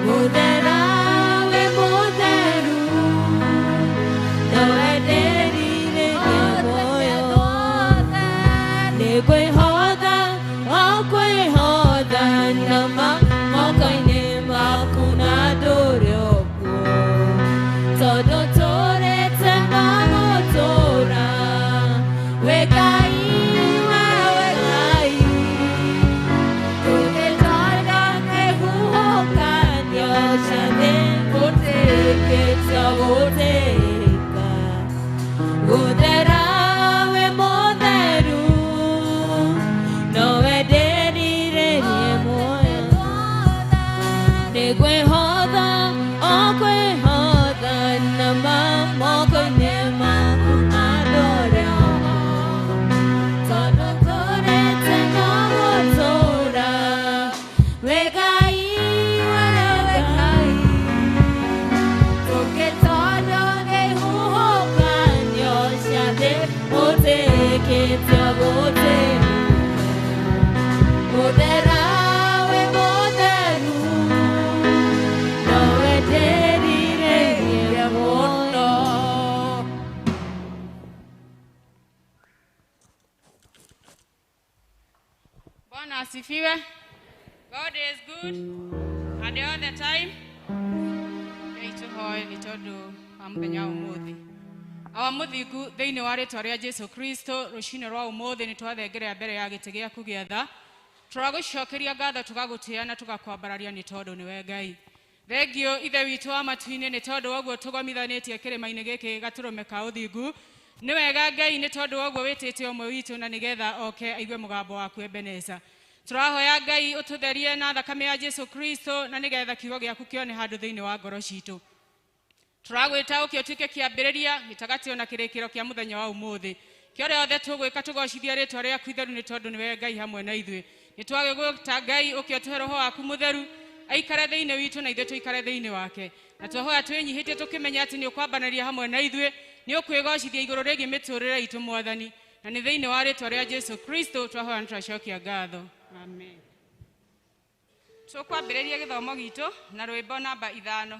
Gũthera wĩ mũtheru, no wenderirĩrie muoyo. Nĩngwĩhotha, o kwĩhotha nama moko-inĩ maku na ndũre ũguo. Tondũ tũrĩte na gũtũũra, wĩ Ngai, we wĩ Ngai. Tũgĩtwara kĩhuhũkanio ciothe, gũtĩkĩtio gũtĩka. Gũthera wĩ mũtheru, no wenderirĩrie muoyo. Nĩngwĩhotha, o kwĩhotha nama moko-inĩ maku na ndũre ũguo. Tondũ tũrĩte na gũtũũra, wĩ Ngai, we wĩ Ngai. Tũgĩtwarwo kĩhuhũkanio cia thĩ, gũtĩkĩtio gũtĩka. Gũthera wĩ mũtheru, no wenderirĩrie muoyo. Bwana asifiwe. God is good and all the time. Ngai tũhoe nĩ tondũ wa mũthenya wa ũmũthĩ. Awa mũthingu thĩinĩ wa rĩtwa rĩa Jesu Kristo rũcinĩ rwa ũmũthĩ nĩ twathengerea mbere ya gĩtĩ gĩaku gĩa tha. Tũragũcokeria ngatho tũgagũtĩa na tũgakwambararia nĩ tondũ nĩwe Ngai. Thengio ithe witũ wa matu-inĩ nĩ tondũ wa ũguo tũgomithanĩtie kĩrĩma-inĩ gĩkĩ gatũrũme ka ũthingu. Nĩ wega Ngai nĩ tondũ wa ũguo wĩtĩte ũmwe witũ na nĩgetha oke aigue mũgambo waku Ebeneza. Tũrahoya Ngai ũtũtherie na thakame ya Jesu Kristo na nĩgetha kiugo gĩaku kĩone handũ thĩinĩ wa ngoro citũ. Tũragwĩta ũke ũtuĩke kĩambĩrĩria gĩtagatĩ ona kĩrĩkĩro kĩa mũthenya wa ũmũthĩ. Kĩa ũrĩa othe tũgwĩka tũgocithia rĩtwa rĩaku itheru nĩ tondũ nĩwe Ngai hamwe na ithuĩ. Nĩ twagĩgwĩta Ngai ũke ũtũhe roho waku mũtheru aikare thĩinĩ witũ na ithuĩ tũikare thĩinĩ wake. Na twahoya twĩnyihĩtie tũkĩmenya atĩ nĩ ũkwambanĩria hamwe na ithuĩ, nĩ ũkwĩgocithia igũrũ rĩgiĩ mĩtũrĩre itũ Mwathani. Na nĩ thĩinĩ wa rĩtwa rĩa Jesu Kristo twahoya na twacokia ngatho. Amen. Tũkwambĩrĩria gĩthomo gitũ na rwĩmbo namba 5.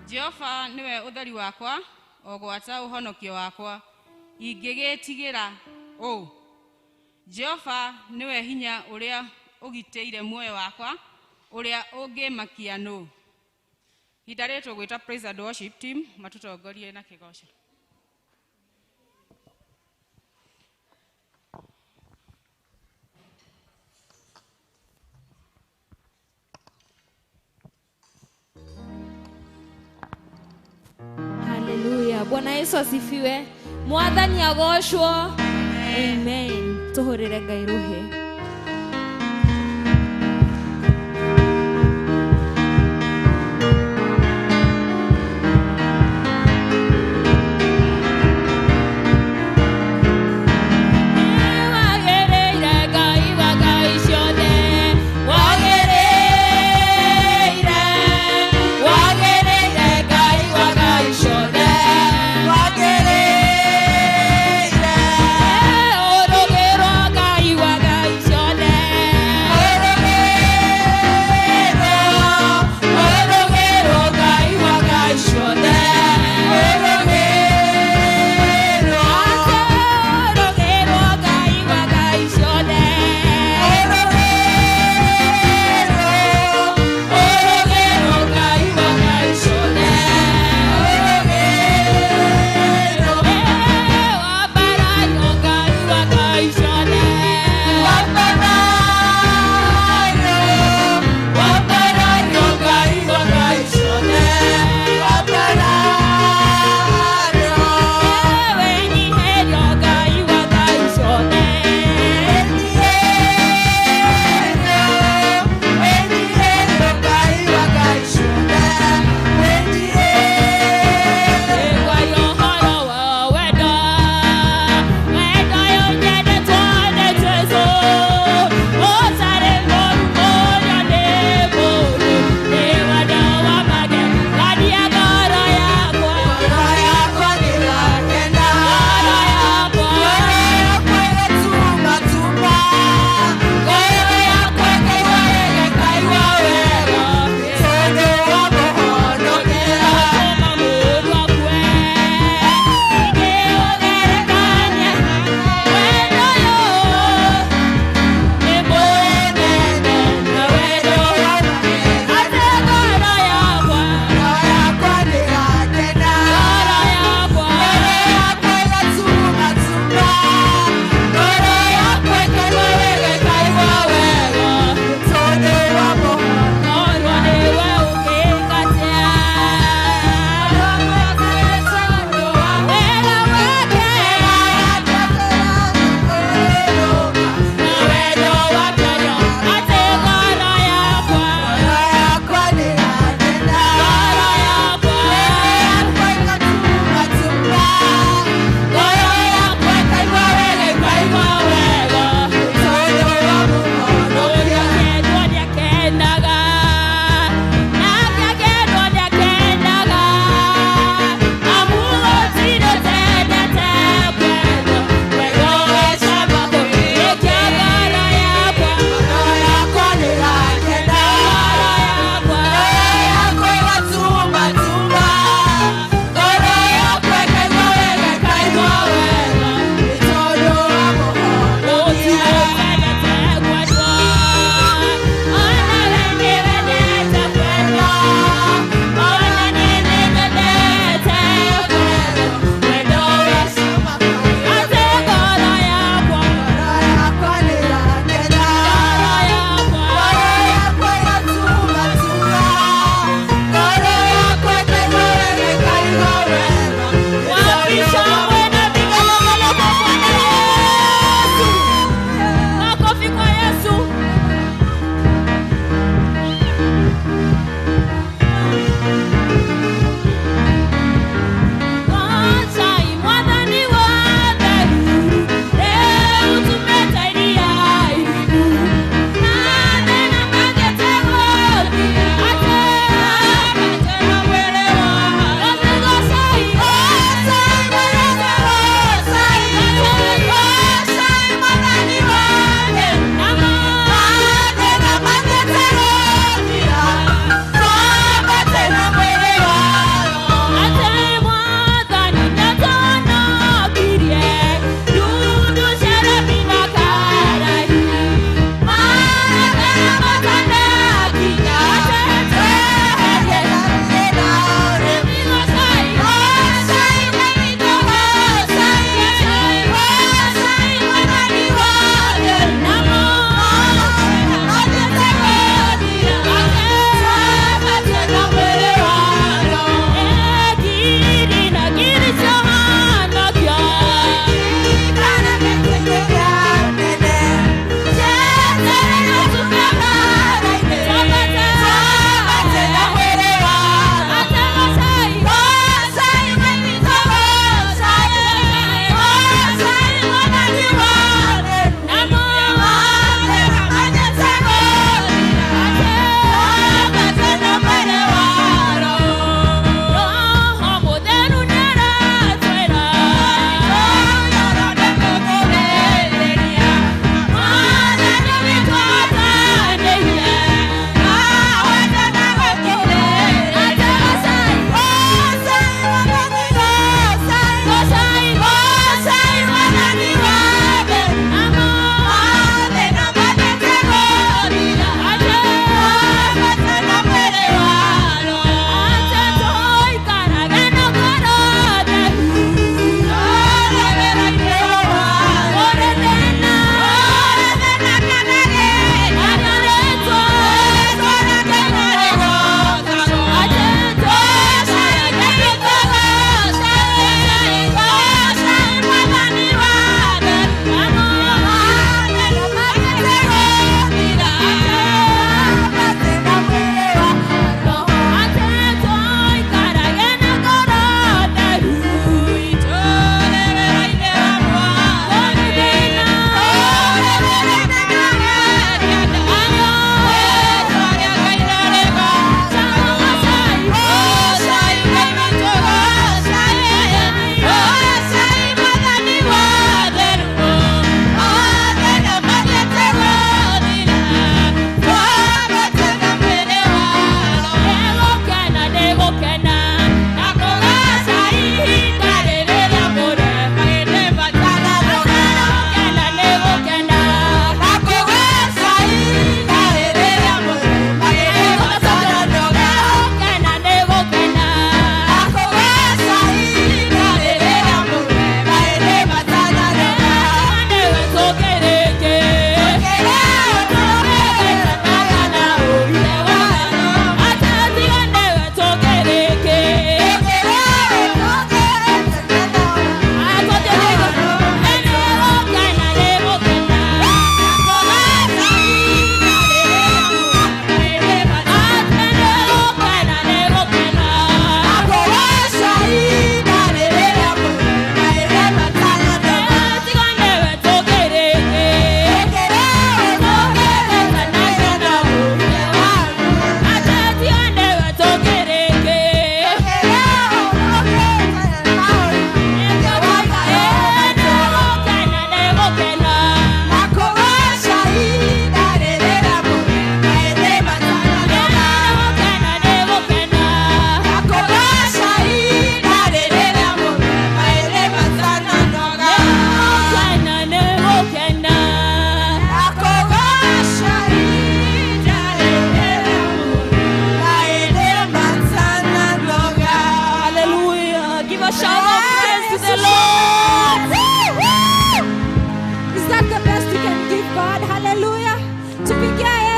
Jehova niwe ũtheri wakwa o gwata ũhonokio wakwa, ingĩgĩtigĩra ũ? Jehova niwe hinya ũrĩa ũgitĩire muoyo wakwa, ũrĩa ũngĩmakia nũ? Ihinda rĩrĩ tũgwĩta praise and worship team matũtongorie na kĩgoco. Yesu asifiwe. Mwathani agocwo. Amen. Tuhurire Ngai ruhi. Wagĩrĩire Ngai wa Ngai ciothe, wagĩrĩire, wagĩrĩire Ngai wa Ngai ciothe, wagĩrĩire, ũrũgĩrwo Ngai wa Ngai.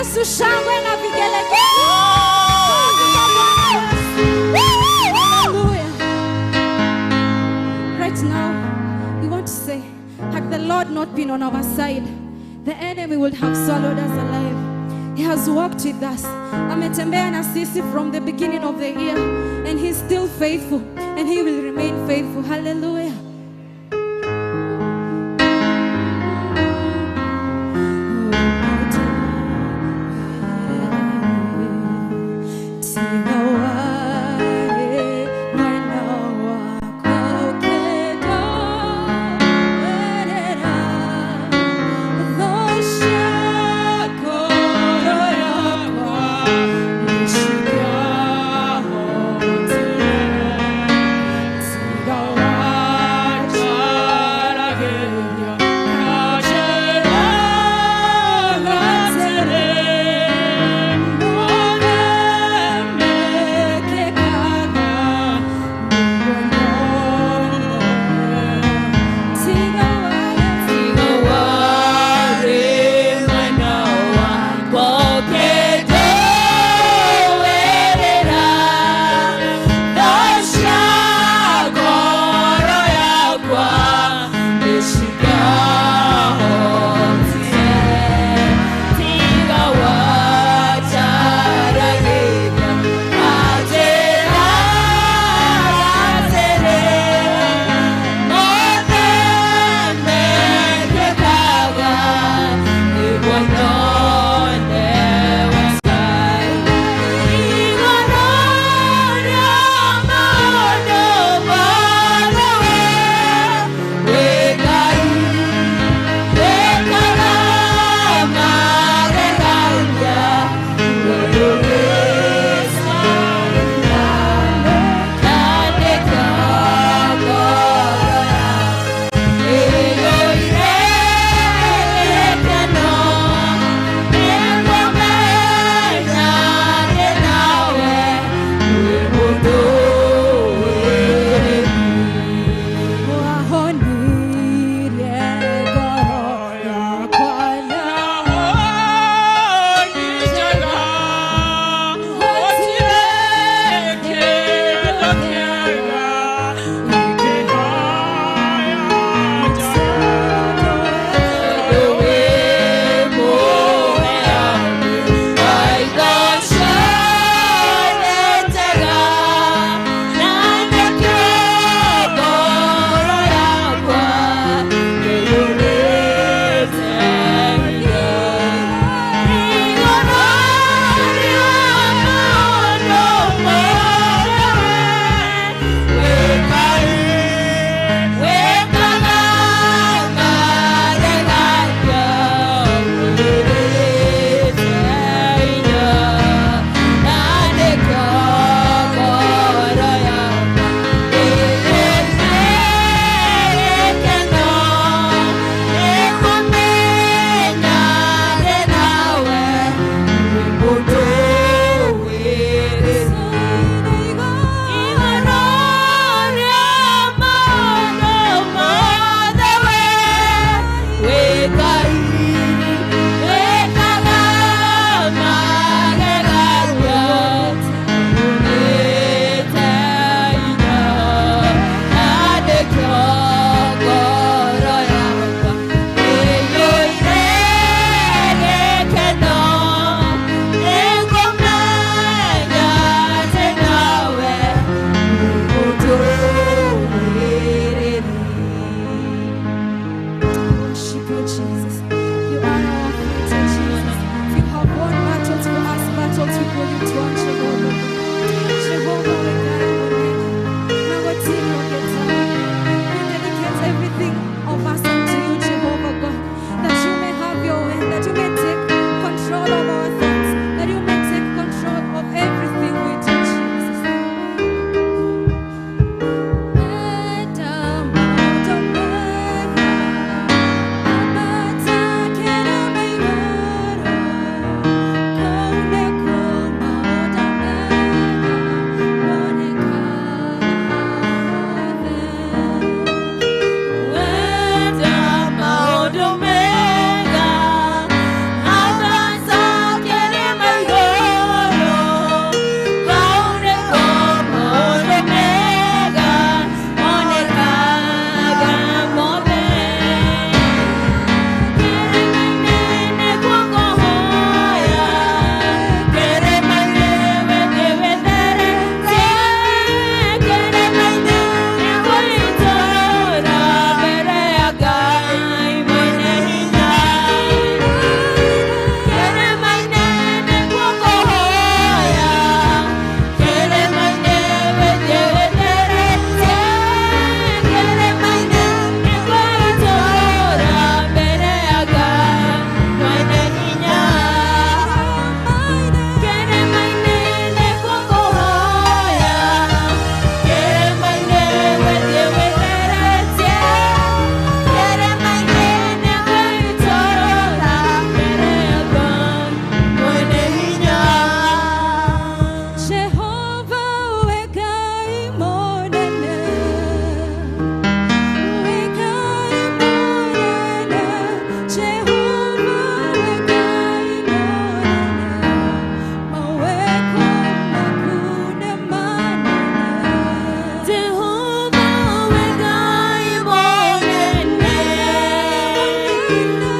Yesu shangwe na vigelegele. Hallelujah. Right now, we want to say, had the Lord not been on our side, the enemy would have swallowed us alive. He has walked with us. Ametembea na sisi from the beginning of the year, and he's still faithful, and he will remain faithful. Hallelujah.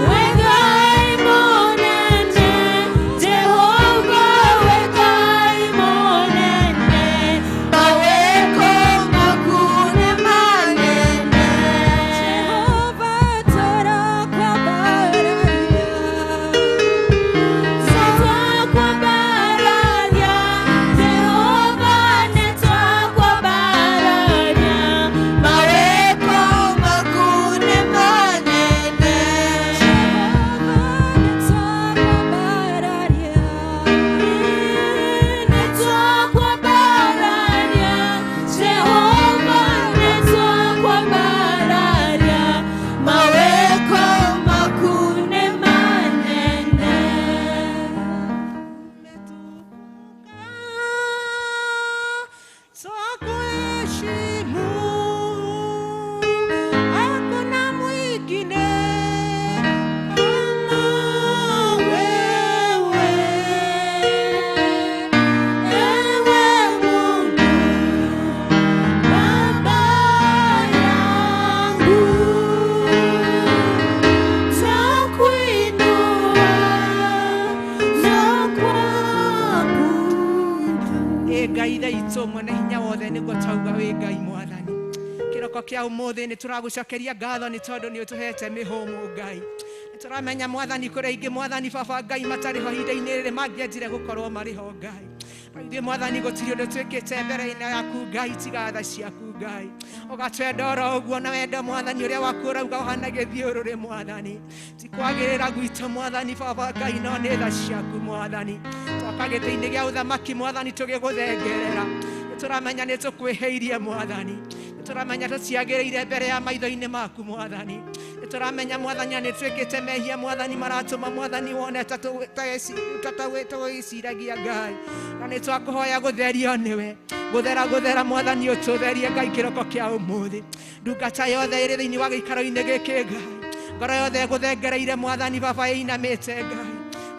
We Ngai mũnene, Jehova we Ngai mũnene, Mawĩko maku nĩ manene. Jehova tũrakwambararia. Nĩtwakwambararia, Jehova nĩtwakwambararia. Mawĩko maku nĩ manene. Jehova nĩtwakwambararia. Nĩtwakwambararia, Jehova nĩtwakwambararia. Mawĩko maku nĩ manene. Twakuheshimu, hakuna mwingine kama wewe. Ewe Mungu Baba yangu, twakuinua na kuabudu. Ĩ Ngai ithe itũ mwene hinya wothe nĩguo twauga wĩ Ngai mwathani kĩroko kĩa ũmũthĩ nĩ tũragũcokeria ngatho nĩ tondũ nĩ ũtũhete mĩhũmũ Ngai. Nĩ tũramenya mwathani kũrĩ aingĩ mwathani baba Ngai matarĩ ho ihinda-inĩ rĩrĩ mangĩanjire gũkorwo marĩ ho Ngai. No ithuĩ mwathani gũtirĩ ũndũ twĩkĩte mbere-inĩ yaku Ngai tiga tha ciaku Ngai. Ũgatwenda oro ũguo na wendo mwathani ũrĩa waku ũrauga ũhana gĩthiũrũrĩ mwathani. Ti kwagĩrĩra gwitũ mwathani baba Ngai no nĩ tha ciaku mwathani. Twoka gĩtĩ-inĩ gĩa ũthamaki mwathani tũgĩgũthengerera. Nĩ tũramenya nĩ tũkwĩhĩirie mwathani. Nĩ tũramenya tũtiagĩrĩire mbere ya maitho-inĩ maku mwathani. Nĩ tũramenya mwathani nĩ twĩkĩte mehia mwathani maratũma mwathani wone ta tũgĩciragia Ngai. Na nĩ twakũhoya gũtherio nĩwe. Gũthera gũthera mwathani ũtũtherie Ngai kĩroko kĩa ũmũthĩ. Ndungata yothe ĩrĩ thĩinĩ wa gĩikaro-inĩ gĩkĩ Ngai. Ngoro yothe ĩgũthengereire mwathani baba ĩinamĩte Ngai.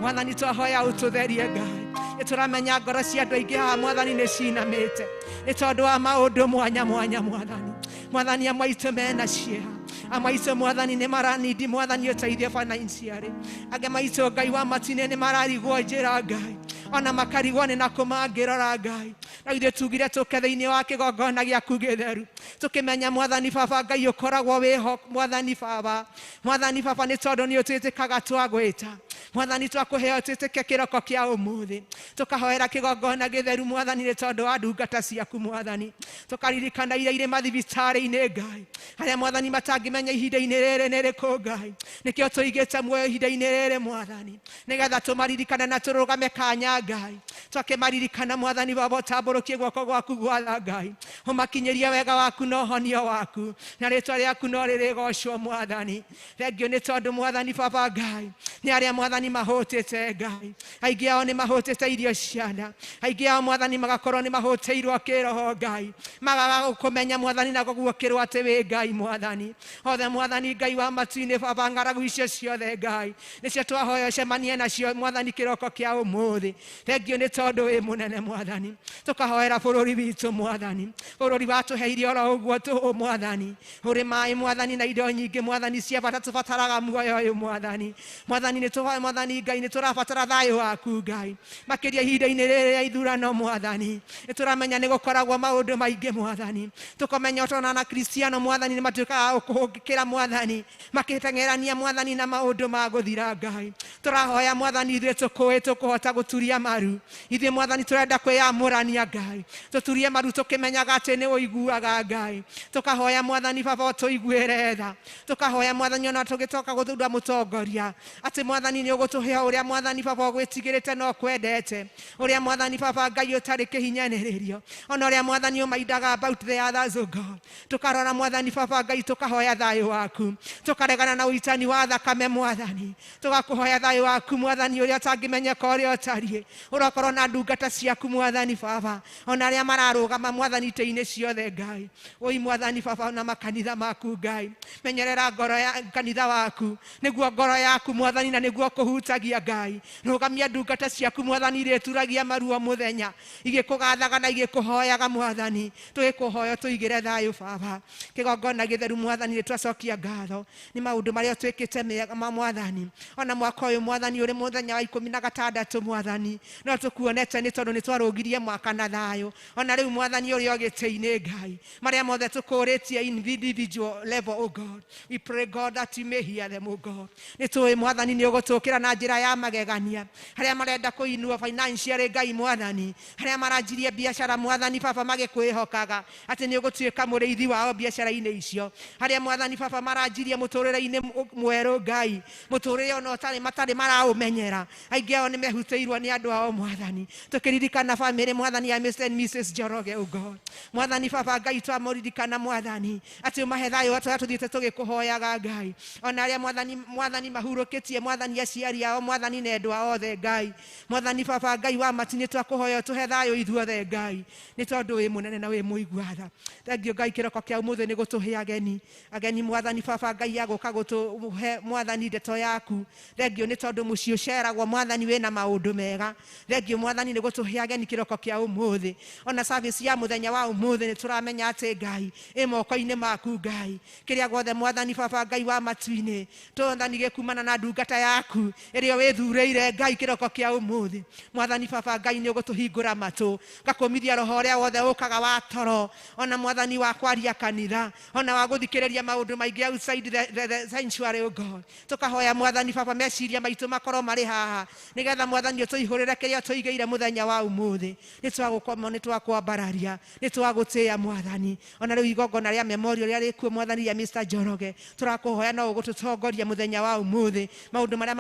Mwathani twahoya ũtũtherie Ngai. Nĩ tũramenya ngoro cia andũ aingĩ haha mwathani nĩ cinamĩte nĩ tondũ wa maũndũ mwanya mwanya mwathani. Mwathani amwe aitũ mena ciĩha, amwe aitũ mwathani nĩ maranindi mwathani ũteithie financially, angĩ maitũ Ngai wa matu-inĩ nĩ mararigwo njĩra Ngai, ona makarigwo nĩ nakũ mangĩrora Ngai. Na ithuĩ tugire tũke thĩinĩ wa kĩgongona gĩaku gĩtheru tũkĩmenya mwathani baba Ngai ũkoragwo wĩho mwathani baba. Mwathani baba nĩ tondũ nĩ ũtwĩtĩkaga twagwĩta mwathani twakũheo twĩtĩke kĩroko kĩa ũmũthĩ tũkahoera kĩgongona gĩtheru mwathani nĩ tondũ wa ndungata ciaku mwathani. Tũkaririkana iria irĩ mathibitarĩ-inĩ Ngai, harĩa mwathani matangĩmenya ihinda-inĩ rĩrĩ nĩ rĩkũ Ngai. Nĩkĩo tũigĩte muoyo ihinda-inĩ rĩrĩ mwathani nĩgetha tũmaririkane na tũrũgame kanya Ngai. Twakĩmaririkana mwathani baba ũtambũrũkie guoko gwaku gwatha Ngai, ũmakinyĩrie wega waku na ũhonio waku na rĩtwa rĩaku no rĩrĩgocwo mwathani. Thengiũ nĩ tondũ mwathani baba Ngai nĩ arĩa mwathani mahũtĩte Ngai, aingĩ ao nĩ mahũtĩte irio ciana, aingĩ ao mwathani magakorwo nĩ mahũtĩirwo kĩroho Ngai, magaga gũkũmenya mwathani na gũguũkĩrwo atĩ wĩ Ngai mwathani. Othe mwathani Ngai wa matu-inĩ baba ng'aragu icio ciothe Ngai nĩcio twahoya ũcemanie nacio mwathani kĩroko kĩa ũmũthĩ. Thengiũ nĩ tondũ wĩ mũnene mwathani. Tũkahoera bũrũri witũ mwathani, bũrũri watũheire oro ũguo tũhũ mwathani, ũrĩ maĩ mwathani na indo nyingĩ mwathani cia bata tũbataraga muoyo ũyũ mwathani. Mwathani nĩ tũhoe mwathani Ngai nĩ tũrabatara thayũ waku Ngai makĩria ihinda-inĩ rĩrĩ rĩa ithurano mwathani. Nĩ tũramenya nĩ gũkoragwo maũndũ maingĩ mwathani, tũkamenya tona na Kristiano mwathani nĩ matuĩkaga gũkũhũngĩkĩra mwathani makĩteng'erania mwathani na maũndũ ma gũthira Ngai. Tũrahoya mwathani ithuĩ tũkũĩ tũkũhota gũturia maru, ithuĩ mwathani tũrenda kwĩyamũrania Ngai, tũturie maru tũkĩmenyaga atĩ nĩ ũiguaga Ngai. Tũkahoya mwathani baba ũtũiguĩre tha, tũkahoya mwathani ona tũgĩtoka gũthura mũtongoria atĩ mwathani nĩ ũgũtũhe ũrĩa mwathani baba ũgwĩtigĩrĩte na ũkwendete, ũrĩa mwathani baba Ngai ũtarĩ kĩhinyanĩrĩrio, ona ũrĩa mwathani ũmaindaga about the others o God. Tũkarora mwathani baba Ngai tũkahoya thayũ waku, tũkaregana na ũitani wa thakame mwathani, tũgakũhoya thayũ Thayũ waku mwathani ũrĩa ũtangĩmenyeka ũrĩa ũtariĩ ũrokorwo na ndungata ciaku mwathani baba ona arĩa mararũgama mwathani itĩ-inĩ ciothe Ngai oi mwathani baba na makanitha maku Ngai menyerera ngoro ya kanitha waku nĩguo ngoro yaku mwathani na nĩguo kũhutagia Ngai rũgamia ndungata ciaku mwathani iria ituragia maruo mũthenya igĩkũgathaga na igĩkũhoyaga mwathani tũgĩkũhoya tũigĩre thayũ baba kĩgongona gĩtheru mwathani nĩ twacokia ngatho nĩ maũndũ marĩa twĩkĩte mega ma mwathani ona mwaka ũyũ mwathani ũrĩ mũthenya wa 16 mwathani no tũkuonete nĩ tondũ nĩ twarũgirie mwaka na thayũ ona rĩu mwathani ũrĩa ũgĩtĩ-inĩ Ngai marĩa mothe tũkũrĩtie individual level, oh God, we pray God that you may hear them, oh God. Nĩ tũĩ mwathani nĩ ũgũtũkĩra na njĩra ya magegania harĩa marenda kũinua financially Ngai mwathani harĩa maranjirie biacara mwathani baba magĩkwĩhokaga atĩ nĩ ũgũtuĩka mũrĩithi wao biacara-inĩ icio harĩa mwathani baba maranjirie mũtũrĩre-inĩ mwerũ Ngai mũtũrĩre ona ũtarĩ matarĩ maraũmenyera aingĩ ao nĩ mehutĩirwo nĩ andũ ao mwathani tũkĩririkana famĩlĩ mwathani ya Mr. and Mrs. Njoroge, oh God, mwathani baba Ngai twamũririkana mwathani atĩ ũmahe thayũ atũrĩa tũthiĩte tũgĩkũhoyaga Ngai ona arĩa mwathani mwathani mahurũkĩtie mwathani aciari ao mwathani na endwa othe Ngai mwathani baba Ngai wa matu nĩ twakũhoya tũhe thayũ ithuothe Ngai nĩ tondũ wĩ mũnene na wĩ mũigua tha thengio Ngai kĩroko kĩa ũmũthĩ nĩ gũtũhe ageni ageni mwathani baba Ngai agũka gũtũhe mwathani ndeto yaku thengio nĩ tondũ mũciĩ ũceragwo mwathani wĩna maũndũ mega thengio mwathani nĩ gũtũhe ageni kĩroko kĩa ũmũthĩ ona service ya mũthenya wa ũmũthĩ nĩ tũramenya atĩ Ngai ĩ moko-inĩ maku Ngai kĩrĩa guothe mwathani baba Ngai wa matu-inĩ twathani gĩkumana na ndungata yaku ĩrĩa wĩthurĩire Ngai kĩroko kĩa ũmũthĩ mwathani baba Ngai nĩ ũgũtũhingũra matũ gakũmithia roho ũrĩa wothe ũkaga wa toro ona mwathani wa kwaria kanitha ona wa gũthikĩrĩria maũndũ maingĩ outside the sanctuary, oh God, tũkahoya mwathani baba meciria maitũ makorwo marĩ haha nĩgetha mwathani ũtũihũrĩre kĩrĩa tũigĩire mũthenya wa ũmũthĩ nĩ twagũkoma nĩ twakwambararia nĩ twagũtĩĩa mwathani ona rĩu igongona rĩa memorial rĩrĩa rĩkuo mwathani ya Mr. Njoroge tũrakũhoya no ũgũtũtongoria mũthenya wa ũmũthĩ maũndũ marĩa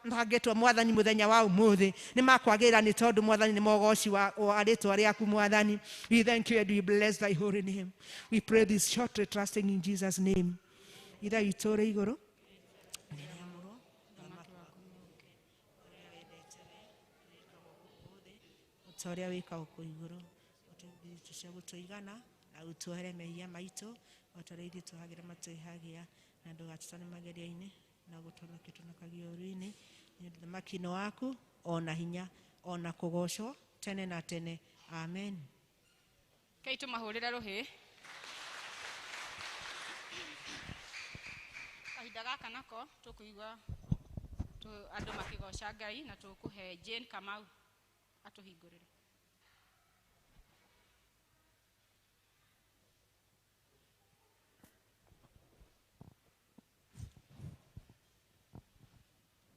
mabangĩtwo mwathani mũthenya wa ũmũthĩ nĩ makwagĩrĩra nĩ tondũ mwathani nĩ mogoci wa rĩtwa rĩaku mwathani. We thank you and we bless thy holy name. We pray this shortly, trusting in Jesus' name. Ithe witũ ũrĩ igũrũ ta ũrĩa wĩkaga kũu igũrũ ũtũhe cia gũtũigana na ũtuohere mehia maitũ o ta ũrĩa ithuĩ tũhagĩra matwĩhagia na ndũgatũtware magerio-inĩ na gũtũhonokia tũhonokagie ũũru-inĩ nĩ ũndũ ũthamaki nĩ waku ona hinya ona kũgocwo tene na tene, amen. Kei tũmahũrĩre rũhĩ kahinda gaka nako tũkũigua andũ makĩgoca Ngai na tũkũhe Jane Kamau atũhingũrĩre.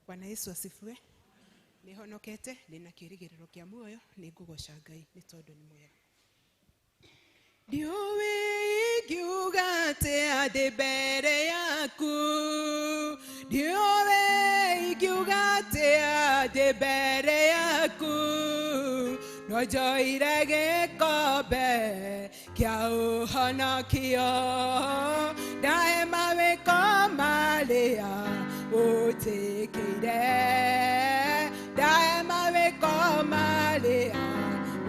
Bwana Yesu asifiwe. Nĩhonokete ndĩna kĩĩrĩgĩrĩro kĩa muoyo nĩ ngũgoca Ngai nĩ tondũ nĩ mwega. Ndiũĩ ingiuga atĩa ndĩ mbere yaku ndiũĩ ingiuga atĩa ndĩ mbere yaku no njoire gĩkombe kĩa ũhonokio ndahe mawĩko marĩa ũnjĩkĩire ndahe mawĩko marĩa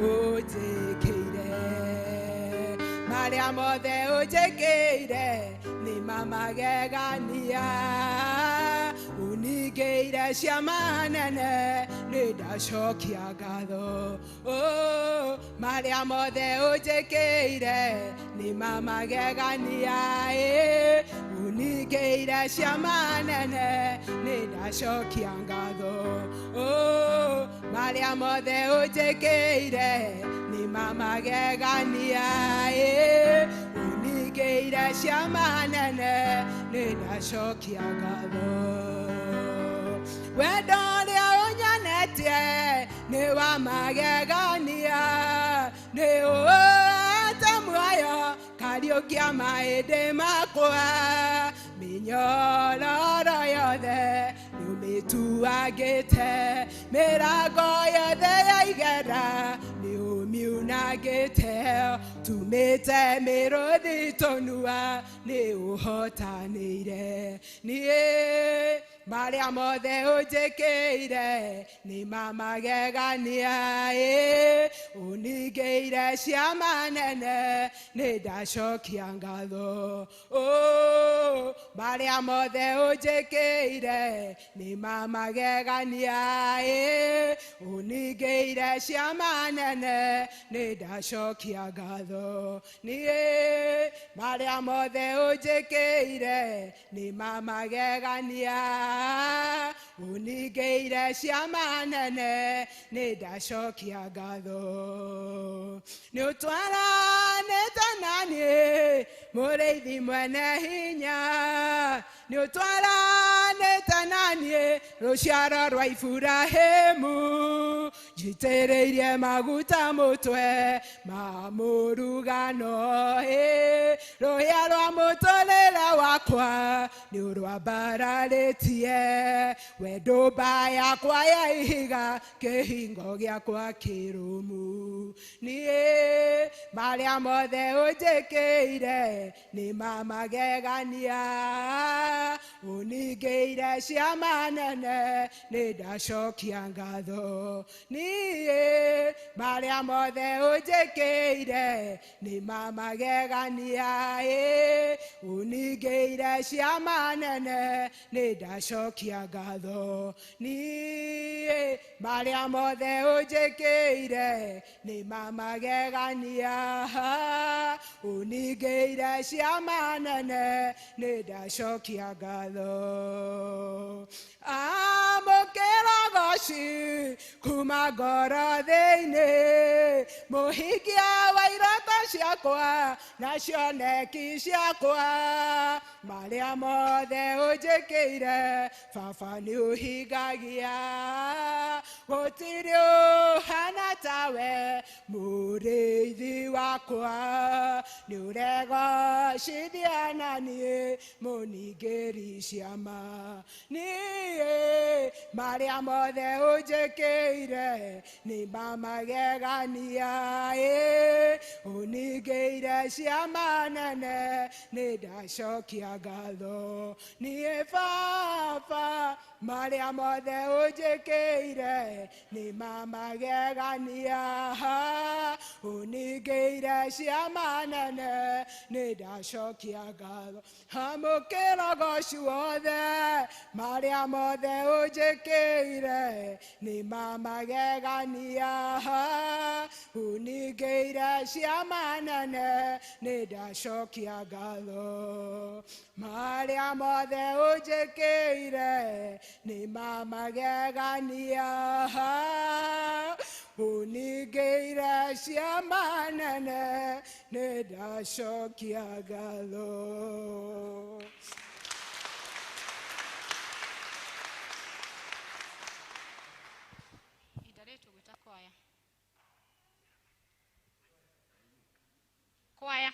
ũnjĩkĩire marĩa mothe ũnjĩkĩire nĩ mamagegania unigĩire ciama nene nĩ ndacokia ngatho marĩa mothe ũnjĩkĩire nĩ mamagegania unigĩire ciama nene nĩ ndacokia ngatho marĩa mothe ũnjĩkĩire nĩ mamagegania unigĩire ciama nene nĩ ndacokia ngatho wendo ũrĩa ũnyonetie nĩ wa magegania nĩ ũũte muoyo kariũkia mahĩndĩ makwa mĩnyororo yothe nĩ ũmĩtuangĩte mĩrango yothe ya igera nĩ ũmiunangĩte tumĩte mĩrũthi tũnua nĩ ũhotanĩire niĩ Marĩa mothe ũnjĩkĩire nĩ ma magegania ĩ ũningĩire ciama nene nĩ ndacokia ngatho marĩa mothe ũnjĩkĩire nĩ ma magegania ĩ ũningĩire ciama nene nĩ ndacokia ngatho niĩ marĩa mothe ũnjĩkĩire nĩ ma magegania unigĩire ciama nene nĩ ndacokia ngatho nĩ ũtwaranĩte na niĩ mũrĩithi mwene hinya nĩ ũtwaranĩte na niĩ rũciaro rwa Iburahĩmu njitĩrĩirie maguta mũtwe ma mũrugano ĩ rũhĩa rwa mũtũrĩre wakwa nĩ ũrwambararĩtie we ndũmba yakwa ya ihiga kĩhingo gĩakwa kĩrũmu niĩ marĩa mothe ũnjĩkĩire nĩ ma magegania ũningĩire ciama nene nĩ ndacokia ngatho niĩ marĩa mothe ũnjĩkĩire nĩ ma magegania ĩ ũningĩire ciama nene nĩ ndacokia ngatho niĩ marĩa mothe ũnjĩkĩire nĩ ma magegania ũningĩire ciama nene nĩ ndacokia ngatho amũkĩra goci kuma ngoro thĩinĩ mũhingia wa iroto ciakwa na cioneki ciakwa marĩa mothe ũnjĩkĩire baba nĩ ũhingagia gũtirĩ ũhana tawe mũrĩithi wakwa nĩ ũregocithia na niĩ mũningĩri ciama niĩ marĩa mothe ũnjĩkĩire nĩ ma magegania ĩ ũningĩire ciama nene nĩ ndacokia ngatho niĩ baba marĩa mothe ũnjĩkĩire nĩ ma magegania ũningĩire ciama nene nĩ ndacokia ngatho amũkĩra goci wothe marĩa mothe ũnjĩkĩire nĩ ma magegania ũningĩire ciama nene nĩ ndacokia ngatho marĩa mothe ũnjĩkĩire nĩ ma magegania ũningĩire ciama nene nĩ ndacokia ngatho. Ihinda rĩrĩ tũgwĩta kwaya. Kwaya.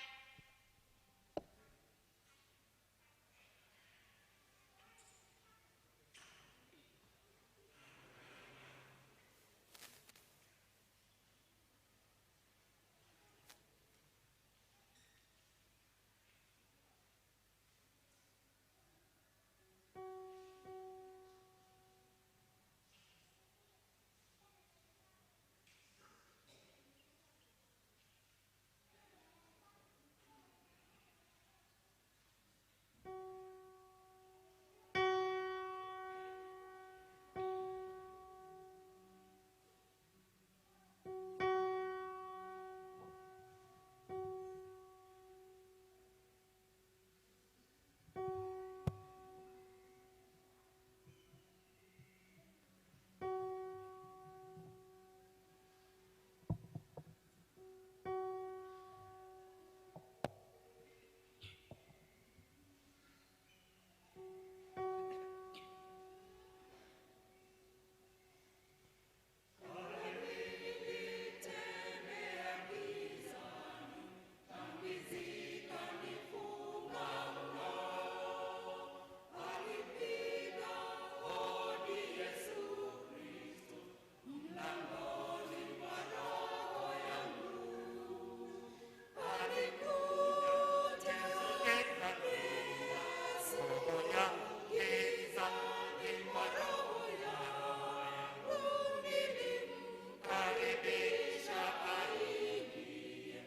roho yangu nilimkaribisha aingie,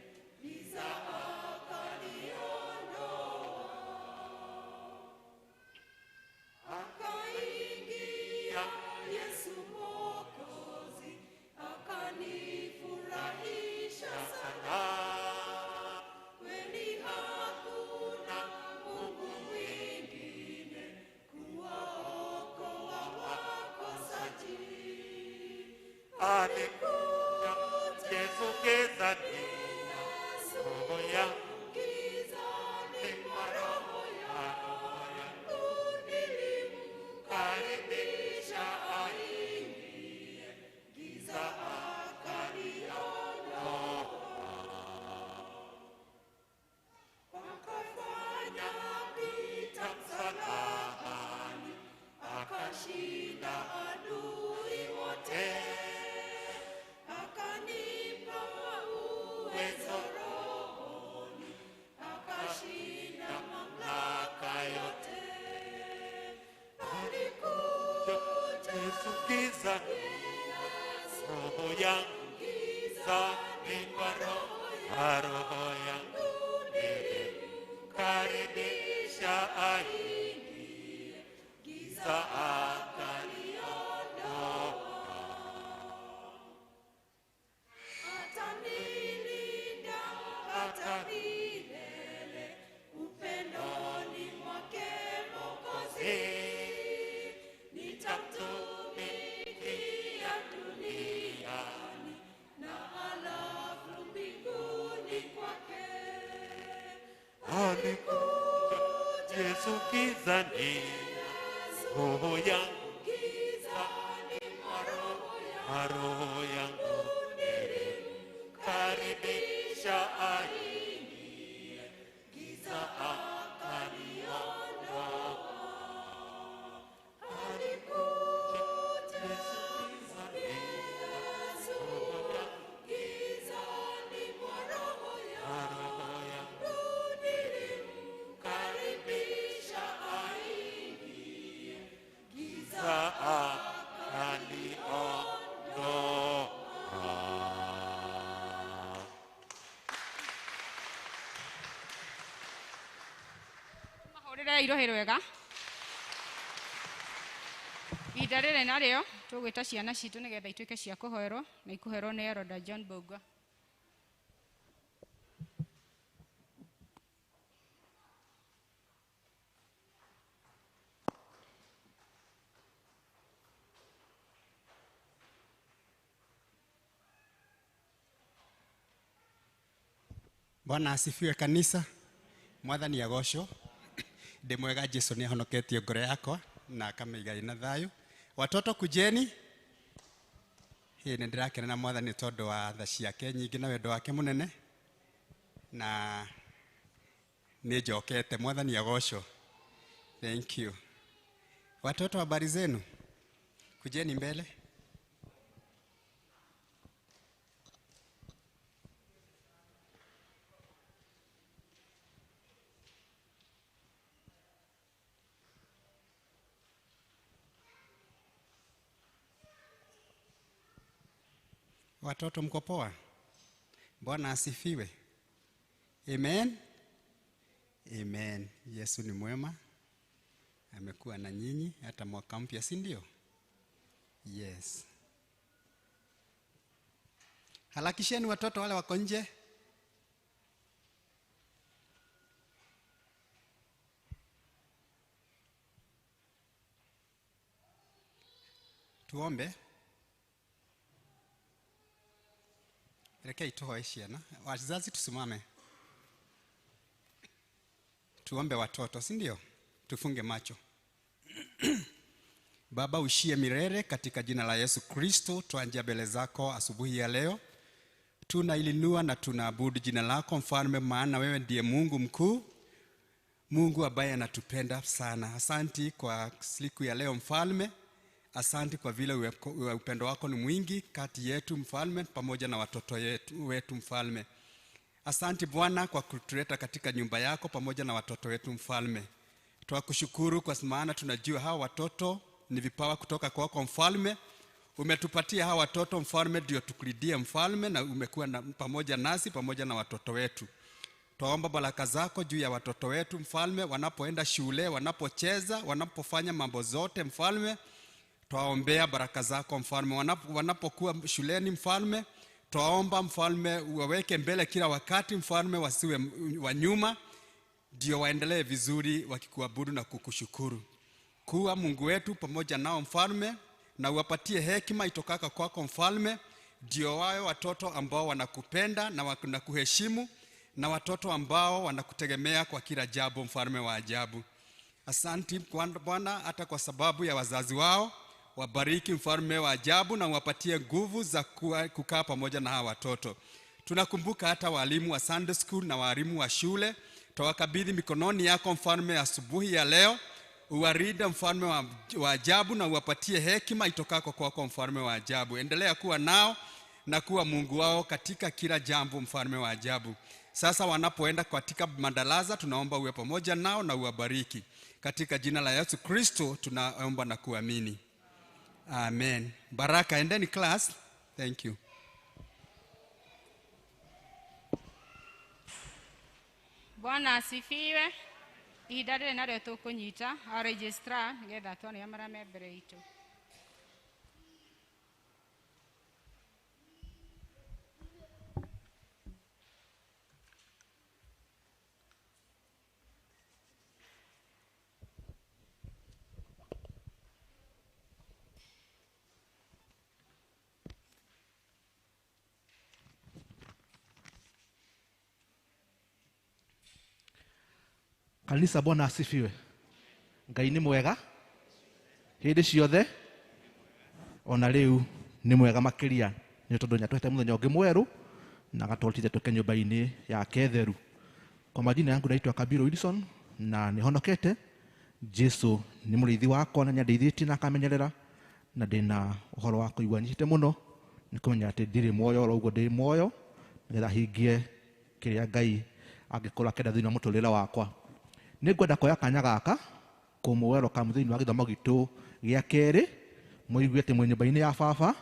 giza akaliondoa. Akaingia Yesu Mwokozi, akanifurahisha sana. Kweli hakuna Mungu mwingine kuwaokoa wakosaji. Alikuja Yesu gizani, roho yangu Gizani mwa roho yangu nilimkaribisha aingie, giza akaliondoa. Wakafanya vita msalabani, akashinda adui wote, akanipa uwezo rohoni, akashinda mamlaka yote. Alikuja Yesu gizani, roho yangu gizani mwa roho yangu nilimkaribisha aingie, giza akaliondoa. Atanilinda hata milele, upendoni mwake Mwokozi. Nitamtumikia duniani na halafu mbinguni kwake. Alikuja Yesu gizani, roho yangu Gizani mwa roho roho yangu nilimkaribisha aingie, giza akaliondoa. Alikuja Yesu gizani, Yesu gizani mwa roho roho yangu nilimkaribisha aingie, giza akaliondoa. Mahũrĩre irohĩ rwega. Ihinda rĩrĩ narĩo tũgwĩta ciana citũ nĩgetha ituĩke cia kũhoerwo na ikũhoerwo nĩ Elder John Mbugua. Bwana asifiwe kanisa. Mwathani agocwo. Ndĩ mwega Jesu nĩ ahonoketie ngoro yakwa na akamĩiga ĩna thayũ. Watoto kujeni. Hĩ nĩ ndĩrakena na Mwathani tondũ wa tha ciake nyingĩ na wendo wake mũnene, na nĩ njokete. Mwathani agocwo. Thank you. Watoto, habari zenu? Kujeni mbele. Watoto mko poa? Bwana asifiwe. Amen. Amen. Yesu ni mwema. Amekuwa na nyinyi hata mwaka mpya, si ndio? Yes. Harakisheni watoto wale wako nje. Tuombe. Rekei tuhoe ciana. Wazazi tusimame. Tuombe watoto, si ndio? Tufunge macho. Baba ushie milele, katika jina la Yesu Kristo twanja mbele zako asubuhi ya leo. Tunailinua na tunaabudu jina lako Mfalme, maana wewe ndiye Mungu mkuu, Mungu ambaye anatupenda sana. Asanti kwa siku ya leo Mfalme. Asanti kwa vile upendo wako ni mwingi kati yetu Mfalme, pamoja na watoto wetu Mfalme. Asanti Bwana kwa kutuleta katika nyumba yako pamoja na watoto wetu Mfalme. Twakushukuru kwa maana tunajua hawa watoto ni vipawa kutoka kwako Mfalme. Umetupatia hawa watoto Mfalme ndio tukulidie Mfalme, na umekuwa pamoja nasi pamoja na watoto wetu. Twaomba baraka zako juu ya watoto wetu Mfalme, wanapoenda shule, wanapocheza, wanapofanya mambo zote Mfalme. Twaombea baraka zako Mfalme, wanapokuwa shuleni Mfalme. Twaomba Mfalme uwaweke mbele kila wakati Mfalme, wasiwe wa nyuma, ndio waendelee vizuri wakikuabudu na kukushukuru. Kuwa Mungu wetu pamoja nao Mfalme, na uwapatie hekima itokako kwako Mfalme, ndio wawe watoto ambao wanakupenda na wanakuheshimu, na watoto ambao wanakutegemea kwa kila jambo, Mfalme wa ajabu. Asante Bwana hata kwa sababu ya wazazi wao. Wabariki Mfalme wa ajabu na uwapatie nguvu za kukaa pamoja na hawa watoto. Tunakumbuka hata walimu wa Sunday school na walimu wa shule. Twawakabidhi mikononi yako Mfalme asubuhi ya leo. Uwarinde Mfalme wa ajabu na uwapatie hekima itokako kwako Mfalme wa ajabu. Endelea kuwa nao na kuwa Mungu wao katika kila jambo, Mfalme wa ajabu. Sasa wanapoenda katika madarasa, tunaomba uwe pamoja nao na uwabariki. Katika jina la Yesu Kristo tunaomba na kuamini. Amen. Baraka, endeni class. Thank you. Bwana asifiwe. Ihinda rĩrĩ narĩo tũkũnyita a registrar nĩgetha tuone marĩa me mbere itũ. Kanisa, Bwana asifiwe. Ngai nĩ mwega hĩndĩ ciothe, ona rĩu nĩ mwega makĩria, nĩ tondũ nĩatũhete mũthenya ũngĩ mwerũ na agatũhotithia tũke nyũmba-inĩ yake theru. Kwa majina yangu naitwa Kabiru Wilson na nĩhonokete. Jesu nĩ mũrĩithi wakwa na nĩandeithĩtie na akamenyerera, na ndĩna ũhoro wa kũigua nyihĩte mũno nĩ kũmenya atĩ ndirĩ muoyo oro ũguo ndĩ muoyo, nĩgetha hingie kĩrĩa Ngai angĩkorwo akĩenda thĩinĩ wa mũtũrĩre wakwa. Nĩngwenda kuoya kanya gaka kũmũwelcome thĩinĩ wa gĩthomo gitũ gĩa kerĩ, mũigue atĩ mwĩ nyũmba-inĩ ya baba,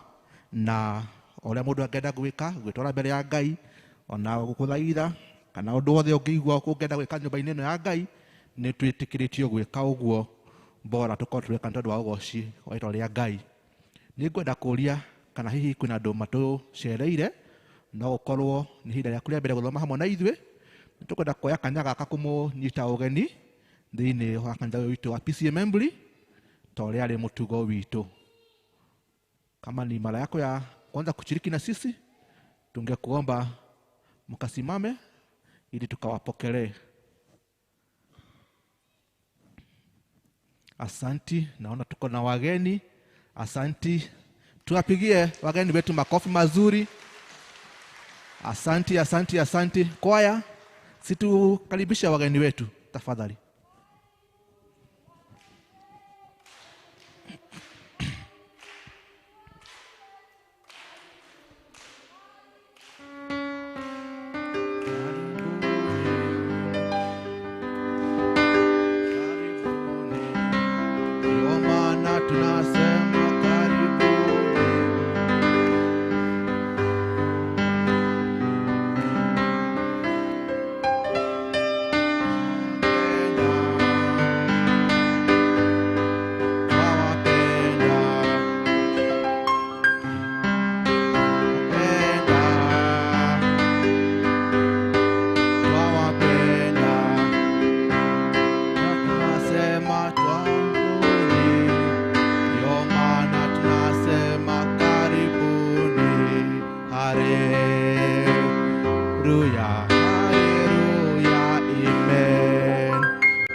na ũrĩa mũndũ angĩenda gwĩka gwĩtwara mbere ya Ngai, ona gũkũthaitha kana ũndũ wothe ũngĩigua ũngĩenda gwĩka nyũmba-inĩ ĩno ya Ngai, nĩ twĩtĩkĩrĩtio gwĩka ũguo, bora tũkorwo tũreka nĩ tondũ wa ũgoci wa rĩtwa rĩa Ngai. Nĩngwenda kũũria kana hihi kwĩna andũ matũcereire, no gũkorwo nĩ ihinda rĩaku rĩa mbere gũthoma hamwe na ithuĩ. Nĩtũkwenda kuoya kanya gaka kũmũnyita ũgeni thĩinĩ wa kanitha ũyũ witũ wa PCEA Membley ta ũrĩa arĩ mũtugo witũ. Kama ni mara yako ya kwanza kushiriki na sisi, tungekuomba mkasimame ili tukawapokelee. Asanti, naona tuko na wageni. Asanti, tuwapigie wageni wetu makofi mazuri. Asanti, asanti, asanti. Kwaya, situkaribisha wageni wetu tafadhali. Ndio maana tunasema karibuni.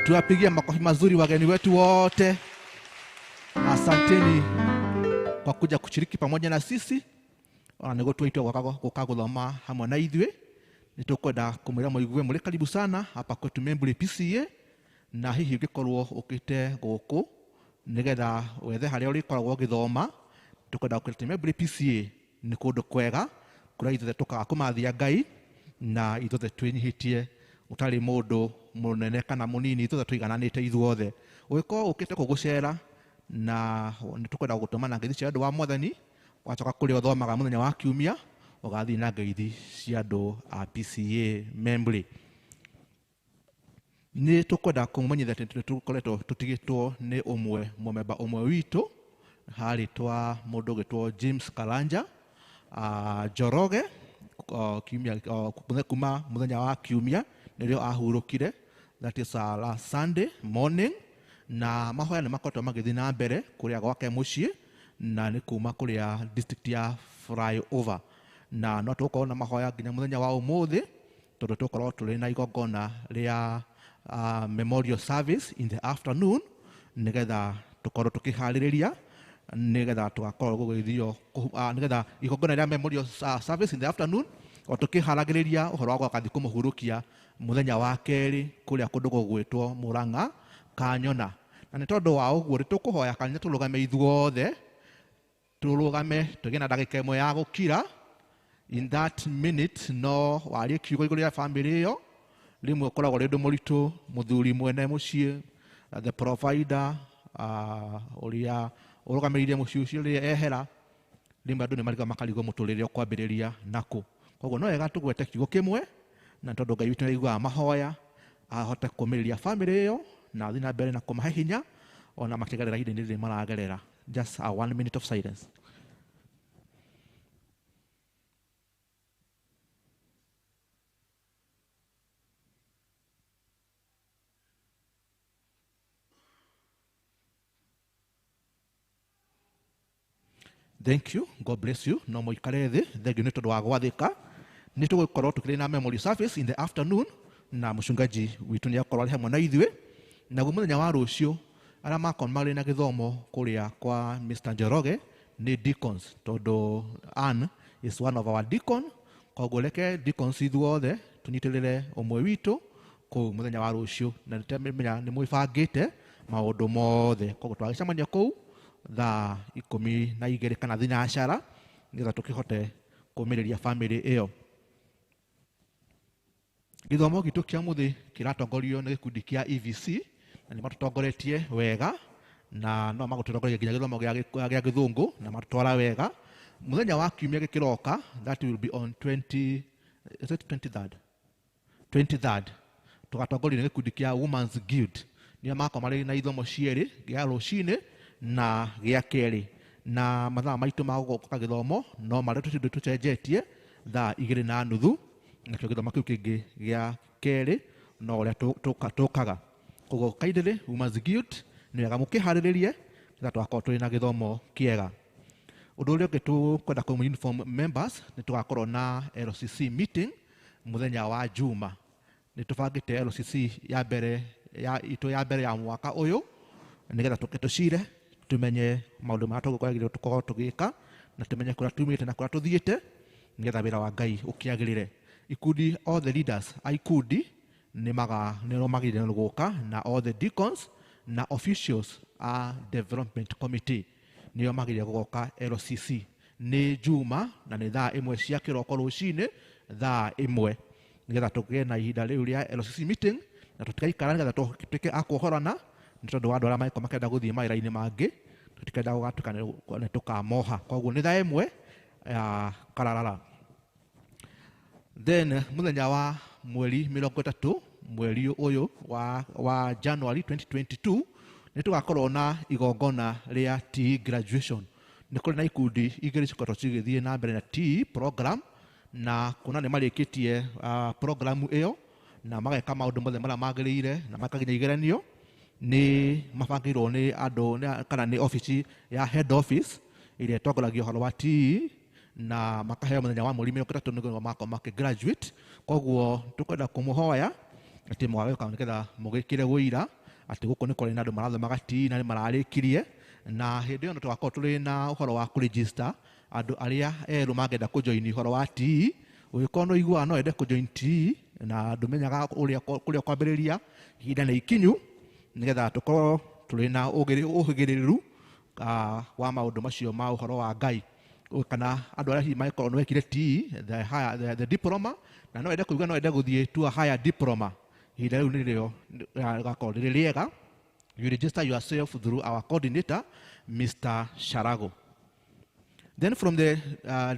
Tuwapigie makofi mazuri wageni wetu wote. Asanteni kwa kuja kushiriki pamoja na sisi. Ona nĩguo twaitwo gũka gũthoma hamwe na ithuĩ. Nĩtũkwenda kũmwĩra mũigue mũrĩ karibu sana hapa kwetu Membley PCEA, na hihi ũngĩkorwo ũkĩte gũkũ nĩgetha wethe harĩa ũrĩkoragwo ũgĩthoma, tũkwenda gũkwĩra atĩ Membley PCEA nĩ kũndũ kwega kũrĩa ithuothe tũkaga kũmathia Ngai na ithuothe twĩnyihĩtie, ũtarĩ mũndũ mũnene kana mũnini, ithuothe tũigananĩte ithuothe. Ũngĩkorwo ũkĩte kũgũcera, Na nĩ tũkwenda gũtũmana ngeithi cia andũ wa Mwathani wacoka kũrĩa ũthomaga mũthenya wa kiumia ũgathiĩ na ngeithi cia andũ a PCA Membley. Nĩ tũkwenda kũmũmenyithia atĩ nĩ tũkoretwo tũtigĩtwo nĩ ũmwe mũmemba ũmwe witũ harĩtwa mũndũ ũgĩtwo James Karanja Njoroge kiumia kuma mũthenya wa kiumia nĩrĩo ahurũkire, that is last Sunday morning, na mahoya nĩ makoretwo magĩthiĩ na mbere kũrĩa gwake mũciĩ na nĩ kuma kũrĩa district ya Flyover, na no tũgũkorwo na mahoya nginya mũthenya wa ũmũthĩ tondũ tũgũkorwo tũrĩ na igongona rĩa memorial service in the afternoon nĩgetha tũkorwo tũkĩharĩrĩria nĩgetha tũgakorwo gũgĩthio nĩgetha igongona rĩa memorial service in the afternoon o tũkĩharagĩrĩria ũhoro wa gwaka kũmũhurũkia mũthenya wa kerĩ kũrĩa kũndũ gũgwĩtwo Murang'a Kanyona. Na nĩ tondũ wa ũguo nĩ tũkũhoya kanitha tũrũgame ithuothe, tũrũgame tũgĩe na ndagĩka ĩmwe ya gũkira. In that minute no warie kiugo igũrũ rĩa bamĩrĩ ĩyo, rĩmwe ũkoragwo ũrĩ ũndũ mũritũ, mũthuri mwene mũciĩ, the provider, ũrĩa ũrũgamĩrĩire mũciĩ ũcio rĩrĩa ehera, rĩmwe andũ nĩ marigagwo makarigwo mũtũrĩre ũkwambĩrĩria nakũ. Koguo no wega tũgwete kiugo kĩmwe, na tondũ Ngai witũ nĩaiguaga mahoya ahote kũmĩrĩria bamĩrĩ ĩyo na athiĩ na mbere na kũmahe hinya ona makĩgerera ihinda-inĩ rĩrĩ maragerera. Just a 1 minute of silence. Thank you. God bless you. No mũikare thĩ. Thank you nĩ tondũ wa gwathĩka. Nĩ tũgũkorwo tũkĩrĩ na memory service in the afternoon na mũcungaji witũ nĩ akorwo arĩ hamwe na ithuĩ. Naguo mũthenya wa rũciũ arĩa makorwo marĩ na gĩthomo kũrĩa kwa Mr. Njoroge nĩ deacons, tondũ Ann is one of our deacon. Koguo reke deacons ithuothe tũnyitĩrĩre ũmwe witũ kũu mũthenya wa rũciũ, na nĩtũramenya nĩ mwĩbangĩte maũndũ mothe. Koguo twagĩcemania kũu thaa 12 kana 3 nĩgetha tũkĩhote kũmĩrĩria bamĩrĩ ĩyo. Gĩthomo gitũ kĩa mũthĩ kĩratongorio nĩ gĩkundi kĩa EVC na nĩ matũtongoretie wega na no magũtũtongoria nginya gĩthomo gĩa gĩthũngũ na matũtwara wega. Mũthenya wa kiumia gĩkĩroka, that will be on 20, is it 23rd? 23rd tũgatongorio nĩ gĩkundi kĩa Women's Guild, nĩo makorwo marĩ na ithomo cierĩ, gĩa rũcinĩ na gĩa kerĩ, na mathaa maitũ ma gũka gĩthomo no marĩa tũtindũ tũcenjetie thaa 2:30, nakĩo gĩthomo kĩu kĩngĩ gĩa kerĩ no ũrĩa tũkaga. Koguo kaindĩrĩ Women's Guild nĩ wega mũkĩharĩrĩrie nĩgetha tũgakorwo tũrĩ na gĩthomo kĩega. Ũndũ ũrĩa ũngĩ tũkwenda kũ uniform members nĩ tũgakorwo na LCC meeting mũthenya wa Juma. Nĩ tũbangĩte LCC ya mbere ya itũ ya mbere ya mwaka ũyũ nĩgetha tũke tũcire tumenye maũndũ marĩa tũgũkoragwo tũkorwo tũgĩka na tumenye kũrĩa tumĩte na kũrĩa tũthiĩte nĩgetha wĩra wa Ngai ũkĩagĩrĩre. Ikundi all the leaders a ikundi nĩ magĩrĩire gũka, na all the deacons na officials a development committee nĩo magĩrĩire gũgoka LCC. Nĩ Juma na nĩ thaa 1 cia kĩroko rũcinĩ, thaa 1, nĩgetha tũgĩe na ihinda rĩu rĩa LCC meeting na tũtigaikara nĩgetha tũtuĩke a kuohorana nĩ tondũ wa andũ arĩa magĩkorwo makĩenda gũthiĩ mawĩra-inĩ mangĩ, tũtikenda gũgatuĩka nĩ tũkamoha. Koguo nĩ thaa 1 ya kararara. Then mũthenya wa mweri 30 mweri ũyũ wa January 2022 nĩ tũgakorwo na igongona rĩa TE graduation. Nĩ kũrĩ na ikundi igĩrĩ cikoretwo cigĩthiĩ na mbere na TE program, na kuona nĩ marĩkĩtie program ĩyo na mageka maũndũ mothe marĩa magĩrĩire na makaginya igeranio, nĩ mabangĩirwo nĩ andũ kana nĩ ofici ya head office ĩrĩa ĩtongoragia ũhoro wa TE, na makaheo mũthenya wa mweri 30 nĩguo makorwo makĩ graduate. Koguo tũkwenda kũmũhoya atĩ mũgagĩũka nĩgetha mũgĩkĩre ũira atĩ gũkũ nĩ kũrĩ na andũ marathomaga TE na nĩ mararĩkirie, na hĩndĩ ĩyo no tũgakorwo tũrĩ na ũhoro wa kũregister andũ arĩa erũ mangĩenda kũjoin ũhoro wa TE. Ũngĩkorwo nĩ ũiguaga no wende kũjoin TE na ndũmenyaga ũrĩa kũrĩa kwambĩrĩria, ihinda nĩ ikinyu nĩgetha tũkorwo tũrĩ na ũhĩgĩrĩru wa maũndũ macio ma ũhoro wa Ngai. Kana andũ arĩa hihi mangĩkorwo nĩ wekire TE, the diploma, na no wende kũigua no wende gũthiĩ to a higher diploma, ihinda rĩu nĩrĩo rĩgakorwo rĩrĩ rĩega You register yourself through our coordinator, Mr. Sharago. Then from the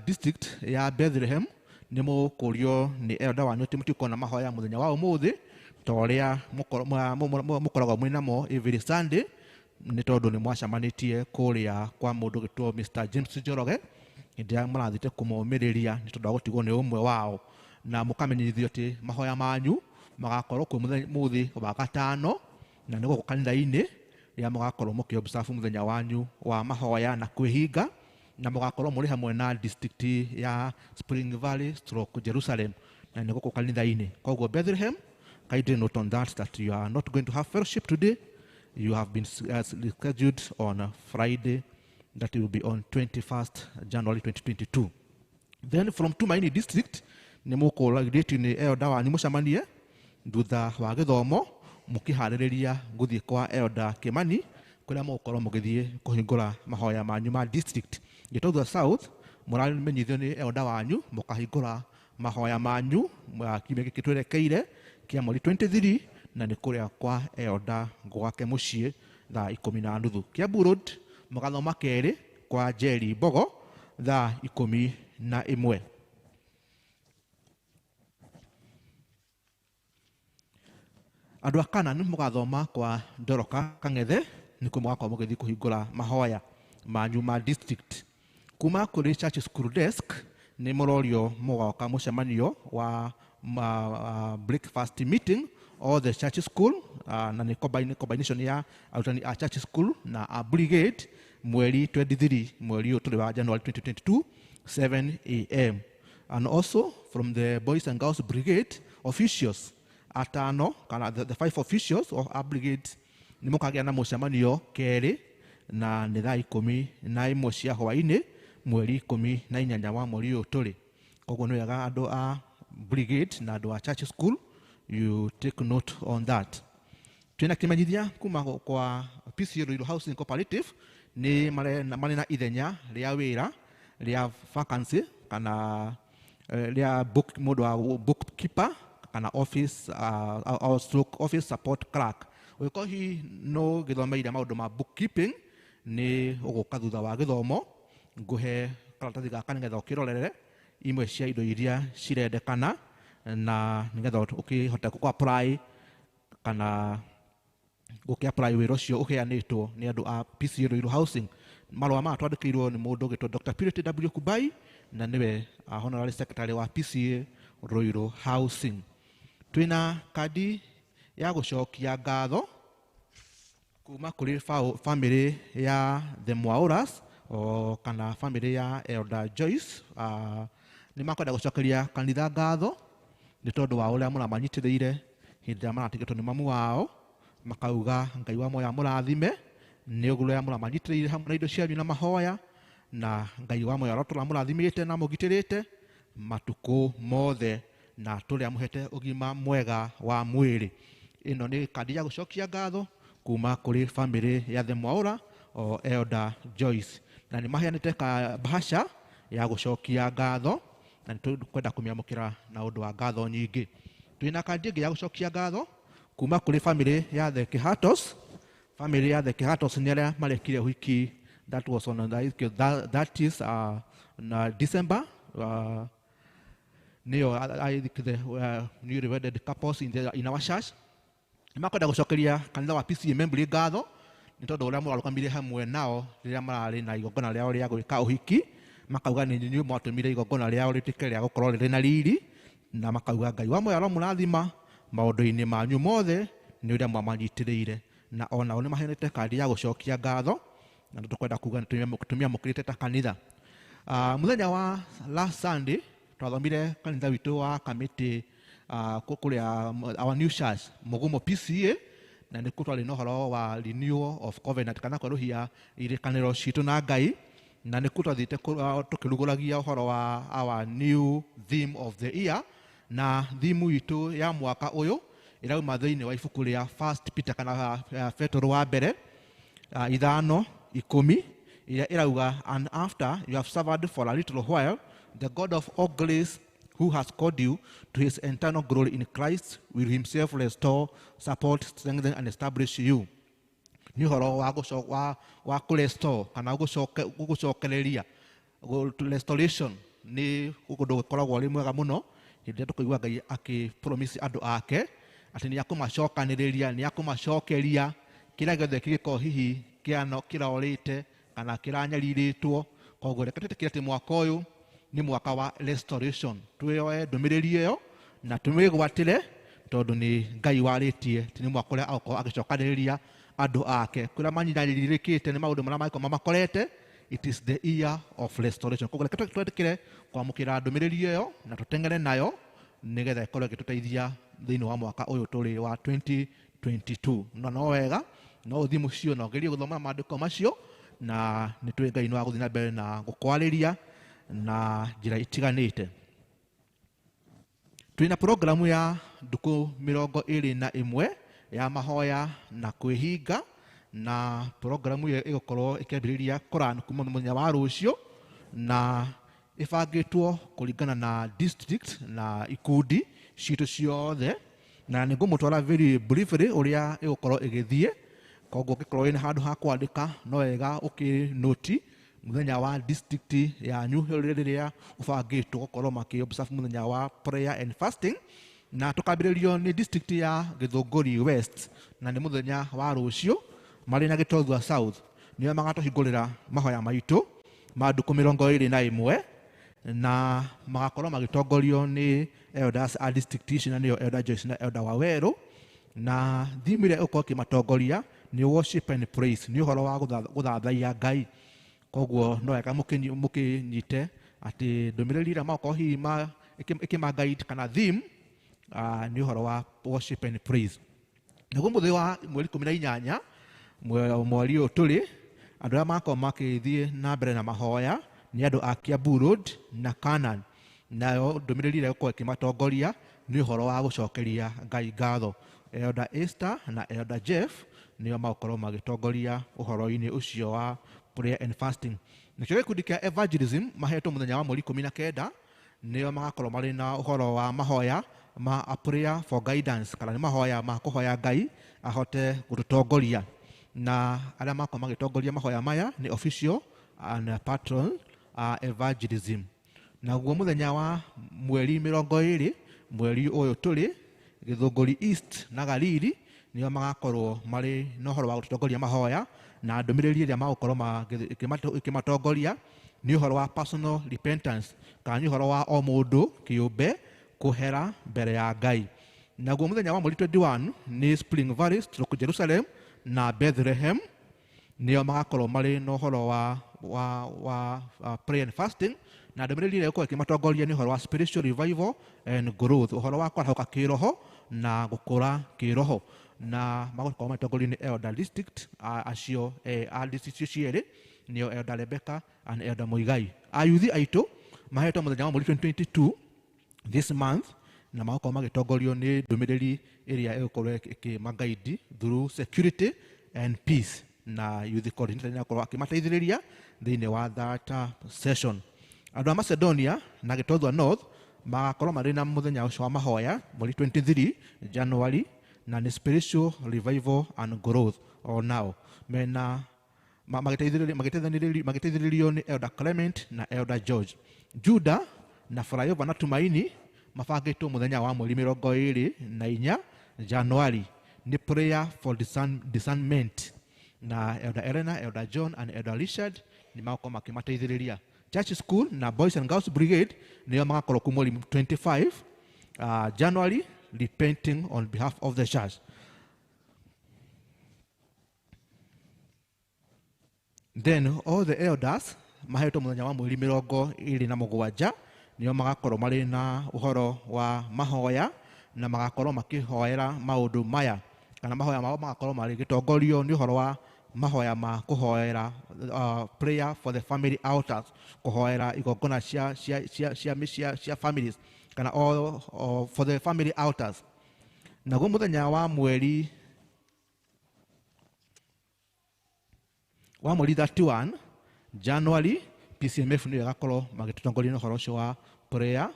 district ya Bethlehem, nĩ mũkũrio nĩ elder wanyu atĩ mũtikorwo na mahoya mũthenya wa ũmũthĩ ta ũrĩa mũkoragwo mwĩ namo every Sunday, nĩ tondũ nĩ mwacemanĩtie kũrĩa kwa mũndũ ũgĩtwo Mr. James Njoroge hĩndĩ ĩrĩa mũrathiĩte kũmomĩrĩria nĩ tondũ wa gũtigwo nĩ ũmwe wao, na mũkamenyithio atĩ mahoya manyu magakorwo kwĩ mũthĩ wa gatano na nĩ gũkũ kanitha-inĩ rĩrĩa mũgakorwo mũkĩ observe mũthenya wanyu wa mahoya na kwĩhinga, na mũgakorwo mũrĩ hamwe na district ya Spring Valley stroke Jerusalem na nĩ gũkũ kanitha-inĩ. Koguo Bethlehem, kindly note on that you are not going to have fellowship today. You have been scheduled on Friday, that will be on 21st January 2022. Then from Tumaini district, nĩ mũkũragĩrĩtio nĩ elder wanyu mũcemanie thutha wa gĩthomo mũkĩharĩrĩria gũthiĩ kwa elder Kimani kũrĩa mũgũkorwo mũgĩthiĩ kũhingũra mahoya manyu ma district. Gĩtũthua South mũramenyithio nĩ elder wanyu mũkahingũra mahoya manyu kiumia gĩkĩ twerekeire kĩa mweri 23 na nĩ kũrĩa kwa elder gwake mũciĩ thaa 10:30. Kiambu Road mũgathoma kerĩ kwa Jerry Mbogo thaa 11. Andũ a Canaan mũgathoma kwa Ndoroka Kang'ethe nĩkuo mũgakorwo mũgĩthiĩ kũhingũra mahoya manyu ma district. Kuma kũrĩ church school desk nĩ mũrorio mũgoka mũcemanio wa breakfast meeting all the church school, na nĩ combination ya arutani a church school na a brigade mweri 23 mweri ũyũ tũrĩ wa January 2022 7 a.m. And also from the Boys and Girls Brigade officials atano kana the 5 officials of our brigade nĩ mũkagĩa na mũcemanio kerĩ na nĩ thaa 11 cia hwaĩ-inĩ mweri 18 wa mweri ũyũ tũrĩ. Koguo nĩ wega andũ a brigade na andũ a church school you take note on that. Twĩna kĩmenyithia kuma kwa PCA Ruiru Housing Cooperative nĩ marĩ na ithenya rĩa wĩra rĩa vacancy kana rĩa book mũndũ wa bookkeeper kana office or stroke office support clerk. Ũngĩkorwo hihi no gĩthomeire maũndũ ma bookkeeping nĩ ũgũka thutha wa gĩthomo ngũhe karatathi gaka nĩgetha ũkĩrorere imwe cia indo iria cirendekana na nĩgetha ũkĩhote gũ apply kana gũkĩ apply wĩra ũcio ũheanĩtwo nĩ andũ a PCA Ruiru Housing. Marũa maya twandĩkĩirwo nĩ mũndũ ũgĩtwo Dr. Purity W. Kubai na nĩwe honorary secretary wa PCA Ruiru Housing. Twĩna kandi ya gũcokia ngatho kuma kũrĩ family ya the Mwauras o kana family ya Elder Joyce. Nĩ makwenda gũcokeria kanitha ngatho nĩ tondũ wa ũrĩa mũramanyitĩrĩire hĩndĩ ĩrĩa maratigĩtwo nĩ mamu wao, makauga Ngai wa moya mũrathime nĩ ũrĩa mũramanyitĩrĩire hamwe na indo cianyu na mahoya, na Ngai wa moya ũrĩa mũrathimĩte na mũgitĩrĩte matukũ mothe na tũrĩa mũhete ũgima mwega wa mwĩrĩ. Ĩno nĩ kandi ya gũcokia ngatho kuma kũrĩ family ya the Mwaura o Elder Joyce, na nĩ maheanĩte bahasha ya gũcokia ngatho na nĩ tũkwenda kũmĩamũkĩra na ũndũ wa ngatho nyingĩ. Twĩna kandi ĩngĩ ya gũcokia ngatho kuma kũrĩ family ya the Kihatos. Family ya the Kihatos nĩ arĩa marekire wiki, that was on that is na December, nĩyo the newly wedded couples in our church. Nĩ makwenda gũcokeria kanitha wa PCA Membry ngatho nĩ tondũ ũrĩa mũrarũgamire hamwe nao rĩrĩa mararĩ na igongona rĩao rĩa gwĩka ũhiki, makauga nĩ inyuĩ mwatũmire igongona rĩao rĩtuĩke rĩa gũkorwo rĩrĩ na riri, na makauga Ngai wa muoyo aromũrathima maũndũ-inĩ manyu mothe nĩ ũrĩa mwamanyitĩrĩire, na onao nĩ maheanĩte kandi ya gũcokia ngatho na nĩ tũkwenda kuga nĩ tũmĩamũkĩrĩte ta kanitha. Mũthenya wa last Sunday twathomire kanitha witũ wa kamĩtĩ kũrĩa our new church Mugumo PCA, na nĩkuo twarĩ na ũhoro wa renewal of covenant kana kwerũhia irĩkanĩro citũ na Ngai, na nĩkuo twathiĩte tũkĩrugũragia ũhoro wa our new theme of the year, na theme itũ ya mwaka ũyũ ĩrauma thĩinĩ wa ibuku rĩa First Peter kana Petero wa mbere 5:10 ĩrĩa ĩrauga, and after you have suffered for a little while, the God of all grace who has called you to his eternal glory in Christ will himself restore, support, strengthen and establish you. Nĩ ũhoro wa wa kũrestore kana gũcokereria. Restoration nĩ ũndũ ũkoragwo ũrĩ mwega mũno hĩndĩ ĩrĩa tũkũigua Ngai akĩ-promise andũ ake atĩ nĩ akũmacokanĩrĩria, nĩ akũmacokeria kĩrĩa gĩothe kĩngĩkorwo hihi kĩrorĩte kana kĩranyarirĩtwo. Koguo reke twĩtĩkĩre atĩ mwaka ũyũ nĩ mwaka wa restoration. Twĩoe ndũmĩrĩri ĩyo na tũmĩgwatĩre tondũ nĩ Ngai warĩtie atĩ nĩ mwaka ũrĩa agũkorwo agĩcokanĩrĩria andũ ake kũrĩa manyarirĩkĩte nĩ maũndũ marĩa mangĩkorwo mamakorete. It is the year of restoration. Koguo reke twĩtĩkĩre kwamũkĩra ndũmĩrĩri ĩyo na tũteng'ere nayo nĩgetha ĩkorwo ĩgĩtũteithia thĩinĩ wa mwaka ũyũ tũrĩ wa 2022. Na no wega no ũthiĩ mũciĩ na ũgerie gũthoma maandĩko macio, na nĩ tũĩ Ngai nĩ wa gũthiĩ na mbere na gũkwarĩria na njĩra itiganĩte. Twĩna programu ya ndukũ 21 ya mahoya na kwĩhinga, na programu ĩyo ĩgũkorwo ĩkĩambĩrĩria kũran kuma mũthenya wa rũciũ, na ĩbangĩtwo kũringana na district na ikundi citũ ciothe, na nĩ ngũmũtwara very briefly ũrĩa ĩgũkorwo ĩgĩthiĩ. Koguo ũngĩkorwo wĩna handũ ha kwandĩka no wega ũkĩnoti mũthenya wa district yanyu rĩrĩa ũbangĩtwo gũkorwo makĩ observe mũthenya wa prayer and fasting. Na tũkambĩrĩrio nĩ district ya Gĩthũngũri West, na nĩ mũthenya wa rũciũ marĩ na Gĩtothua South nĩo magatũhingũrĩra mahoya maitũ ma ndukũ 21, na magakorwo magĩtongorio nĩ elders a district ici, na nĩo Elder Joyce na Elder Wawerũ. Na theme ĩrĩa ĩgũkorwo ĩkĩmatongoria nĩ worship and praise, nĩ ũhoro wa gũthathaiya Ngai. Koguo no wega mũkĩnyite atĩ ndũmĩrĩri ĩrĩa magakorwo hihi ĩkĩma-guide kana theme nĩ ũhoro wa worship and praise. Naguo mũthĩ wa mweri 18 mweri ũyũ tũrĩ, andũ arĩa magakorwo makĩthiĩ na mbere na mahoya nĩ andũ a Kiambu Road na Canaan. Nayo ndũmĩrĩri ĩrĩa ĩgũkorwo ĩkĩmatongoria nĩ ũhoro wa gũcokeria Ngai ngatho. Elder Esther na Elder Jeff nĩo magũkorwo magĩtongoria ũhoro-inĩ ũcio wa prayer and fasting. Nakĩo gĩkundi kĩa evangelism mahetwo mũthenya wa mweri 19, nĩo magakorwo marĩ na ũhoro wa mahoya ma a prayer for guidance, kana nĩ mahoya ma kũhoya Ngai ahote gũtũtongoria. Na arĩa magakorwo magĩtongoria mahoya maya nĩ official and patron evangelism. Naguo mũthenya wa mweri 20 mweri ũyũ tũrĩ, Gĩthũngũri East na Galili nĩo magakorwo marĩ na ũhoro wa gũtũtongoria mahoya, na ndũmĩrĩri ĩrĩa magũkorwo ĩkĩmatongoria nĩ ũhoro wa personal repentance, kana nĩ ũhoro wa o mũndũ kĩũmbe kũhera mbere ya Ngai. Naguo mũthenya wa mweri 21 nĩ Spring Valley stroke Jerusalem na Bethlehem nĩo magakorwo marĩ na ũhoro wa prayer and fasting, na ndũmĩrĩri ĩrĩa ĩgũkorwo ĩkĩmatongoria nĩ ũhoro wa spiritual revival and growth, ũhoro wa kwarahũka kĩroho na gũkũra kĩroho. Na magũkorwo magĩtongorio nĩ Elder District acio a district icio cierĩ nĩo Elder Rebecca and Elder Muigai. Ayuthi aitũ mahetwo mũthenya wa mweri 2022 this month, na magakorwo magĩtongorio nĩ ndũmĩrĩri ĩrĩa ĩgũkorwo ĩkĩmagaidi through security and peace, na youth coordinator nĩ akorwo akĩmateithĩrĩria thĩinĩ wa that session. Andũ a Macedonia na Gĩtothua North magakorwo marĩ na mũthenya ũcio wa mahoya mweri 23 January, na nĩ spiritual revival and growth. O nao mena magĩteithĩrĩrio nĩ Elder Clement na Elder George. Juda na Flyover na Tumaini mabangĩtwo mũthenya wa mweri 24 January nĩ prayer for discernment, na Elder Elena, Elder John and Elder Richard nĩ magakorwo makĩmateithĩrĩria. Church School na Boys and Girls Brigade nĩo magakorwo ku mweri 25 January, repenting on behalf of the church. Then all the elders mahetwo mũthenya wa mweri 27 nĩo magakorwo marĩ na ũhoro wa mahoya, na magakorwo makĩhoera maũndũ maya, kana mahoya mao magakorwo magĩtongorio nĩ ũhoro wa mahoya ma kũhoera prayer for the family altars, kũhoera igongona cia families, kana all for the family altars. Naguo mũthenya wa mweri 31 January PCMF nĩyo ĩgakorwo magĩtũtongoria nĩ ũhoro ũcio wa prayer,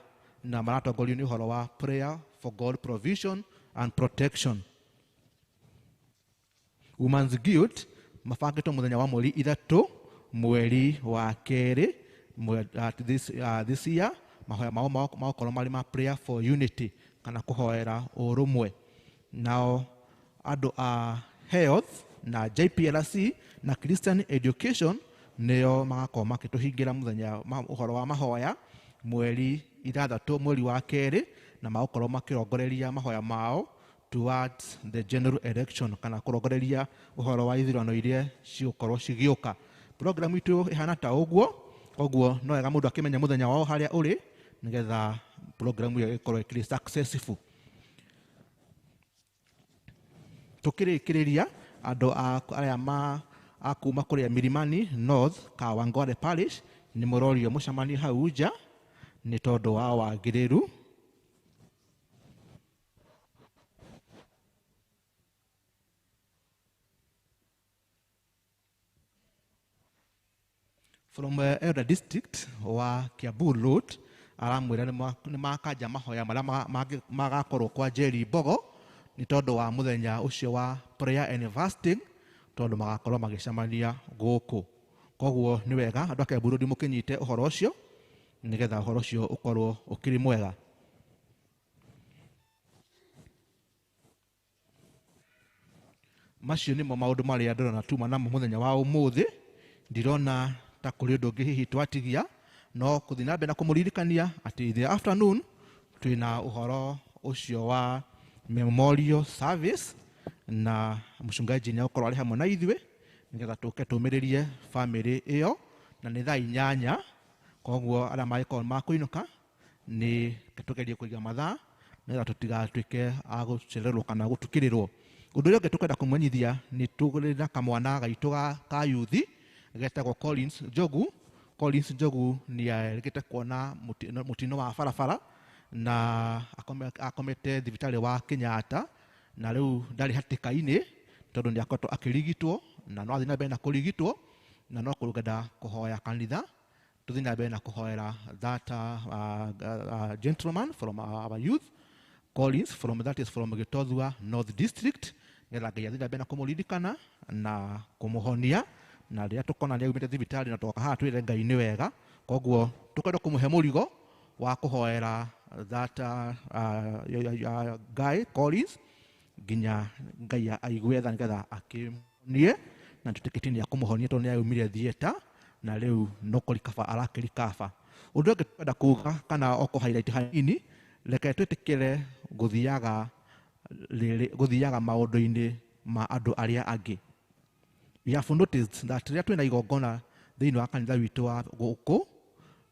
na maratongorio nĩ ũhoro wa prayer for God provision and protection. Women's Guild mabangĩtwo mũthenya wa mweri 3 mweri wa 2 this year. Mahoya mao magokorwo marĩ ma prayer for unity kana kũhoera ũrũmwe. Nao andũ a health na JPLC na Christian Education nĩo magakorwo makĩtũhingĩra mũthenya ũhoro wa mahoya mweri 6 mweri wa 2, na magakorwo makĩrongoreria mahoya mao towards the general election kana kũrongoreria ũhoro wa ithurano iria cigũkorwo cigĩũka. Program itũ ĩhana ta ũguo, koguo no wega mũndũ akĩmenya mũthenya wao harĩa ũrĩ nĩgetha program ĩyo ĩkorwo ĩkĩrĩ successful. Tũkĩrĩkĩrĩria andũ arĩa a kuma kũrĩa Milimani North Kawangware Parish nĩ mũrorio mũcemanio hau nja nĩ tondũ wa wagĩrĩru. From Elder District wa Kiambu Road aramwĩra nĩ makanja mahoya marĩa magakorwo kwa Jerry Mbogo nĩ tondũ wa mũthenya ũcio wa prayer and fasting, tondũ magakorwo magĩcemania gũkũ. Koguo nĩ wega andũ a Kiambu Road mũkĩnyite ũhoro ũcio nĩgetha ũhoro ũcio ũkorwo ũkĩrĩ mwega. Macio nĩmo maũndũ marĩa ndĩrona tuma namo mũthenya wa ũmũthĩ. Ndirona ta kũrĩ ũndũ ũngĩ hihi twatigia, no kũthiĩ na mbere na kũmũririkania atĩ in the afternoon twĩna ũhoro ũcio wa memorial service na mũcungaji nĩ egũkorwo arĩ hamwe na ithuĩ nĩgetha tũke tũmĩrĩrie famĩlĩ ĩyo, na nĩ thaa 8. Koguo arĩa mangĩkorwo makũinũka nĩ tũgerie kũiga mathaa nĩgetha tũtigatuĩke a gũcererwo kana gũtukĩrĩrwo. Ũndũ ũrĩa ũngĩ tũkwenda kũmũmenyithia nĩ tũrĩ na kamwana gaitũ ka yuthi getagwo Collins Njogu. Collins Njogu nĩ erĩgĩte kuona mũtino wa barabara na akomete thibitarĩ wa Kenyatta, na rĩu ndarĩ hatĩka-inĩ tondũ nĩ akoretwo akĩrigitwo na no athiĩ na mbere na kũrigitwo, na no kũgenda kũhoya kanitha. Tũthiĩ na mbere na kũhoera that gentleman from our youth Collins from that is from Gitothua North District, nĩgetha Ngai athiĩ na mbere na kũmũririkana na kũmũhonia, na rĩrĩa tũkona nĩ aumĩte thibitarĩ na tũgoka haha twĩre Ngai nĩ wega. Koguo tũkwenda kũmũhe mũrigo wa kũhoera that guy Collins nginya Ngai aigue tha nĩgetha akĩmuonie, na tũtĩkĩtie nĩ akũmũhonia tondũ nĩ aumire theatre na rĩu no kũrikaba arakĩrikaba. Ũndũ ũngĩ tũkwenda kuga kana o kũ highlight hanini, reke twĩtĩkĩre gũthiaga maũndũ-inĩ ma andũ arĩa angĩ. We have noticed that rĩrĩa twĩna igongona thĩinĩ wa kanitha witũ wa gũkũ,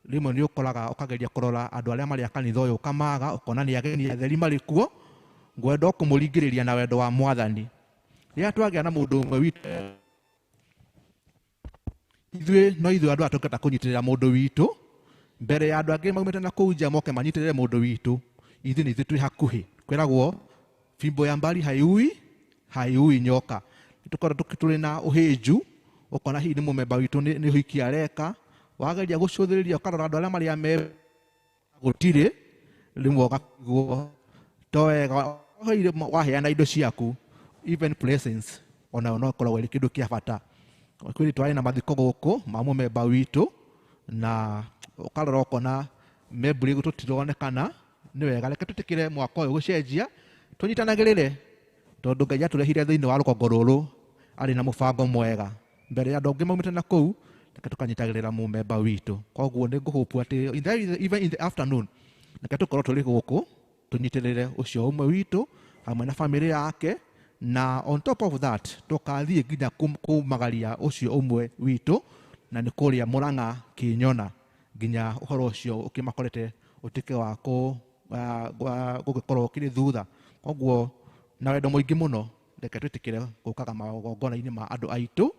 rĩmwe nĩ ũkoraga ũkageria kũrora andũ arĩa marĩ a kanitha ũyũ ũkamaga, ũkona nĩ ageni atheri marĩ kuo, ngwenda o kũmũringĩrĩria na wendo wa Mwathani. Rĩrĩa twagĩa na mũndũ ũmwe witũ, ithuĩ no ithuĩ andũ aya tũngĩhota kũnyitĩrĩra mũndũ witũ mbere ya andũ angĩ maumĩte na kũu nja moke manyitĩrĩre mũndũ witũ, ithuĩ nĩ ithuĩ twĩ hakuhĩ. Kwĩragwo fimbo ya mbari haiui nyoka. Tũkorwo tũrĩ na ũhĩnju, ũkona hihi nĩ mũmemba witũ nĩ ũhiki areka, wageria gũcũthĩrĩria ũkarora andũ arĩa marĩ me gũtirĩ, rĩmwe ũgakuo to wega waheana indo ciaku, even presence onayo no ĩkoragwo ĩrĩ kĩndũ kĩa bata. Kwĩrĩ twarĩ na mathiko gũkũ ma mũmemba witũ, na ũkarora ũkona membũrĩ tũtironekana, nĩ wega reke tũtĩkĩre mwaka ũyũ gũcenjia, tũnyitanagĩrĩre tondũ Ngai atũrehire thĩinĩ wa rũgongo rũrũ arĩ na mũbango mwega. Mbere ya andũ angĩ maumĩte na kũu, reke tũkanyitagĩrĩra mũmemba witũ. Koguo nĩ ngũhope atĩ even in the afternoon reke tũkorwo tũrĩ gũkũ tũnyitĩrĩre ũcio ũmwe witũ hamwe na famĩlĩ yake, na on top of that tũkathiĩ nginya kũmagaria ũcio ũmwe witũ, na nĩ kũrĩa Mũrang'a Kĩnyona, nginya ũhoro ũcio ũkĩmakorete ũtuĩke wa gũgĩkorwo ũkĩrĩ thutha. Koguo na wendo mũingĩ mũno reke twĩtĩkĩre gũkaga magongona-inĩ ma andũ aitũ,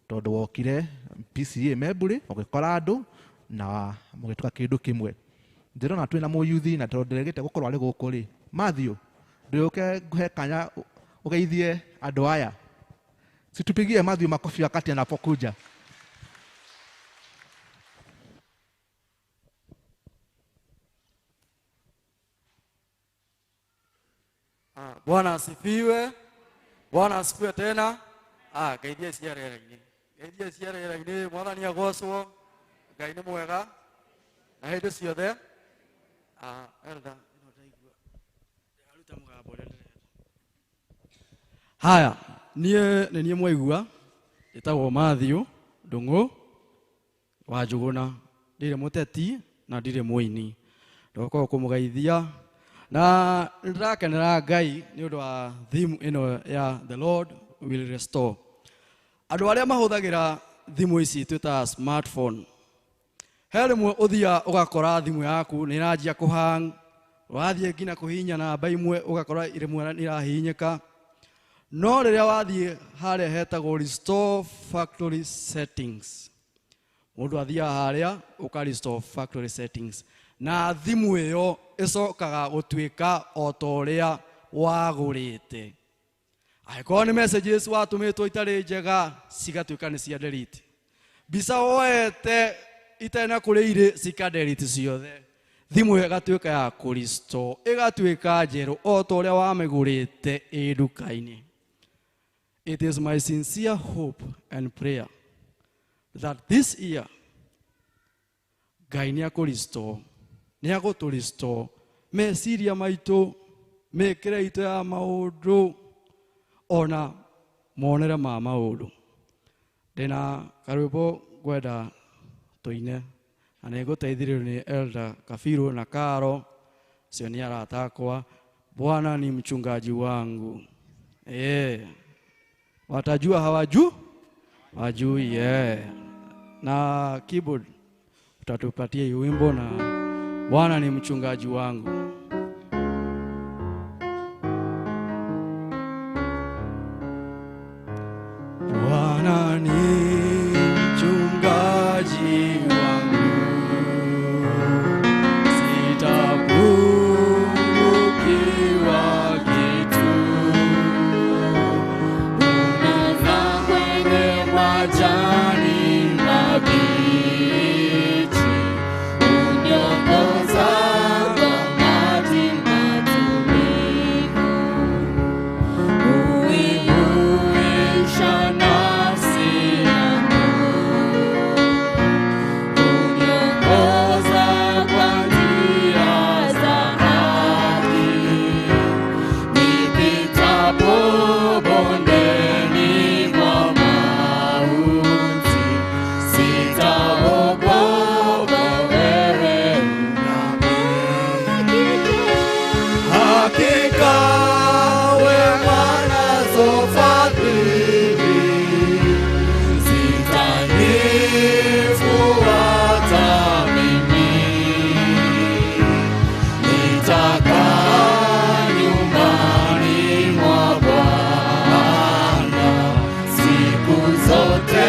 tondũ wokire PCA Membũrĩ ũgĩkora andũ na mũgĩtuĩka kĩndũ kĩmwe. Ndĩrona twĩna mũyuthi na tondũ ndĩregete gũkorwo arĩ gũkũ rĩ, Matthew, ndĩũke ngũhe kanya ũgeithie andũ aya. Situpigie Matthew makofi wakati anapokuja. Bwana asifiwe. Bwana asifiwe tena. Ngeithie cia rĩera-inĩ. Ngeithie cia rĩera-inĩ, Mwathani agocwo, Ngai nĩ mwega na hĩndĩ ciothe. Elda, ĩno ndaigua ndĩraruta mũgambo ũrĩa ndĩrenda. Haya, niĩ nĩ niĩ mwaigua, njĩtagwo Matthew Ndung'u wa Njũgũna. Ndirĩ mũteti na ndirĩ mũini. Ndoka kũmũgeithia na nĩndĩrakenera Ngai nĩ ũndũ wa theme ĩno ya The Lord Will Restore. Andũ arĩa mahũthagĩra thimũ ici twĩtaga smartphone, he rĩmwe ũthiaga ũgakora thimũ yaku nĩ ĩranjia kũhang, wathiĩ nginya kũhihinya namba imwe ũgakora rĩmwe nĩ ĩrahihinyĩka. No rĩrĩa wathiĩ harĩa hetagwo restore factory settings, mũndũ athiaga harĩa ũka restore factory settings, na thimũ ĩyo ĩcokaga gũtuĩka o ta ũrĩa wagũrĩte. Angĩkorwo nĩ messages watũmĩtwo itarĩ njega, cigatuĩka nĩ cia delete. Mbica woete itarĩ na kũrĩa irĩ, cika delete ciothe. Thimũ ĩyo ĩgatuĩka ya kũ-restore, ĩgatuĩka njerũ o ta ũrĩa wamĩgũrĩte ĩ nduka-inĩ. It is my sincere hope and prayer that this year Ngai nĩ akũ-restore, nĩ agũtũ-restore meciria maitũ, mĩkĩre itũ ya maũndũ, ona monere ma maũndũ. Ndĩna karwĩmbo ngwenda tũine, na nĩ ngũteithĩrĩrio nĩ Elder Kabiru na Karo, cio nĩ arata akwa. Bwana ni mchungaji wangu. Watajua hawajui? Wajui, Na keyboard utatupatia hiyo wimbo na Bwana ni mchungaji wangu. Bwana ni mchungaji wangu, sitapungukiwa kitu. Unilaza kwenye majani mabichi, uniongoza kwa maji matulivu, huihuisha nafsi yangu, uniongoza kwa njia za haki, nipitapo bondeni mwa mauti, sitaogopa, wewe unami. Hakika wema nazo fadhili zitanifuata mimi, nitakaa nyumbani mwa Bwana siku zote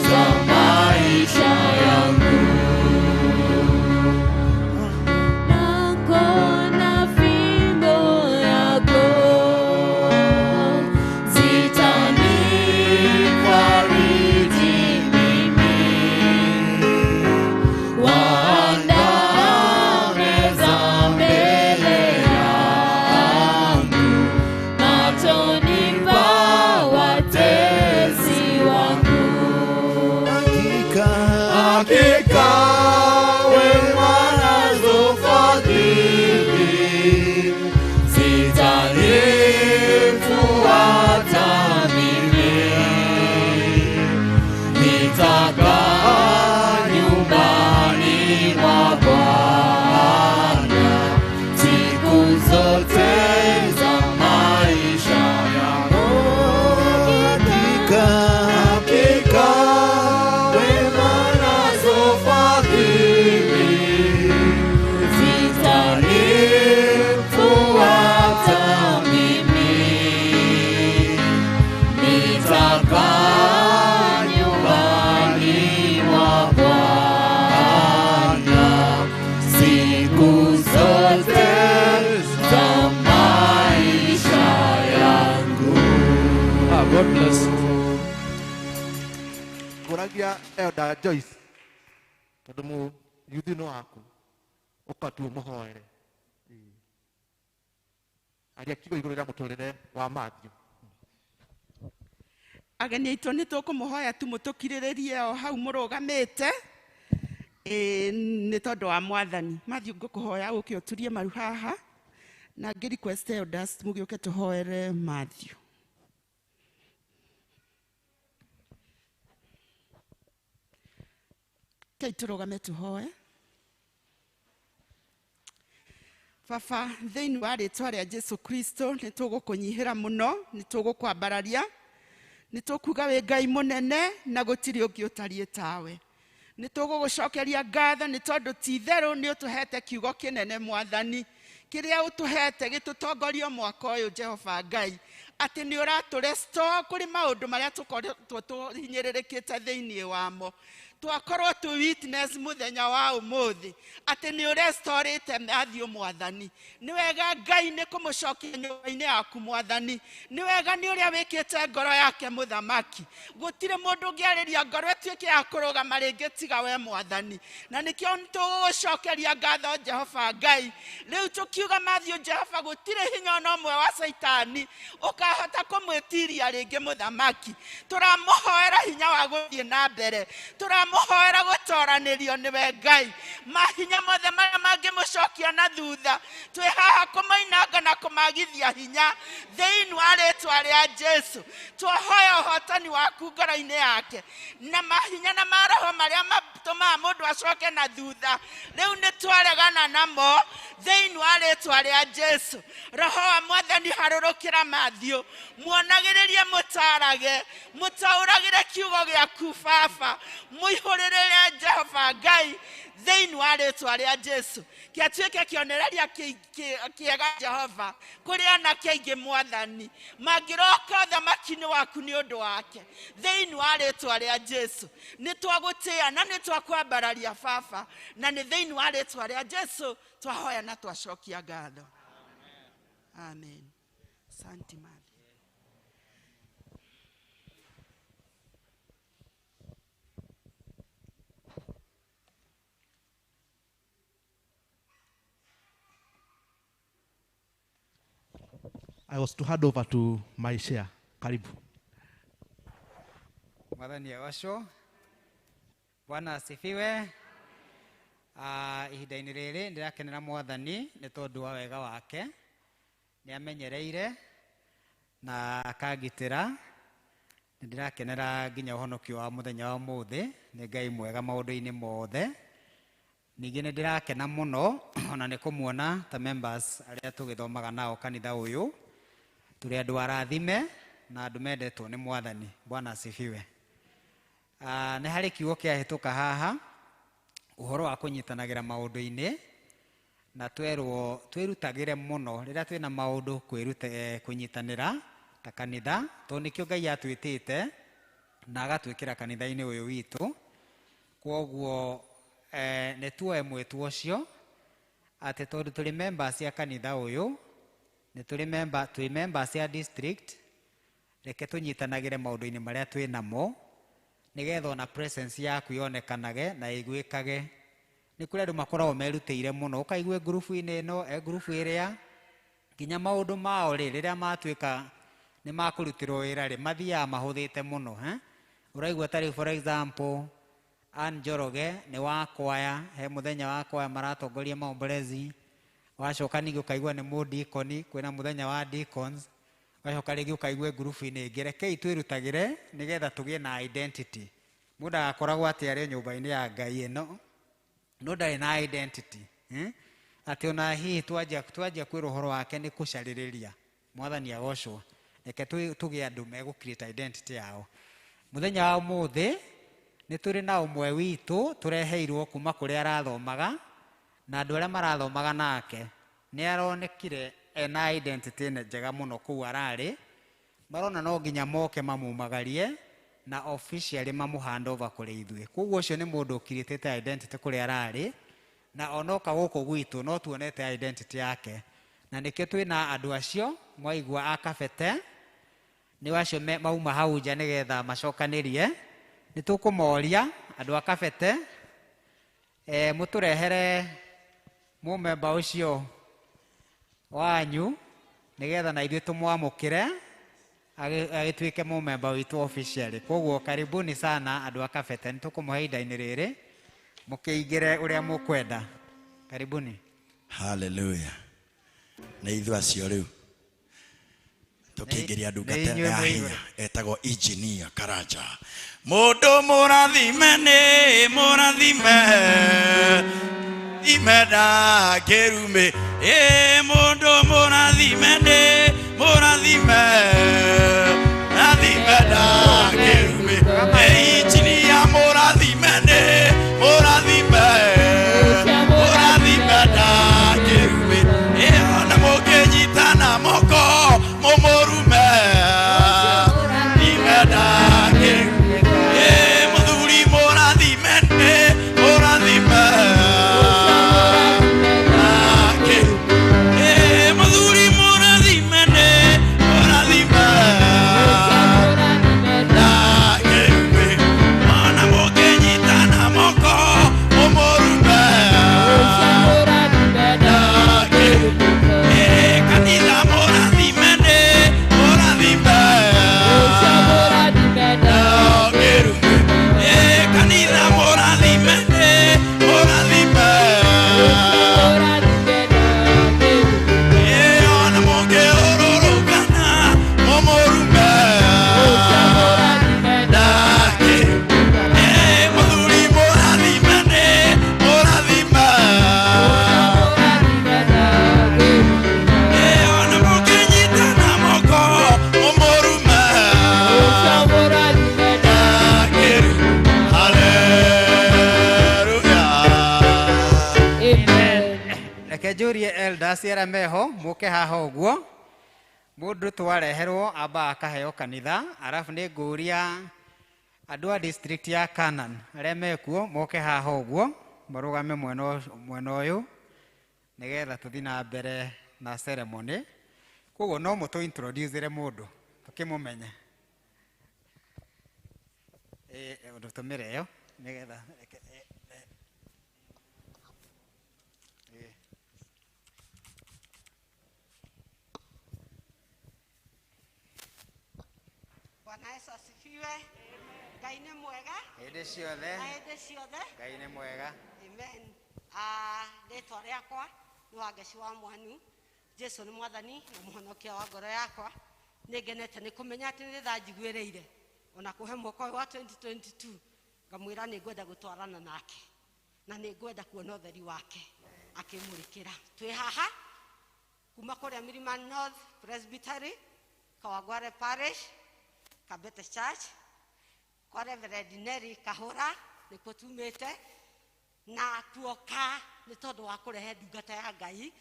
za maisha yangu. Nakona fimbo yako Zitanifariji mimi, waandaa meza mbele yangu, machoni pa watesi wangu. Hakika wema nazo fadhili zitanifuata mimi, nitakaa nyumbani mwa Bwana siku zote za maisha yangu. Hakika wema nazo fadhili zitanifuata mimi, nitakaa nyumbani mwa Bwana siku zote za maisha yangu. God bless. Ngũragia Elder Joyce tondũ mũ yuthi no waku ũka tu mũhoere. Aria kiugo igũrũ rĩa mũtũrĩre wa Matthew. Ageni aitũ nĩ tũkũmũhoya tu mũtũkirĩrĩrie o hau mũrũgamĩte, ĩĩ, nĩ tondũ wa Mwathani. Matthew, ngũkũhoya ũke ũturie maru haha na ngĩ request elders mũgĩũke tũhoere Matthew. Kei tũrũgame tũhoe. Baba, thĩinĩ wa rĩtwa rĩa Jesu Kristo, nĩ tũgũkũnyihĩra mũno, nĩ tũgũkwambararia, nĩ tũkuga wĩ Ngai mũnene na gũtirĩ ũngĩ ũtariĩ tawe. Nĩ tũgũgũcokeria ngatho nĩ tondũ ti itherũ nĩ ũtũhete kiugo kĩnene Mwathani, kĩrĩa ũtũhete gĩtũtongorio mwaka ũyũ Jehova Ngai, atĩ nĩ ũratũrestore kũrĩ maũndũ marĩa tũkoretwo tũhinyĩrĩrĩkĩte thĩinĩ wamo. Twakorwo tũ witness mũthenya wa ũmũthĩ atĩ nĩ ũrestorĩte Matthew Mwathani. Nĩ wega Ngai nĩ kũmũcokia nyũmba-inĩ yaku Mwathani. Nĩ wega nĩ ũrĩa wĩkĩte ngoro yake mũthamaki. Gũtirĩ mũndũ ũngĩarĩria ngoro ĩtuĩke ya kũrũgama rĩngĩ tiga we Mwathani. Na nĩkĩo tũgũgũcokeria ngatho Jehova Ngai. Rĩu tũkiuga Matthew Jehova, gũtirĩ hinya ona ũmwe wa Caitani ũkahota kũmwĩtiria rĩngĩ mũthamaki. Tũramũhoera hinya wa gũthiĩ na mbere, tũramũhoera gũtoranĩrio nĩwe Ngai. Mahinya mothe marĩa mangĩmũcokia na thutha, twĩ haha kũmoinanga na kũmagithia hinya thĩinĩ wa rĩtwa rĩa Jesu. Twahoya ũhotani waku ngoro-inĩ yake, na mahinya na maroho marĩa matũmaga mũndũ acoke na thutha, rĩu nĩ twaregana namo thĩinĩ wa rĩtwa rĩa Jesu. Roho wa Mwathani harũrũkĩra Matthew, muonagĩrĩrie, mũtaarage, mũtaũragĩre kiugo gĩaku Baba, mũihũrĩrĩre Jehova Ngai thĩinĩ wa rĩtwa rĩa Jesu. Kĩatuĩke kĩonereria kĩega Jehova kũrĩ anake aingĩ Mwathani mangĩroka ũthamaki-inĩ waku nĩ ũndũ wake thĩinĩ wa rĩtwa rĩa Jesu. Nĩ twagũtĩĩa na nĩ twakwambararia Baba, na nĩ thĩinĩ wa rĩtwa rĩa Jesu twahoya na twacokia ngatho. Amen. Asante Matthew. I was to hand over to my share. Karibu. Mwathani agocwo. Bwana asifiwe. Ihinda-inĩ rĩrĩ ndĩrakenera Mwathani nĩ tondũ wa wega wake. Nĩ amenyereire na akangitĩra. Nĩ ndĩrakenera nginya ũhonokio wa mũthenya wa ũmũthĩ. Nĩ Ngai mwega maũndũ-inĩ mothe. Ningĩ nĩ ndĩrakena mũno ona nĩ kũmuona ta members arĩa tũgĩthomaga nao kanitha ũyũ. Tũrĩ andũ arathime na andũ mendetwo nĩ Mwathani. Bwana asifiwe. Nĩ harĩ kiugo kĩahĩtũka haha ũhoro wa kũnyitanagĩra maũndũ-inĩ, na twerwo twĩrutagĩre mũno rĩrĩa twĩna maũndũ kũnyitanĩra ta kanitha, tondũ nĩkĩo Ngai atwĩtĩte na agatwĩkĩra kanitha-inĩ ũyũ witũ. Kwoguo nĩ tuoe mwĩtũ ũcio atĩ tondũ tũrĩ members a kanitha ũyũ, nĩ tũrĩ member, twĩ members a district, reke tũnyitanagĩre maũndũ-inĩ marĩa twĩ namo nĩgetha ona presence yaku yonekanage na ĩiguĩkage. Nĩ kũrĩ andũ makoragwo merutĩire mũno, ũkaigua ngurubu-inĩ ĩno, e ngurubu ĩrĩa, nginya maũndũ mao rĩ, rĩrĩa matuĩka nĩ makũrutĩrwo wĩra rĩ, mathiaga mahũthĩte mũno, eh? Ũraigua ta rĩu for example, Ann Njoroge nĩ wa kwaya, he mũthenya wa kwaya maratongoria maombolezi, wacoka ningĩ ũkaigua nĩ mũdikoni, kwĩna mũthenya wa deacons, wacoka rĩngĩ ũkaigua ngurubu-inĩ ĩngĩ. Rekei twĩrutagĩre nĩgetha tũgĩe na identity. Mũndũ agakoragwo atĩ arĩ nyũmba-inĩ ya Ngai ĩno, no ndarĩ na identity, eh? Atĩ ona hihi twanjia kwĩrwo ũhoro wake nĩ kũcarĩrĩria. Mwathani agocwo. Reke tũgĩe andũ megũ create identity yao. Mũthenya wa ũmũthĩ nĩ tũrĩ na ũmwe witũ tũreheirwo kuma kũrĩa arathomaga, na andũ arĩa marathomaga nake nĩ aronekire ena identity njega mũno kũu ararĩ. Marona no nginya moke mamumagarie na officially mamũ hand over kũrĩ ithuĩ. Koguo ũcio nĩ mũndũ ũkiritĩte identity kũrĩa ararĩ, na onoka gũkũ gwitũ no tuonete identity yake. Na nĩkĩo twĩna andũ acio mwaigua a Kabete, nĩ acio mauma hau nja nĩgetha macokanĩrie. Nĩ tũkũmoria andũ a Kabete, mũtũrehere mũmemba ũcio wanyu nĩgetha na ithuĩ tũmwamũkĩre. Agĩtuĩke mũmemba witũ officially. Koguo karibuni sana andũ a Kabete, nĩ tũkũmũhe ihinda-inĩ rĩrĩ mũkĩingĩre ũrĩa mũkwenda. Karibuni. Hallelujah. Nĩ ithuĩ acio rĩu tũkĩingĩria ndungata Nĩ inyuĩ ya mwĩ hinya igũrũ. Etagwo Engineer Karanja. Mũndũ mũrathime nĩ mũrathime imenda kĩrumĩ ĩ mũndũ mũrathime nĩ mũrathime rathime ndakĩrumĩ ĩ injinia mũrathime nĩ mũrathime mũrathime ndakĩrumĩ ĩ ona mũngĩnyitana moko mũmũrume ime ndakĩrumĩ ĩ mũthuri mũrathime nĩ mũrathime Reke njũrie elders arĩa meho mũke haha ũguo. Mũndũ twareherwo amba akaheo kanitha, arabu nĩ ngũria andũ a district ya Canaan arĩa mekuo moke haha ũguo marũgame mwena ũyũ nĩgetha tũthiĩ na mbere na ceremony. Koguo no mũtũ introduce mũndũ tũkĩmũmenye. Tũmĩre ĩyo nĩgetha reke Bwana Yesu asifiwe. Ngai nĩ mwega hĩndĩ ciothe. Na hĩndĩ ciothe. Ngai nĩ mwega. Amen. Rĩtwa rĩakwa nĩ Wangeci wa Mwanu. Jesu nĩ mwathani na mũhonokia wa ngoro yakwa. Nĩ ngenete nĩ kũmenya atĩ nĩ tha njiguĩrĩire ona kũhe mwaka ũyũ wa 2022 ngamwĩra nĩ ngwenda gũtwarana nake na nĩ ngwenda kuona ũtheri wake akĩmũrĩkĩra. Twĩ haha kuma kũrĩa Mlima North Presbytery, Kawangware Parish, Kabete Church, kwa Reverend Neri Kahura nĩkuo tumĩte na tuoka nĩ tondũ wa kũrehe ndungata ya Ngai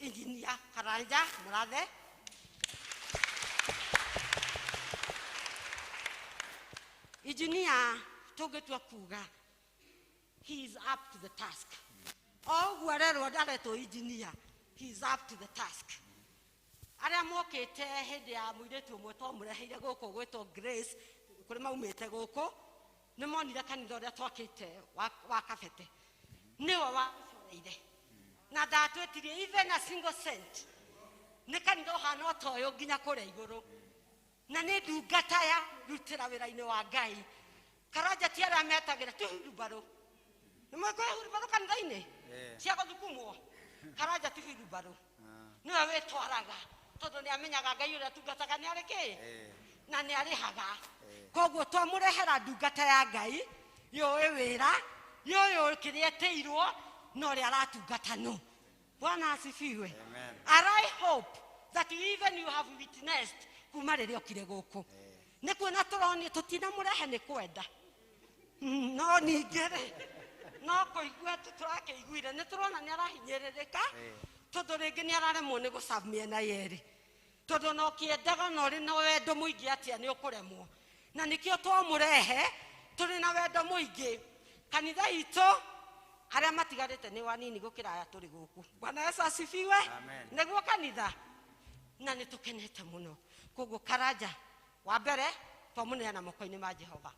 Engineer Karanja Mũrathe. Engineer tũngĩtua kuga he is up to the task. O ũguo arerwo ndaretwo engineer, he is up to the task. Arĩa mokĩte hĩndĩ ya mũirĩtu ũmwe twamũreheire gũkũ gwĩtwo Grace kũrĩ maumĩte gũkũ nĩ monire kanitha ũrĩa twakĩte wa Kabete nĩwe waũcoreire na ndatwĩtirie even a single cent. Nĩ kanitha ũhana o ta ũyũ nginya kũrĩa igũrũ na nĩ ndungata ya rutĩra wĩra-inĩ wa Ngai. Karanja ti arĩa metagĩra ti hurumbarũ. Nĩ mũĩ kwĩ hurumbarũ kanitha-inĩ cia gũthukumwo? Karanja ti hurumbarũ, nĩwe wĩtwaraga tondũ nĩ amenyaga Ngai ũrĩa tungataga nĩ arĩ kĩ na nĩ arĩhaga. Koguo twamũrehera ndungata ya Ngai yũĩ wĩra yũĩ kĩrĩa ĩtĩirwo na ũrĩa aratungata no. Bwana asifiwe. And I hope that even you have witnessed kuma rĩrĩa okire gũkũ nĩ kuona tũronio tũtinamũrehe nĩ kwenda no ningĩ rĩ no kũigua tũrakĩiguire nĩ tũrona nĩ arahinyĩrĩrĩka tondũ rĩngĩ nĩ araremwo nĩ gũserve mĩena yerĩ tondũ ona ũkĩendaga na ũrĩ na wendo mũingĩ atĩa nĩ ũkũremwo na nĩkĩo twamũrehe tũrĩ na wendo mũingĩ. Kanitha itũ arĩa matigarĩte nĩ wanini gũkĩra aya tũrĩ gũkũ. Bwana Yesu asifiwe. Nĩguo kanitha na nĩ tũkenete mũno. Koguo Karanja wa mbere twamũneana moko-inĩ ma Jehova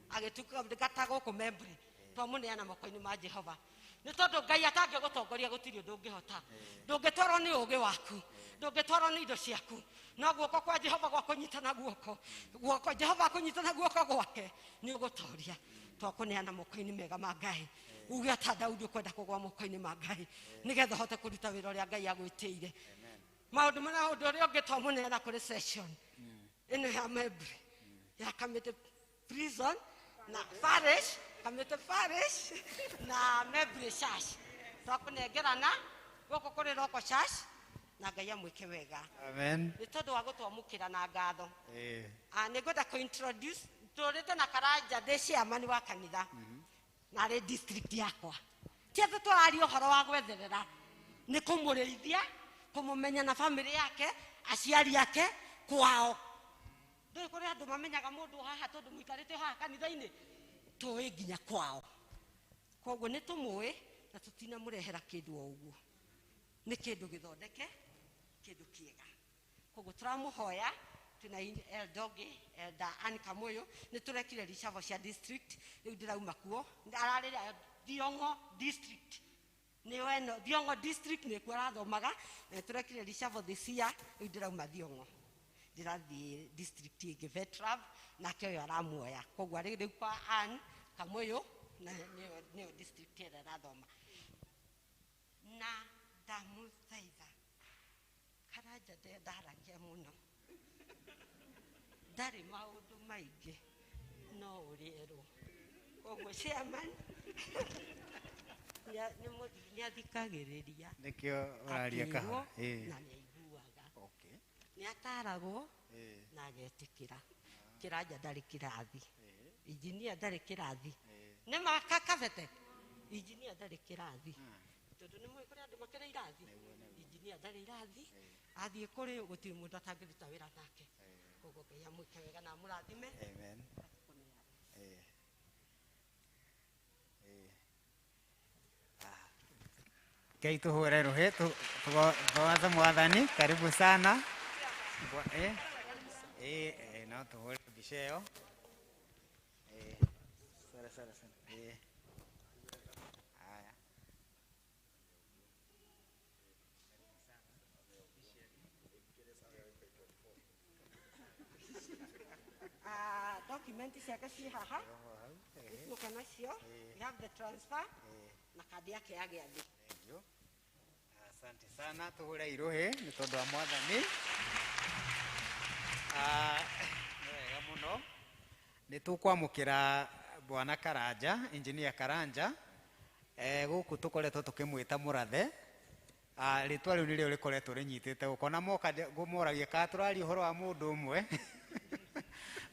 agĩtungata gũkũ Membri twamũneana moko-inĩ ma Jehova. Nĩ tondũ Ngai atangĩgũtongoria gũtirĩ ũndũ ũngĩhota. Ndũngĩtwarwo nĩ ũũgĩ waku, ndũngĩtwarwo nĩ indo ciaku, no guoko kwa Jehova gwakũnyitana guoko, guoko Jehova akũnyitana guoko gwake nĩ ũgũtoria. Twakũneana moko-inĩ mega ma Ngai. Uge ata Daudi ũkwenda kũgwa moko-inĩ ma Ngai nĩgetha ũhote kũruta wĩra ũrĩa Ngai agwĩtĩire. Maũndũ marĩa ũndũ ũrĩa ũngĩ twamũneana kũrĩ session ĩno ya Mebri ya Kamĩtĩ prison na parish, Kamĩtĩ parish na Mebri church, twakũnengerana gũkũ kũrĩ Roko church na Ngai amwĩke wega. Amen. Nĩ tondũ wa gũtwamũkĩra na ngatho. Nĩ ngwenda kũ introduce tũrĩte na Karanja ndĩ chairman wa kanitha na arĩ district yakwa. Ti atĩ tũraria ũhoro wa gwetherera, nĩ kũmũrĩithia, kũmũmenya na family yake, aciari ake, kwao. Ndũĩ kũrĩ andũ mamenyaga mũndũ haha tondũ mũikarĩte haha kanitha-inĩ, tũĩ nginya kwao. Koguo nĩ tũmũĩ na tũtinamũrehera kĩndũ o ũguo, nĩ kĩndũ gĩthondeke, kĩndũ kĩega. Koguo tũramũhoya twĩna elder ũngĩ, Elder Ann Kamũyũ, nĩ tũrekire reshuffle cia district, rĩu ndĩrauma kuo, ararĩra Thiong'o district. Nĩyo ĩno Thiong'o district nĩkuo arathomaga, na nĩ tũrekire reshuffle this year, rĩu ndĩrauma Thiong'o. Ndĩrathiĩ district ĩngĩ Vetrav, nake ũyũ aramuoya. Koguo arĩ rĩu kwa Ann Kamũyũ, na nĩyo district ĩrĩa arathoma. Na ndamũthaitha, Karanja ndaragia mũno, ndarĩ maũndũ maingĩ, no ũrĩerwo. Koguo chairman nĩathikagĩrĩria, Nĩkĩo ũraria kahora. Akĩrwo na nĩaiguaga. Nĩataragwo na agetĩkĩra. Kĩranja ndarĩ kĩrathi, injinia ndarĩ kĩrathi, nĩ maka kabete, injinia ndarĩ kĩrathi, tondũ nĩ mũĩ kũrĩ andũ makĩrĩ irathi, injinia ndarĩ irathi, athiĩ kũrĩ gũtirĩ mũndũ atangĩruta wĩra nake. Koguo Ngai amwĩke wega na amũrathime. Amen. Ngai tũhũre rũhĩ tũgathe mwathani, karibu sana. No tũhũre mbica ĩyo. Sara sara sana. Haya. Document ciake ci haha, nĩtuoka nacio. We have the transfer na kandi yake ya gĩathĩ. Asante sana, tũhũre irũhĩ nĩ tondũ wa mwathani. Nĩ wega mũno. Nĩ tũkwamũkĩra Bwana Karanja, Engineer Karanja. Gũkũ tũkoretwo tũkĩmwĩta mũrathe. Rĩtwa rĩu nĩrĩo rĩkoretwo rĩnyitĩte gũkũ. Ona moka ngũmoragia kana tũraria ũhoro wa mũndũ ũmwe.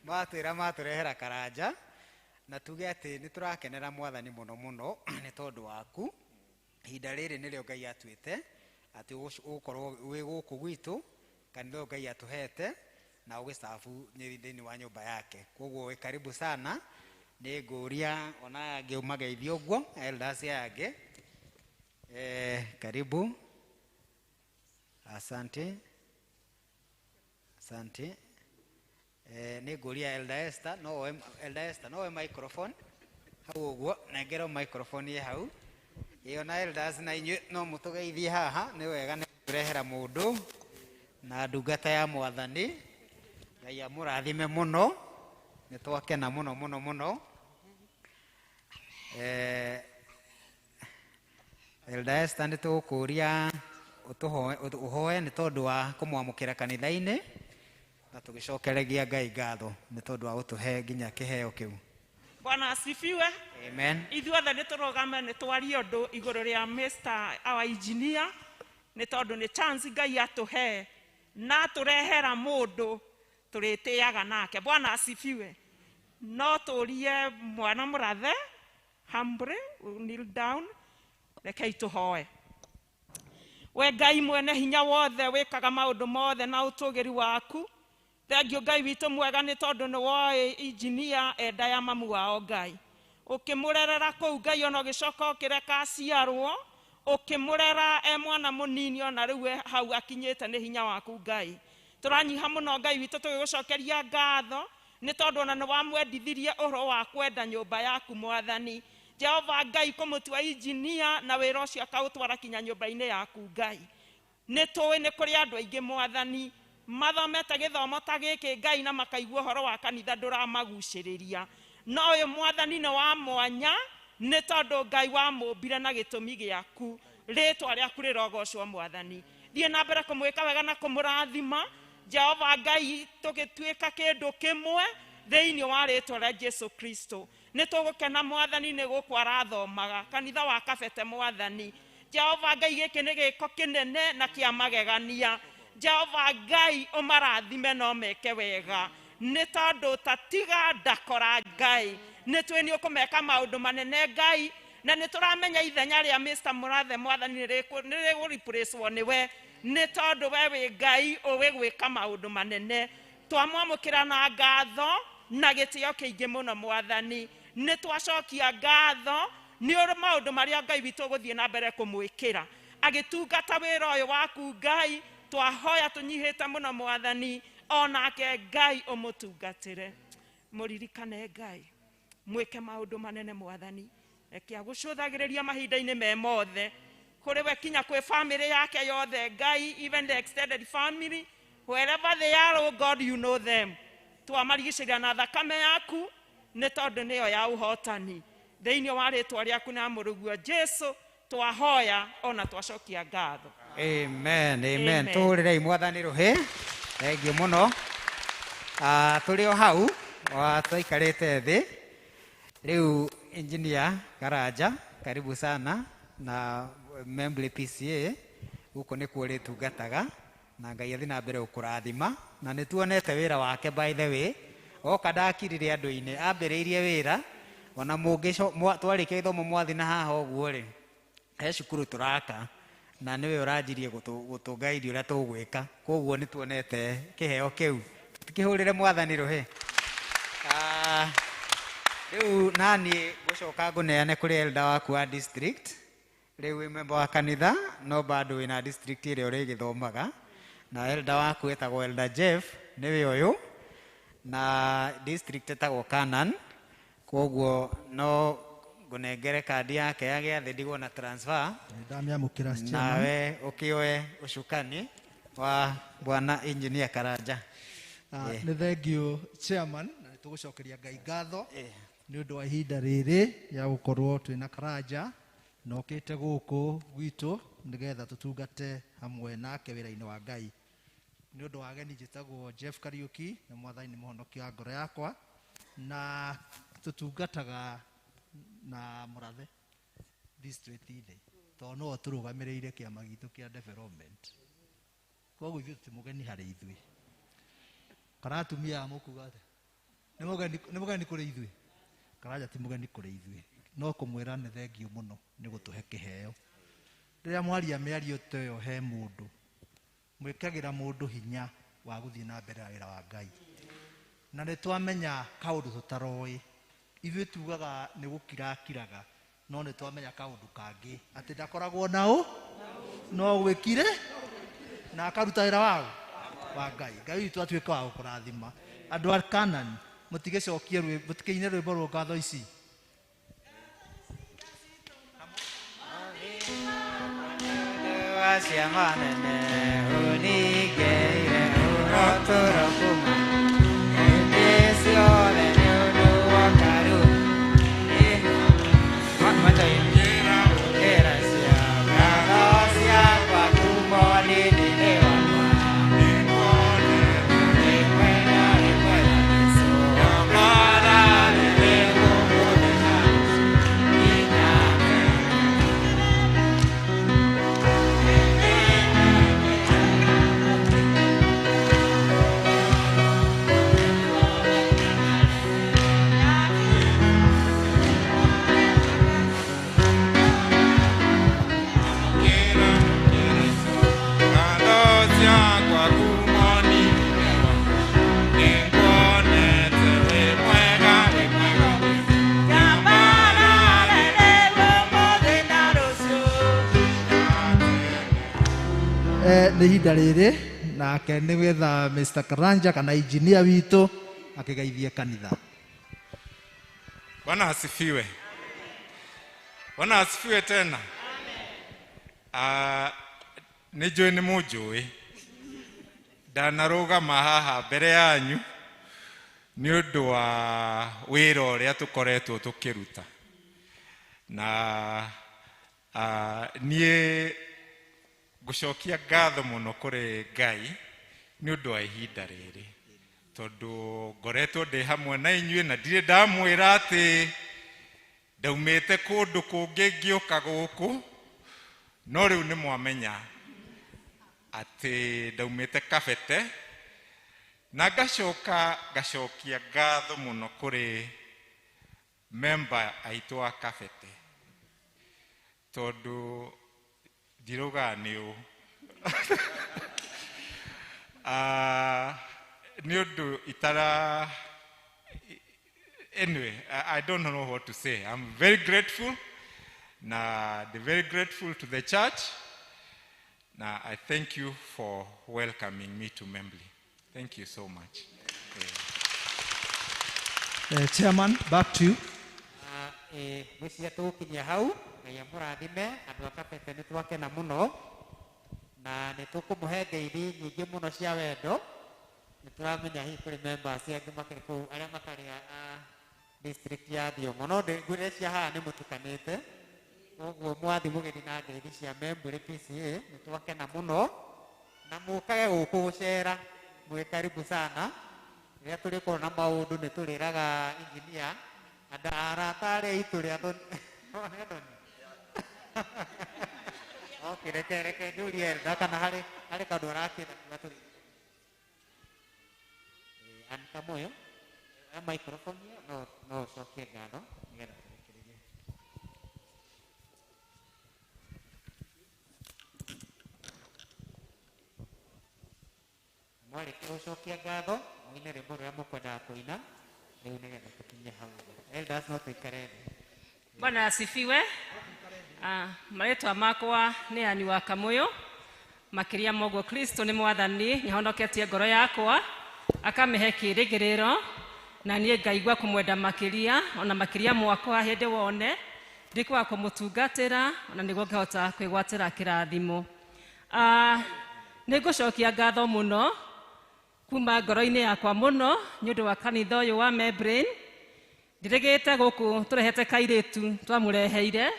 Matwĩra matũrehera Karanja. Na tuge atĩ nĩ tũrakenera mwathani mũno mũno nĩ tondũ waku. Ihinda rĩrĩ nĩrĩo Ngai atuĩte atĩ ũgũkorwo wĩ gũkũ gwitũ, kanitha ũyũ Ngai atũhete na ũgĩcabu thĩinĩ wa nyũmba yake. Koguo wĩ karibu sana. Nĩ ngũria ona aya angĩ ũmageithie ũguo, elders aya angĩ. Karibu. Asante. Asante. Nĩ ngũria Elder Esther, no woe, Elder Esther, no woe microphone. Hau ũguo, nengera microphone ĩ hau. Ĩyo na elders na inyuĩ no mũtũgeithie haha, nĩ wega nĩ kũrehera mũndũ na ndungata ya mwathani. Ngai amũrathime mũno, nĩ twakena mũno mũno mũno. Elder Esther nĩ tũgũkũria ũhoe nĩ tondũ wa kũmwamũkĩra kanitha-inĩ na tũgĩcokeregia Ngai ngatho nĩ tondũ wa gũtũhe nginya kĩheo kĩu. Bwana asifiwe. Amen. Ithuothe nĩ tũrũgame nĩ twarie ũndũ igũrũ rĩa Mr. our engineer nĩ tondũ nĩ chance Ngai atũhe na atũrehera mũndũ tũrĩtĩaga nake. Bwana asifiwe. No tũrie mwana mũrathe humbly, we'll kneel down, rekei tũhoe. We Ngai mwene hinya wothe wĩkaga maũndũ mothe na ũtũgĩri waku, thengio Ngai witũ mwega nĩ tondũ nĩ woĩ engineer enda ya mamu wao Ngai. Ũkĩmũrerera kũu Ngai ona ũgĩcoka ũkĩreka aciarwo, ũkĩmũrera e mwana mũnini ona rĩu e hau akinyĩte nĩ hinya waku Ngai. Tũranyiha mũno Ngai witũ tũgĩgũcokeria ngatho nĩ tondũ ona nĩ wamwendithirie ũhoro wa kwenda nyũmba yaku Mwathani. Jehova Ngai kũmũtua injinia na wĩra ũcio akaũtwara kinya nyũmba-inĩ yaku Ngai. Nĩ tũĩ nĩ kũrĩ andũ aingĩ mwathani mathomete gĩthomo ta gĩkĩ Ngai na makaigua ũhoro wa kanitha ndũramagucĩrĩria. No ũyũ mwathani nĩ wa mwanya nĩ tondũ Ngai wamũmbire na gĩtũmi gĩaku. Rĩtwa rĩaku rĩrogocwo mwathani. Thiĩ na mbere kũmwĩka wega na kũmũrathima. Jehova Ngai tũgĩtuĩka kĩndũ kĩmwe thĩinĩ wa rĩtwa rĩa Jesu Kristo. Nĩ tũgũkena mwathani nĩ gũkũ arathomaga kanitha wa Kabete mwathani. Jehova Ngai gĩkĩ nĩ gĩko kĩnene na kĩa magegania. Jehova Ngai ũmarathime no meke wega nĩ tondũ tatiga ndakora Ngai nĩ twĩ nĩ ũkũmeka maũndũ manene Ngai na nĩ tũramenya ithenya rĩa Mr. Mũrathe mwathani nĩ rĩgũreplacewo nĩwe nĩ tondũ we wĩ Ngai ũĩ gwĩka maũndũ manene. Twamwamũkĩra na ngatho na gĩtĩo kĩingĩ mũno mwathani. Nĩ twacokia ngatho nĩ ũrĩ maũndũ marĩa Ngai witũ ũgũthiĩ na mbere kũmwĩkĩra agĩtungata wĩra ũyũ waku Ngai. Twahoya tũnyihĩte mũno mwathani onake Ngai ũmũtungatĩre. Mũririkane Ngai mwĩke maũndũ manene mwathani. Reke agũcũthagĩrĩria mahinda-inĩ me mothe kũrĩ we kinya kwĩ family yake yothe Ngai, even the extended family wherever they are, oh God, you know them. Twamarigicĩria na thakame yaku nĩ tondũ nĩyo ya ũhotani. Thĩinĩ wa rĩtwa rĩaku na mũrũguo Jesu twahoya ona twacokia ngatho. Amen, amen. Tũhũrĩrei mwathani rũhĩ. Thengiũ mũno. Tũrĩ o hau twaikarĩte thĩ. Rĩu engineer Karanja, karibu sana na Membley PCA gũkũ nĩkuo ũrĩtungataga na Ngai athiĩ na mbere gũkũrathima na nĩ tuonete wĩra wake by the way. Oka ndakirire andũ-inĩ, ambĩrĩirie wĩra ona twarĩkia gĩthomo mwathi na haha ũguo rĩ, he cukuru tũraka na nĩwe ũranjirie gũtũguide ũrĩa tũgwĩka. Koguo nĩ tuonete kĩheo kĩu. Tũkĩhũrĩre mwathani rũhĩ. Rĩu naniĩ ngũcoka ngũneane kũrĩ elder waku wa district. Rĩu wĩ member wa kanitha no bado wĩna district ĩrĩa ũrĩgĩthomaga na elder waku etagwo Elder Jeff nĩwe ũyũ na district ĩtagwo Canaan. Koguo no ngũnengere kandi yake ya gĩathĩ ndigwo na transfer. Ndamĩamũkĩra chairman. Nawe ũkĩoe ũcukani wa bwana engineer Karanja. Nĩ thengiũ chairman na nĩ tũgũcokeria Ngai ngatho nĩ ũndũ wa ihinda rĩrĩ rĩa gũkorwo twĩna Karanja na okĩte gũkũ gwitũ nĩgetha tũtungate hamwe nake wĩra-inĩ wa Ngai. Nĩ ũndũ wa ageni njĩtagwo Jeff Kariuki na mwathani nĩ mũhonokia wa ngoro yakwa na tũtungataga na Mũrathe district-inĩ tondũ no tũrũgamĩrĩire kĩama gitũ kĩa development. Koguo ithuĩ tũti mũgeni harĩ ithuĩ. Kana atumia aya mũkuga atĩa? Nĩ mũgeni, nĩ mũgeni kũrĩ ithuĩ? Karanja ti mũgeni kũrĩ ithuĩ. No kũmwĩra nĩ thengiũ mũno nĩ gũtũhe kĩheo. Rĩrĩa mwaria mĩario ta ĩyo he mũndũ, mwĩkagĩra mũndũ hinya wa gũthiĩ na mbere na wĩra wa Ngai. Na nĩ twamenya kaũndũ tũtaroĩ. Ithuĩ tugaga nĩ gũkira akiraga, no nĩ twamenya kaũndũ kangĩ atĩ ndakoragwo na ũ no gwĩkire na akaruta wĩra waũ wa Ngai. Ngai witũ atuĩke wa gũkũrathima. Andũ a Canaan mũtigĩcokie rwĩmbo, mũtikĩine rwĩmbo rwa ngatho ici. Nĩ ihinda rĩrĩ nake nĩ gwetha Mr. Karanja kana engineer witũ akĩgeithie kanitha. Bwana asifiwe. Bwana asifiwe tena. Amen. Nĩ njũĩ nĩ mũnjũĩ. Ndanarũgama haha mbere yanyu nĩ ũndũ wa wĩra ũrĩa tũkoretwo tũkĩruta. Na niĩ ngũcokia ngatho mũno kũrĩ Ngai nĩ ũndũ wa ihinda rĩrĩ, tondũ ngoretwo ndĩ hamwe na inyuĩ na ndirĩ ndamwĩra atĩ ndaumĩte kũndũ kũngĩ ngĩũka gũkũ, no rĩu nĩ mwamenya atĩ ndaumĩte Kabete, na ngacoka ngacokia ngatho mũno kũrĩ member aitũ a Kabete, tondũ ndiraugaga nĩ ũ nĩ ũndũ itara. Anyway, I don't know what to say. I'm very grateful. Na very grateful to the church. Now, I thank you for welcoming me to Membley. Thank you so much. Yeah. Chairman, back to you. Ngwĩciria tũgũkinyia hau. Ngai amũrathime andũ a Kabete nĩ twakena mũno na nĩ tũkũmũhe ngeithi nyingĩ mũno cia wendo. Nĩ tũramenya hihi kũrĩ members angĩ makĩrĩ kũu arĩa matarĩ a district ya Thiong'o, no ngwĩciria haha nĩ mũtukanĩte, koguo mwathi mũgeni na ngeithi cia Membley PCA nĩ twakena mũno na mũkage gũkũ gũcera, mwĩ karibu sana. Rĩrĩa tũrĩkorwo na maũndũ nĩ tũrĩraga engineer andũ arata arĩa aitũ rĩ Anthony. Okay, reke njũrie Elda kana harĩ kaũndũ arakĩenda kuga tũrĩ. Ann Kamoyo, microphone ĩyo no ũcokie ngatho nĩgetha tũrĩkĩrĩrie. Mwarĩkia gũcokia ngatho mũine rwĩmbo rũrĩa mũkwendaga kũina rĩu nĩgetha tũkinye hau. Elders no tũikare thĩ. Bwana asifiwe. Marĩtwa makwa nĩ Ann wa Kamuyu. Makĩria moguo Kristo nĩ mwathani, nĩhonoketie ngoro yakwa akamĩhe kĩĩrĩgĩrĩro, na niĩ ngaigua kũmwenda makĩria ona makĩria mwakwa hĩndĩ wone ndikwaga kũmũtungatĩra ona nĩguo ngahota kwĩgwatĩra kĩrathimo. Nĩ ngũcokia ngatho mũno kuma ngoro-inĩ yakwa mũno nĩ ũndũ wa kanitha ũyũ wa Membley. Ndĩrĩgĩte gũkũ tũrehete kairĩtu twamũreheire,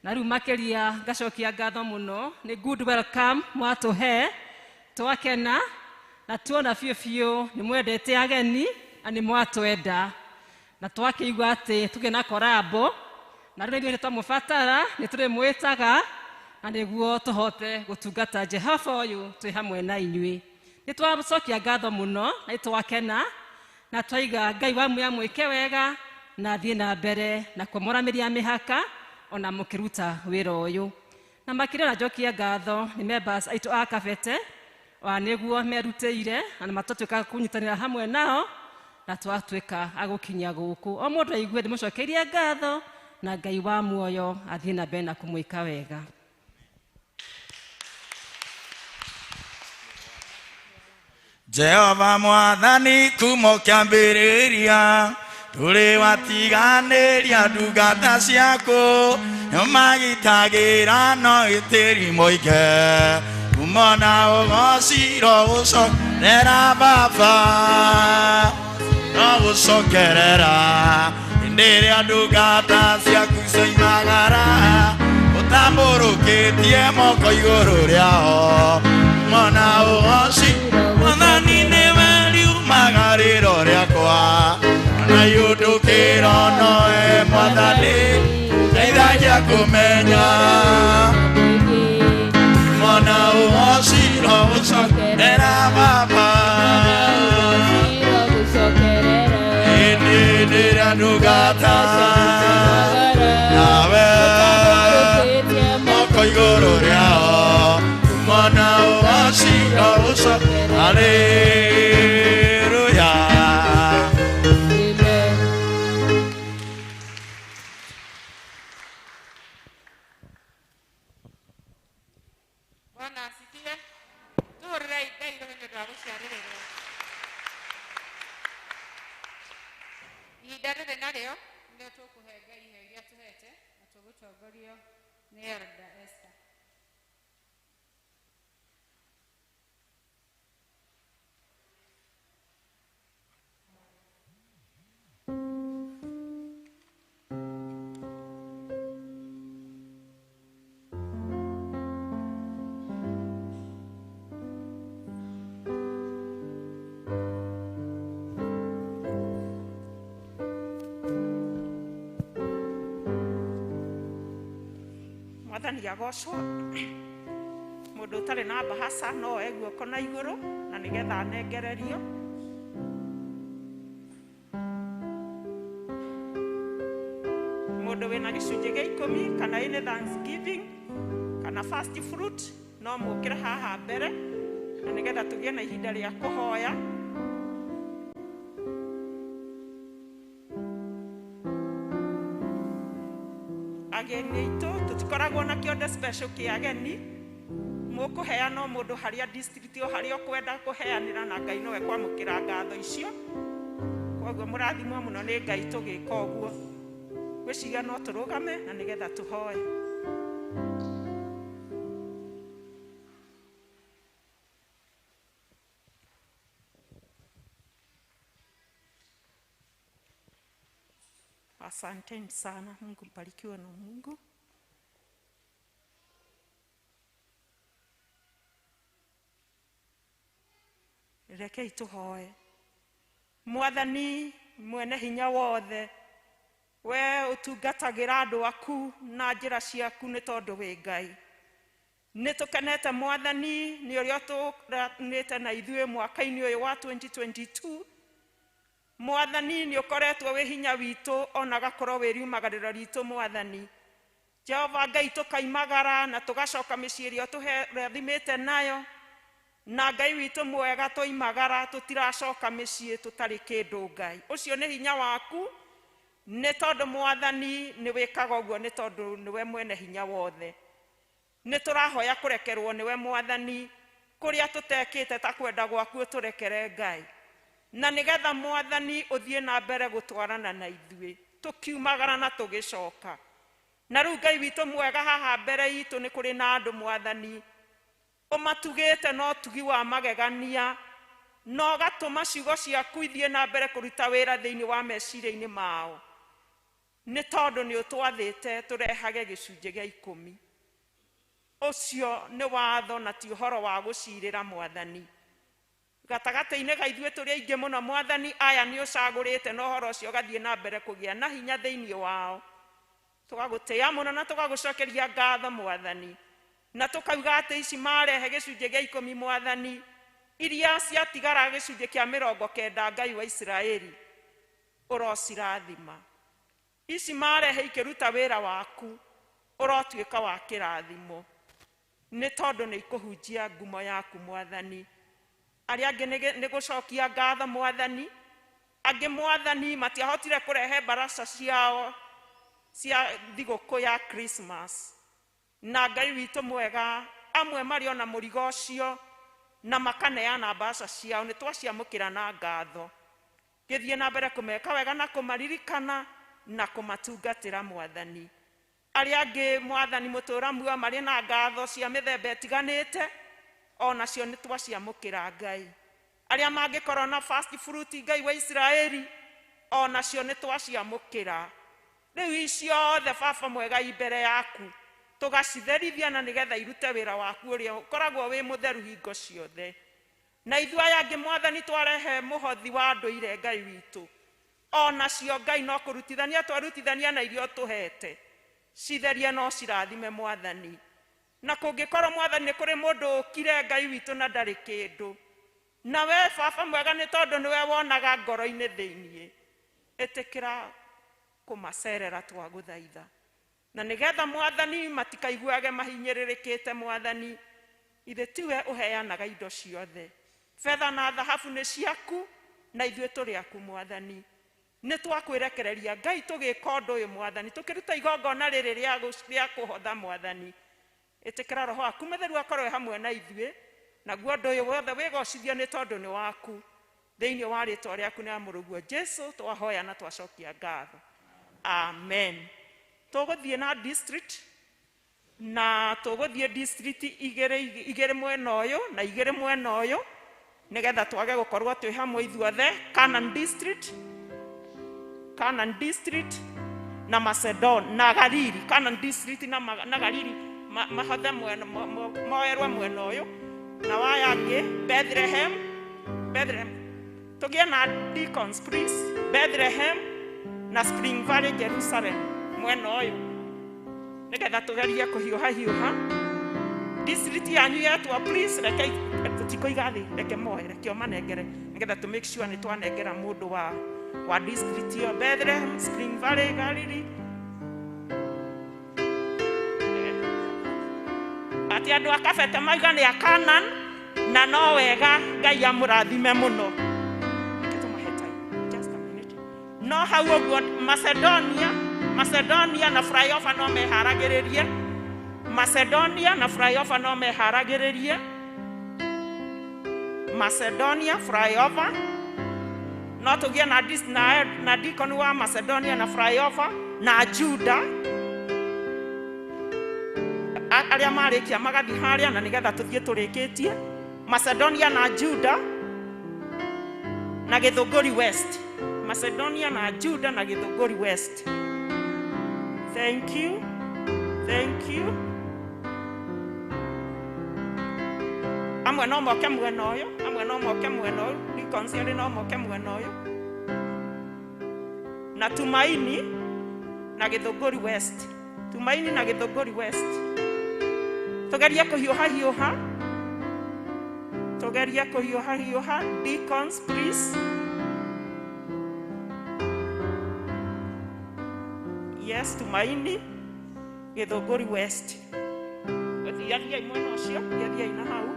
na rĩu makĩria ngacokia ngatho mũno nĩ good welcome mwatũhe, twakena na tuona biũ biũ nĩ mwendete ageni na nĩ mwatwenda, na twakĩigua atĩ tũgĩe na korambo, na rĩu ithuĩ nĩ twamũbatara, nĩ tũrĩmwĩtaga na nĩguo tũhote gũtungata Jehova ũyũ twĩ hamwe na inyuĩ. Nĩ twacokia ngatho mũno na nĩ twakena na twaiga Ngai wa muya mwĩke wega na thiĩ na mbere na kũmũramĩria mĩhaka ona mũkĩruta wĩra ũyũ. Na makĩria na njokia ngatho nĩ members aitũ a Kabete wa nĩguo merutĩire na matwatuĩka kũnyitanĩra hamwe nao na twatuĩka a gũkinya gũkũ. O mũndũ aigue ndĩmũcokeirie ngatho na Ngai wa muoyo athiĩ na mbere na kũmwĩka wega. Jehova mwathani kumo kĩambĩrĩria tũrĩ watiganĩria ndungata ciaku magitagĩra no gĩtĩri mũingĩ kumona ũgoci ro gũcokerera baba no gũcokerera hĩndĩ ĩrĩa ndungata ciaku cioimagara ũtambũrũkĩtie moko igũrũ rĩao mona ũgoci mwathani nĩwe riumaga rĩro rĩakwa na yũndũkĩro noe mwathani ndeithagia kũmenya mona ũgoci ro gũcokerera baba hĩndĩ ĩrĩa ndungata nawe moko igũrũ rĩao mona ũgoci ro gũcokerera Haleluya. Bwana asifiwe. Tuhũrĩrei Ngai rũhĩ nĩ ũndũ wa gũciarĩrĩrwo. Ihinda rĩrĩ narĩo nĩrĩo tũkũhe Ngai iheo iria tũhete na tũgũtwara Tũgũtongorio nĩ Elda Esther. Mwathani agocwo. Mũndũ ũtarĩ na mbahaca no oe guoko na igũrũ na nĩgetha anengererio. Mũndũ wĩna gĩcunjĩ gĩa 10 kana ĩnĩ thanksgiving kana first fruit no mũkĩre haha mbere na nĩgetha tũgĩe na ihinda rĩa kũhoya. Ageni aitũ tũtikoragwo na kĩonde special kĩa ageni, mũkũheana o mũndũ harĩa district o harĩa ũkwenda kũheanĩra na Ngai nowe kwamũkĩra ngatho icio. Koguo mũrathimwo mũno nĩ Ngai tũgĩka ũguo. Ngwĩciria no tũrũgame na nĩgetha tũhoe. Asanteni sana, Mungu mbarikiwe na Mungu. Rekei tũhoe. Mwathani mwene hinya wothe, we ũtungatagĩra andũ aku na njĩra ciaku nĩ tondũ wĩ Ngai. Nĩ tũkenete Mwathani nĩ ũrĩa ũtũranĩte na ithuĩ mwaka-inĩ ũyũ wa 2022. Mwathani nĩ ũkoretwo wĩ hinya witũ ona gakorwo wĩ riumagarĩro ritũ Mwathani. Jehova Ngai tũkaimagara na tũgacoka mĩciĩ ĩrĩa ũtũrathimĩte nayo, na Ngai witũ mwega tũimagara tũtiracoka mĩciĩ tũtarĩ kĩndũ Ngai. Ũcio nĩ hinya waku nĩ tondũ Mwathani nĩ wĩkaga ũguo nĩ tondũ nĩwe mwene hinya wothe. Nĩ tũrahoya kũrekerwo nĩwe Mwathani kũrĩa tũtekĩte ta kwenda gwaku ũtũrekere Ngai. Na nĩgetha Mwathani ũthiĩ na mbere gũtwarana na ithuĩ tũkiumagara na tũgĩcoka. Na rĩu Ngai witũ mwega haha mbere itũ nĩ kũrĩ na andũ Mwathani ũmatugĩte na ũtugi wa magegania na ũgatũma ciugo ciaku ithiĩ na mbere kũruta wĩra thĩinĩ wa meciria-inĩ mao, nĩ tondũ nĩ ũtwathĩte tũrehage gĩcunjĩ gĩa 10. Ũcio nĩ watho na ti ũhoro wa gũcirĩra Mwathani. Gatagatĩ-inĩ ga ithuĩ tũrĩ aingĩ mũno Mwathani, aya nĩ ũcagũrĩte na ũhoro ũcio ũgathiĩ na mbere kũgĩa na hinya thĩinĩ wao. Tũgagũtĩĩa mũno na tũgagũcokeria ngatho Mwathani, na tũkauga atĩ ici marehe gĩcunjĩ gĩa 10 Mwathani, iria ciatigara gĩcunjĩ kĩa 90 Ngai wa Isiraeli ũrocirathima. Ici marehe ikĩruta wĩra waku ũrotuĩka wa kĩrathimo, nĩ tondũ nĩ ikũhunjia ngumo yaku Mwathani. Arĩa angĩ nĩ gũcokia ngatho Mwathani, angĩ Mwathani matiahotire kũrehe mbaraca ciao cia thigũkũ ya Christmas, na Ngai witũ mwega amwe marĩ ona mũrigo ũcio na makaneana mbaca ciao, nĩ twaciamũkĩra na ngatho. Gĩthiĩ na mbere kũmeka wega na kũmaririkana na kũmatungatĩra Mwathani. Arĩa angĩ Mwathani mũtũũra muoyo marĩ na ngatho cia mĩthemba ĩtiganĩte, ona cio nĩ twaciamũkĩra Ngai. Arĩa mangĩkorwo na first fruit Ngai wa Isiraeli, ona cio nĩ twaciamũkĩra. Rĩu iciothe Baba mwega i mbere yaku tũgacitherithia na nĩgetha irute wĩra waku ũrĩa ũkoragwo wĩ mũtheru hingo ciothe. Na ithuĩ aya angĩ Mwathani twarehe mũhothi wa ndũire Ngai witũ, ona cio Ngai no kũrutithania twarutithania na iria ũtũhete, citherie no cirathime Mwathani. Na kũngĩkorwo Mwathani nĩ kũrĩ mũndũ ũkire Ngai witũ na ndarĩ kĩndũ, na we Baba mwega nĩ tondũ nĩwe wonaga ngoro-inĩ thĩiniĩ, ĩtĩkĩra kũmacerera twagũthaitha, na nĩgetha Mwathani matikaiguage mahinyĩrĩrĩkĩte Mwathani. Ithe tiwe ũheanaga indo ciothe, betha na thahabu nĩ ciaku na ithuĩ tũrĩ aku Mwathani. Nĩ twakwĩrekereria Ngai tũgĩka ũndũ ũyũ Mwathani, tũkĩruta igongona rĩrĩ rĩa kũhotha Mwathani. Ĩtĩkĩra Roho waku Mũtheru akorwo hamwe na ithuĩ, naguo ũndũ ũyũ wothe wĩgocithio nĩ tondũ nĩ waku. Thĩinĩ wa rĩtwa rĩaku nĩ ya mũrũguo Jesu twahoya na twacokia ngatho, amen. Tũgũthiĩ na district na tũgũthiĩ district igĩrĩ mwena ũyũ na igĩrĩ mwena ũyũ nĩgetha twage gũkorwo twĩ hamwe ithuothe. Canaan district na Macedon na Galili. Canaan district na Galili mahothe mwena moerwe mwena ũyũ na waya angĩ Bethlehem. Tũgĩe na deacons please. Bethlehem na Spring Valley Jerusalem mwena ũyũ nĩgetha tũgerie kũhiũha hiũha. District yanyu yetwa please, reke tũtikũiga thĩ, reke moe, reke o manengere nĩgetha tũ make sure nĩ twanengera mũndũ wa district ĩyo. Bethlehem, Spring Valley, Galili. Atĩ andũ a Kabete mauga nĩ a Canaan na no wega Ngai amũrathime mũno. Reke tũmahe time, just a minute. No hau ũguo Macedonia na flyover no meharagĩrĩrie. Macedonia na flyover no meharagĩrĩrie. Macedonia flyover no tũgĩe na deacon wa Macedonia na flyover na Juda arĩa marĩkia magathiĩ harĩa na nĩgetha tũthiĩ tũrĩkĩtie. Macedonia na Juda na Gĩthũngũri West. Macedonia na Juda na Gĩthũngũri West. Thank you. Thank you. Amwe no moke mwena ũyũ, amwe no moke mwena ũyũ, deacons erĩ no moke mwena ũyũ. Na Tumaini na Gĩthũngũri West. Tumaini na Gĩthũngũri West. Tũgerie kũhiũha hiũha. Tũgerie kũhiũha hiũha. Deacons please. Yes, Tumaini, Gĩthũngũri West. Thiathiai mwena ũcio, thiathiai na hau.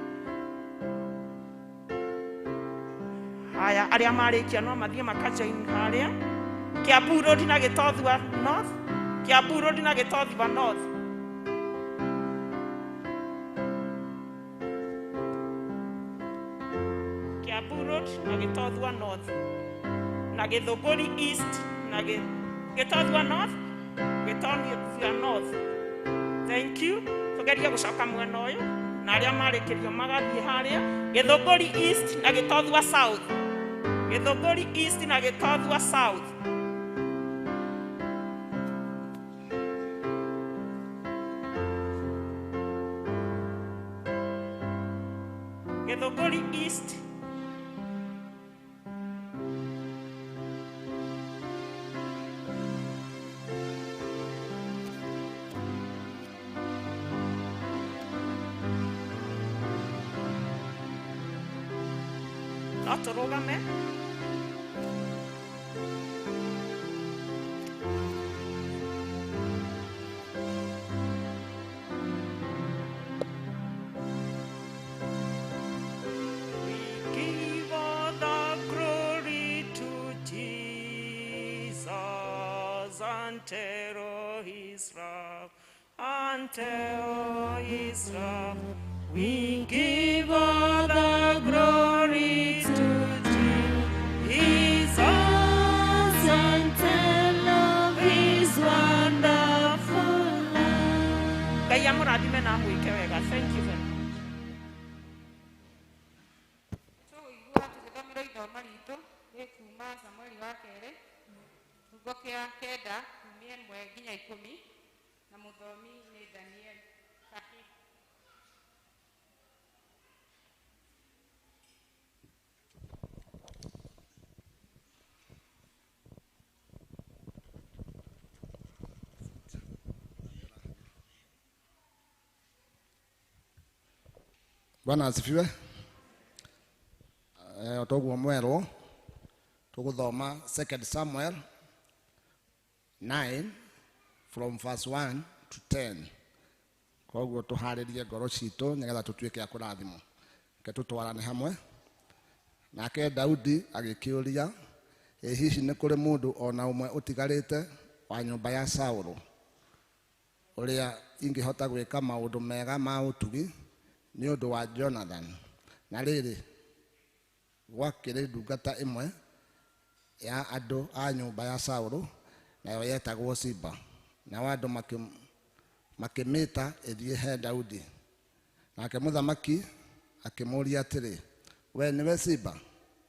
Haya, arĩa marĩkia no mathiĩ makajoin harĩa. Kiambu Road na Gĩtothua North. Kiambu Road na Gĩtothua North. Kiambu Road na Gĩtothua North. Na Gĩthũngũri East na Gĩtothua North. Gĩtothua North. Thank you. Tũgerie gũcoka mwena ũyũ na arĩa marĩkĩrio magathiĩ harĩa. Gĩthũngũri East na Gĩtothua South. Gĩthũngũri East na Gĩtothua South. Gĩthũngũri East. No tũrũgame. We give all the glory to Jesus until his wrath, until his wrath. We give all the glory to Jesus and tell of his wonderful love. Ngai amũrathime na amwĩke wega. Thank you very much. Tũgũigua tũgĩthomerwo ithomo ritũ rĩ kuma Samueli wa kerĩ kĩbungo kĩa 9 kumia 1 nginya 10 na mũthomi nĩ Daniel Kahi. Bwana asifiwe. Toguo mwerwo tuguthoma 2 Samuel 9 from verse 1 to 10. Koguo tuharirie ngoro citũ nĩgetha tũtuĩke a kũrathimwo. Reke tũtwarane hamwe. Nake Daudi agĩkĩũria, ĩ hihi nĩ kũrĩ mũndũ o na ũmwe ũtigarĩte wa nyũmba ya Saũlũ ũrĩa ingĩhota gwĩka maũndũ mega ma ũtugi nĩ ũndũ wa Jonathan? Na rĩrĩ, gwakĩrĩ ndungata ĩmwe ya andũ a nyũmba ya Saũlũ, nayo yetagwo Siba. Nao andũ makĩmĩta ĩthiĩ he Daudi. Nake mũthamaki akĩmũũria atĩrĩ, we nĩwe Ziba?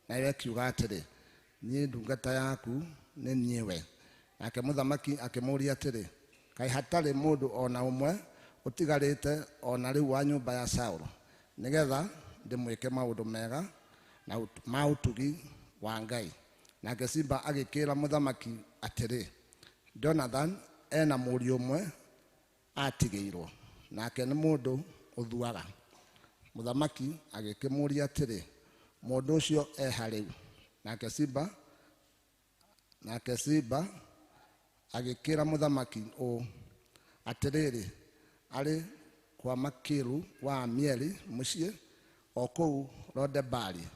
Nawe akiuga atĩrĩ, niĩ ndungata yaku nĩ niĩ we. Nake mũthamaki akĩmũũria atĩrĩ, kaĩ hatarĩ mũndũ o na ũmwe ũtigarĩte o na rĩu wa nyũmba ya Saũlũ, nĩgetha ndĩmwĩke maũndũ mega na ma ũtugi wa Ngai? Nake Ziba agĩkĩra mũthamaki atĩrĩ, Jonathan ena mũriũ ũmwe atigĩirwo, nake nĩ mũndũ ũthuaga. Mũthamaki agĩkĩmũũria atĩrĩ, mũndũ ũcio e ha rĩu? Nake Ziba agĩkĩra mũthamaki ũũ, atĩrĩrĩ, arĩ kwa Makiru wa Amieli mũciĩ o kũu Lodebari.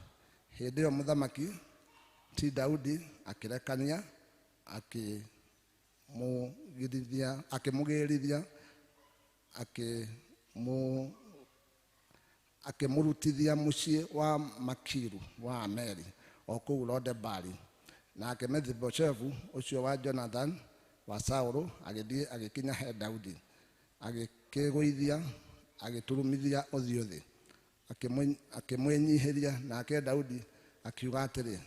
Hĩndĩ ĩyo mũthamaki ti Daudi akĩrekania akĩmũgĩrithia akĩmũrutithia mũciĩ wa Makiru wa Ameli o kũu Lodebari. Nake Mefiboshethu ũcio wa Jonathan wa Saũlũ agĩthiĩ agĩkinya he Daudi, agĩkĩgũithia agĩturumithia ũthiũ thĩ, akĩmwĩnyihĩria. Nake Daudi akiuga atĩrĩ,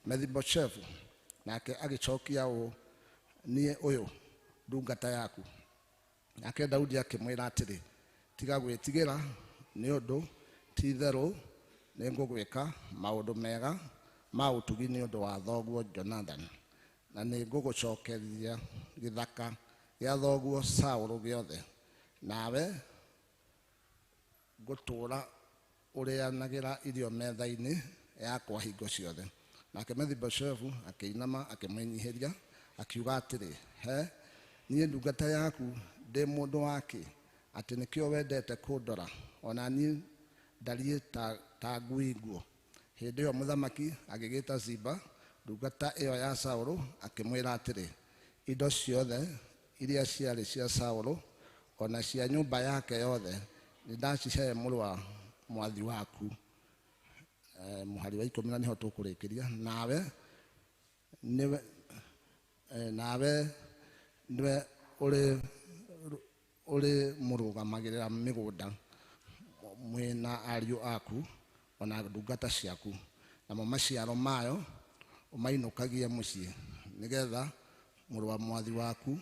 Mefiboshethu. Nake agĩcokia ũũ, niĩ ũyũ ndungata yaku. Nake Daudi akĩmwĩra atĩrĩ, tiga gwĩtigĩra, nĩ ũndũ ti-itherũ nĩngũgwĩka maũndũ mega ma ũtugi nĩ ũndũ wa thoguo Jonathan, na nĩngũgũcokeria gĩthaka gĩa thoguo Saũlũ gĩothe, nawe ngũtũũra ũrĩanagĩra irio metha-inĩ yakwa hingo ciothe. Nake Mefiboshethu akĩinama akĩmwĩnyihĩria, akiuga atĩrĩ, he niĩ ndungata yaku ndĩ mũndũ wake, atĩ nĩkĩo wendete kũndora, ona niĩ ndariĩ ta ngui nguo. Hĩndĩ ĩyo mũthamaki agĩgĩta Ziba ndungata ĩyo ya Saũlũ, akĩmwĩra atĩrĩ, indo ciothe iria ciarĩ cia Saũlũ ona cia nyũmba yake yothe nĩndacihe mũrũ wa mwathi waku. Mũhari wa 10 na nĩho tũkũrĩkĩria. Nawe nĩwe ũrĩ mũrũgamagĩrĩra mĩgũnda mwĩna ariũ aku ona ndungata ciaku, namo maciaro mayo ũmainũkagie mũciĩ, nĩgetha mũrũ wa mwathi waku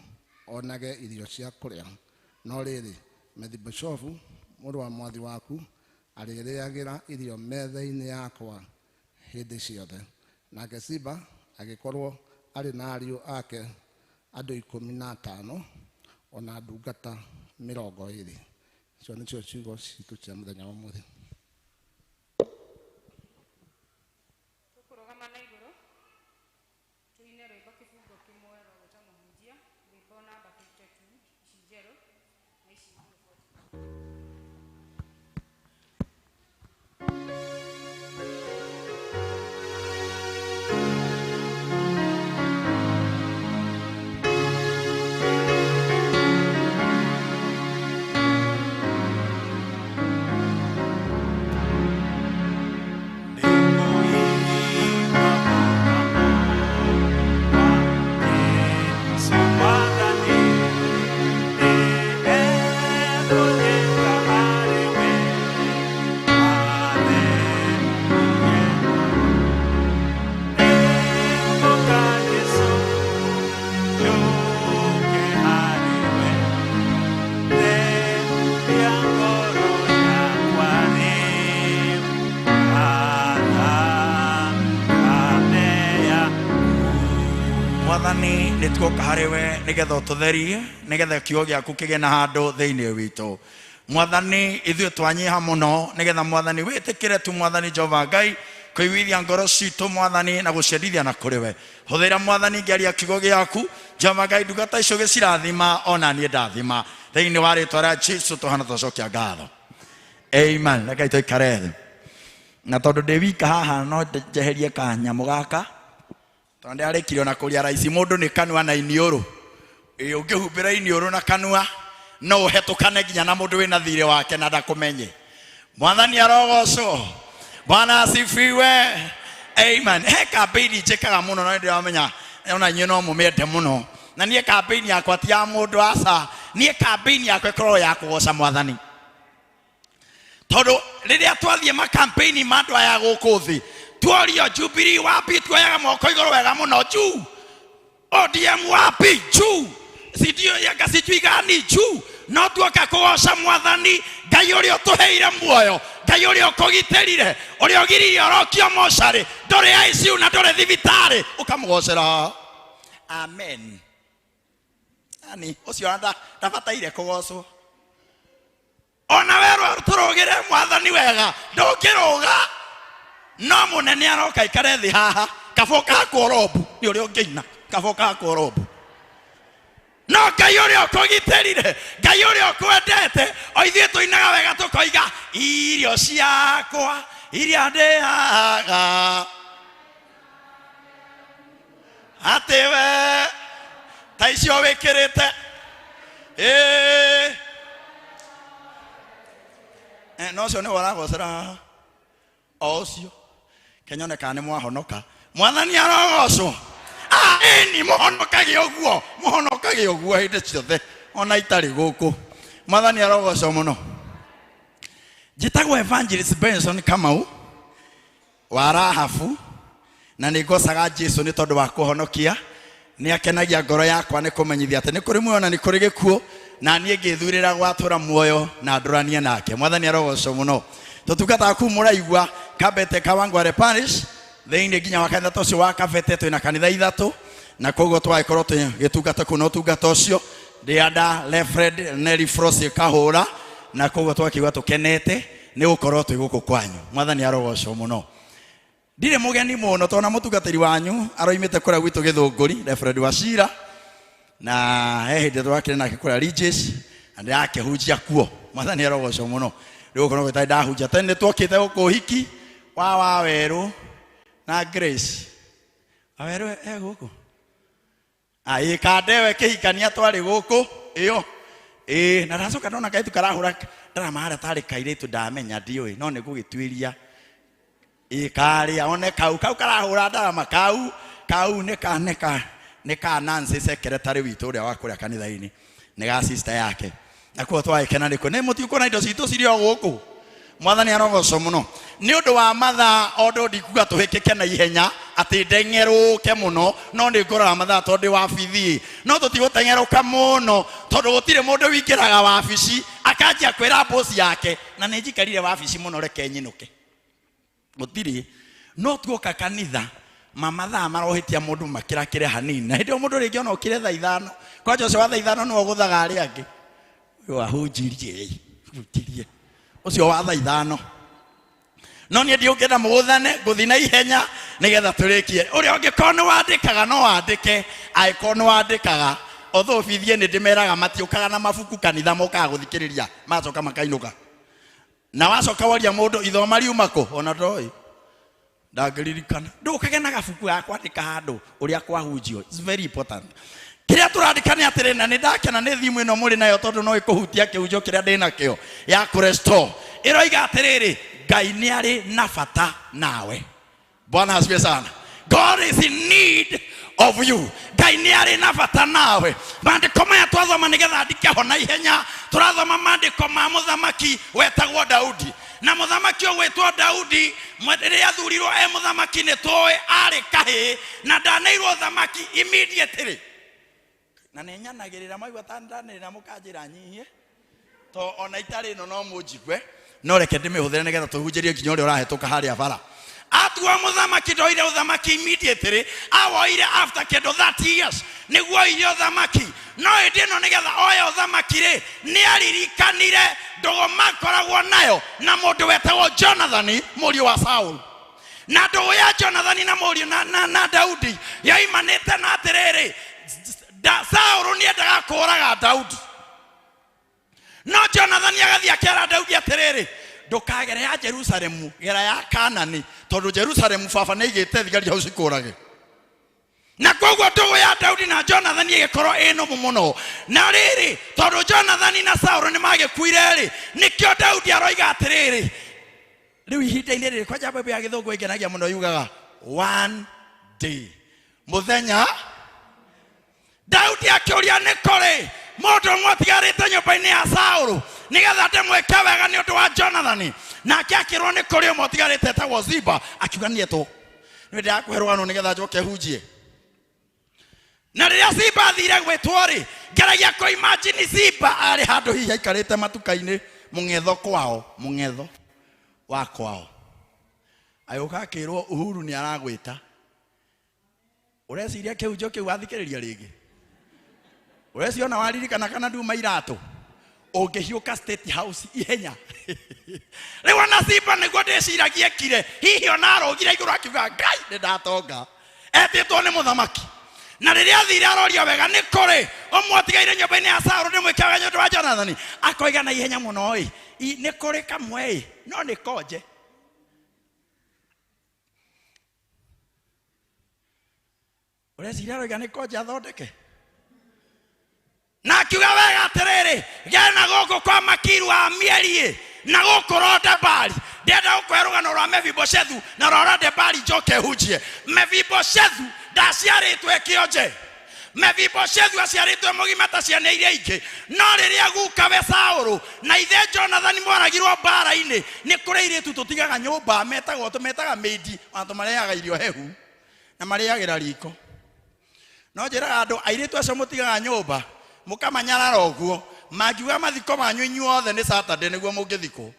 onage irio cia kũrĩa. No rĩrĩ, Mefiboshethu mũrũ wa mwathi waku arĩrĩagĩra irio metha-inĩ yakwa hĩndĩ ciothe. Nake Ziba agĩkorwo arĩ na ariũ ake andũ 15 ona ndungata 20. Icio nĩcio ciugo citũ cia mũthenya wa ũmũthĩ. Tũkũrũgama na igũrũ tũine rwĩmbo kĩbungo kĩmwe rwa gwĩta mũhunjia, rwĩmbo namba 52, ici njerũ na ici ngũrũ 40. Mwathani nĩ tuoka harĩ we nĩgetha ũtũtherie, nĩgetha kiugo gĩaku kĩgĩe na handũ thĩinĩ witũ. Mwathani ithuĩ twanyiha mũno, nĩgetha Mwathani wĩtĩkĩre tu Mwathani Jehova Ngai kũiguithia ngoro citũ Mwathani na gũciendithia na kũrĩ we. Hũthĩra Mwathani ngĩaria kiugo gĩaku Jehova Ngai, ndungata icio gĩcirathima ona niĩ ndathima thĩinĩ wa rĩtwa rĩa Jesu tũhana twacokia ngatho. Amen. Reke tũikare thĩ, na tondũ ndĩ wika haha no njeherie kanyamũ gaka, tondũ ndĩrarĩkirie ona kũria raici mũndũ nĩ kanua na iniũrũ. Ĩ ũngĩhumbĩra iniũrũ na kanua no ũhetũkane nginya na mũndũ wĩna thirĩ wake na ndakũmenye. Mwathani arogocwo. Bwana asifiwe. Amen. He kambĩini njĩkaga mũno na nĩndĩramenya ona inyuĩ no mũmĩende mũno. Na niĩ campaign yakwa ti ya mũndũ, aca. Niĩ campaign yakwa ĩkoragwo ya kũgoca mwathani, tondũ rĩrĩa twathiĩ makampeini ma andũ aya gũkũ thĩ, tuorio Jubilee wapi, tuoyaga moko igũrũ wega mũno juu. ODM wapi, juu. Sijui yanga sijui gani, juu. No tuoka kũgoca mwathani Ngai ũrĩa ũtũheire muoyo, Ngai ũrĩa ũkũgitĩrire, ũrĩa ũgiririe ũrokio mocarĩ, ndũrĩ ICU na ndũrĩ thibitarĩ, ũkamũgocera. Amen. Yani ũcio ndabataire kũgocwo. Ona werwo tũrũgĩre mwathani wega, ndũngĩrũga. No mũnene aroka ikare thĩ haha, kaba ũkahakwo rombu nĩ ũrĩa ũngĩina, kaba ũkahakwo rombu. No Ngai ũrĩa ũkũgitĩrire, Ngai ũrĩa ũkwendete, o ithuĩ tũinaga wega tũkoiga irio ciakwa iria ndĩaga atĩ we ta icio wĩkĩrĩte. Ĩĩ. No ũcio nĩwe ũragocera haha, o ũcio kenyone kana nĩ mwahonoka. Mwathani arogocwo. Ĩni mũhonokage ũguo, mũhonokage ũguo hĩndĩ ciothe ona itarĩ gũkũ. Mwathani arogocwo mũno. Njĩtagwo Evangelist Benson Kamau wa Rahabu, na nĩ ngocaga Jesu nĩ tondũ wa kũhonokia. Nĩ akenagia ngoro yakwa nĩ kũmenyithia atĩ nĩ kũrĩ muoyo na nĩ kũrĩ gĩkuũ, na niĩ ngĩthurĩra gwatũra muoyo na ndũranie nake. Mwathani arogocwo mũno. Tũtungataga kuu mũraigua Kabete Kawangware Parish thĩinĩ nginya wa kanitha ta ũcio wa Kabete. Twĩna kanitha ithatũ, na koguo twagĩkorwo tũgĩtungata kũu na ũtungata ũcio ndĩ anda Reverend Nelly Frost Kahũra, na koguo twakĩigua tũkenete nĩ gũkorwo twĩ gũkũ kwanyu. Mwathani arogocwo mũno. Ndirĩ mũgeni mũno, tondũ na mũtungatĩri wanyu aroimĩte kũrĩa gwitũ Gĩthũngũri, Reverend Wachira, na he hĩndĩ twakĩrĩ nake kũrĩa Regis, na ndĩrakĩhunjia kuo. Mwathani arogocwo mũno. Rĩu gũkũ no gũtarĩ ndahunjia. Tene nĩ twokĩte gũkũ ũhiki wa Wawerũ na Grace. Wawerũ e gũkũ? Ĩ kandewe kĩhikania twarĩ gũkũ ĩyo. Ĩ na ndacoka ndona kairĩtu karahũra ndarama harĩa tarĩ kairĩtu, ndamenya ndiũĩ, no nĩ ngũgĩtuĩria. Ĩ karĩa one kau kau karahũra ndarama, kau kau nĩ ka nĩ ka nĩ ka Nancy secretary witũ ũrĩa wa kũrĩa kanitha-inĩ, nĩ ga sister yake, na kuo twagĩkena nĩkuo nĩ mũtikuona indo citũ cirĩ o gũkũ. Mwathani arogocwo mũno. Nĩ ũndũ wa mathaa, ondũ ndikuga tũhĩkĩke na ihenya atĩ ndengerũke mũno, no nĩ ngũrora mathaa tondũ ndĩ wabithi, no tũtigũtengerũka mũno tondũ gũtirĩ mũndũ wingĩraga wabici akanjia kwĩra boss yake na nĩ njikarire wabici mũno, reke nyinũke. Gũtirĩ. No tuoka kanitha ma mathaa marohĩtia mũndũ makĩrakĩre hanini, na hĩndĩ ĩyo mũndũ rĩngĩ ona ũkĩre thaa 5, kwanja ũcio wa thaa 5 nĩwe ũgũthaga arĩa angĩ, ũyũ ahunjirie, ahunjirie ũcio wa thaa 5. No niĩ ndiũngĩenda mũgũthane, ngũthiĩ na ihenya nĩgetha tũrĩkie. Ũrĩa ũngĩkorwo nĩ wandĩkaga no wandĩke, angĩkorwo nĩ wandĩkaga, although bithie nĩ ndĩmeraga matiũkaga na mabuku kanitha, mokaga gũthikĩrĩria magacoka makainũka. Na wacoka waria mũndũ ithoma riuma kũ, ona ndoĩ, ndangĩririkana. Ndũkage na gabuku ga kwandĩka handũ ũrĩa kwahunjio. It's very important. Kĩrĩa tũrandĩka nĩ atĩrĩ, na nĩ ndakena nĩ thimũ ĩno mũrĩ nayo tondũ no ĩkũhutia kĩhunjio kĩrĩa ndĩ nakĩo ya kũrestore. Ĩroiga atĩrĩrĩ, Ngai nĩ arĩ na bata nawe. Bwana asifiwe sana. God is in need of you. Ngai nĩ arĩ na bata nawe. Maandĩko maya twathoma nĩgetha ndike ho na ihenya, tũrathoma maandĩko ma mũthamaki wetagwo Daudi. Na mũthamaki ũgwĩtwo Daudi, rĩrĩa athurirwo e mũthamaki nĩ tũĩ arĩ kahĩĩ na ndaneirwo ũthamaki immediately. Na nĩ nyanagĩrĩra maigua ta ndanĩrĩra mũkanjĩra nyihie, to ona itarĩ ĩno no mũnjigue, no reke ndĩmĩhũthĩre nĩgetha tũhunjĩrie nginya ũrĩa ũrahĩtũka harĩa bara. Atua mũthamaki ndoire ũthamaki immediately, awoire after kĩndũ 30 years nĩguo oire ũthamaki. No hĩndĩ ĩno nĩgetha oye ũthamaki rĩ, nĩ aririkanire ndũgũ makoragwo nayo na mũndũ wetagwo Jonathani mũriũ wa Saul. Na ndũgũ ya Jonathani na mũriũ na Daudi yoimanĩte na atĩrĩrĩ, Saul nĩendaga kũũraga Daudi, no Jonathani agathiĩ akera Daudi atĩrĩrĩ, ndũkagere ya Jerusalemu, gera ya Kanani, tondũ Jerusalemu baba nĩaigĩte thigari hau cikũrage. Na koguo ndũgũ ya Daudi na Jonathani ĩgĩkorwo ĩ nũmũ mũno. Na rĩrĩ, tondũ Jonathani na Saũlũ nĩmagĩkuire rĩ, nĩkĩo Daudi aroiga atĩrĩrĩ, rĩu ihinda-inĩ rĩrĩ, kwanja mbembe ya gĩthũngũ ĩngenagia mũno, yugaga one day, mũthenya. Daudi akĩũria nĩ kũrĩ mũndũ ũmwe ũtigarĩte nyũmba-inĩ ya Saũlũ nĩgetha ndĩmwĩke wega nĩ ũndũ wa Jonathani. Nake akĩrwo nĩ kũrĩ ũmwe ũtigarĩte etagwo Ziba, akiuga nĩ etwo. Nĩ ndĩrakũhe rũgano nĩgetha njoke hunjie. Na rĩrĩa Ziba athire gwĩtwo rĩ, ngeragia kũ imagine Ziba arĩ handũ hihi aikarĩte matuka-inĩ mũng'etho kwao, mũng'etho wa kwao. Agĩũka akĩrwo Uhuru nĩ aragwĩta. Ũreciria kĩhunjio kĩu wathikĩrĩria rĩngĩ? Ũreciria ona waririkana kana nduma iratũ? Ũngĩhiũka State House ihenya. Rĩu ona Ziba nĩguo ndĩciragia ekire, hihi ona arũgire igũrũ akiuga Ngai nĩ ndatonga. Etĩtwo nĩ mũthamaki. Na rĩrĩa athire aroria wega nĩ kũrĩ ũmwe ũtigaire nyũmba-inĩ ya Saũlũ ndĩmwĩke wega nĩ ũndũ wa Jonathani. Akoiga na ihenya mũno ĩ, nĩ kũrĩ kamwe ĩ, no nĩ konje. Ũreciria aroiga nĩ konje athondeke? Na akiuga wega atĩrĩrĩ, gena gũkũ kwa Makiru wa Amieli na gũkũ Lodebari. Ndĩrenda gũkũhe rũgano rwa Mefiboshethu na rwa Lodebari njoke hunjie. Mefiboshethu ndaciarĩtwo e kĩonje. Mefiboshethu aciarĩtwo e mũgima ta ciana iria ingĩ. No rĩrĩa gukawe Saũlũ na ithe Jonathani moragirwo mbara-inĩ, nĩ kũrĩ airĩtu tũtigaga nyũmba metagwo tũmetaga mĩindi, ona tũmarehaga irio hehu na marĩagĩra riko. No njĩraga andũ airĩtu acio mũtigaga nyũmba mũkamanyarara ũguo, mangiuga mathiko manyu inyuothe nĩ Saturday nĩguo mũngĩthikwo.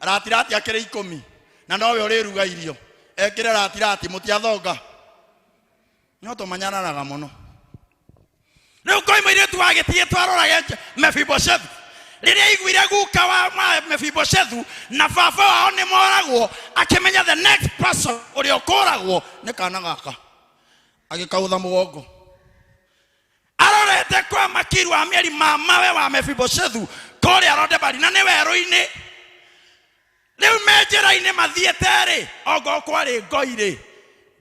Ratirati akĩrĩ 10 na nowe ũrĩruga irio, ekĩre ratirati mũtiathonga. No tũmanyararaga mũno. Rĩu kwĩ mũirĩtu wa gĩtiĩ twarorage Mefiboshethu. Rĩrĩa aiguire guka wa Mefiboshethu na baba wao nĩ moragwo, akĩmenya the next person ũrĩa ũkũragwo nĩ kana gaka. Agĩkaũtha mũgongo. Arorete kwa Makiru wa Amieli mamawe wa Mefiboshethu kũrĩa Lodebari, na nĩ werũ-inĩ. Rĩu me njĩra-inĩ mathiĩte rĩ, ongorwo kwarĩ ngoi rĩ,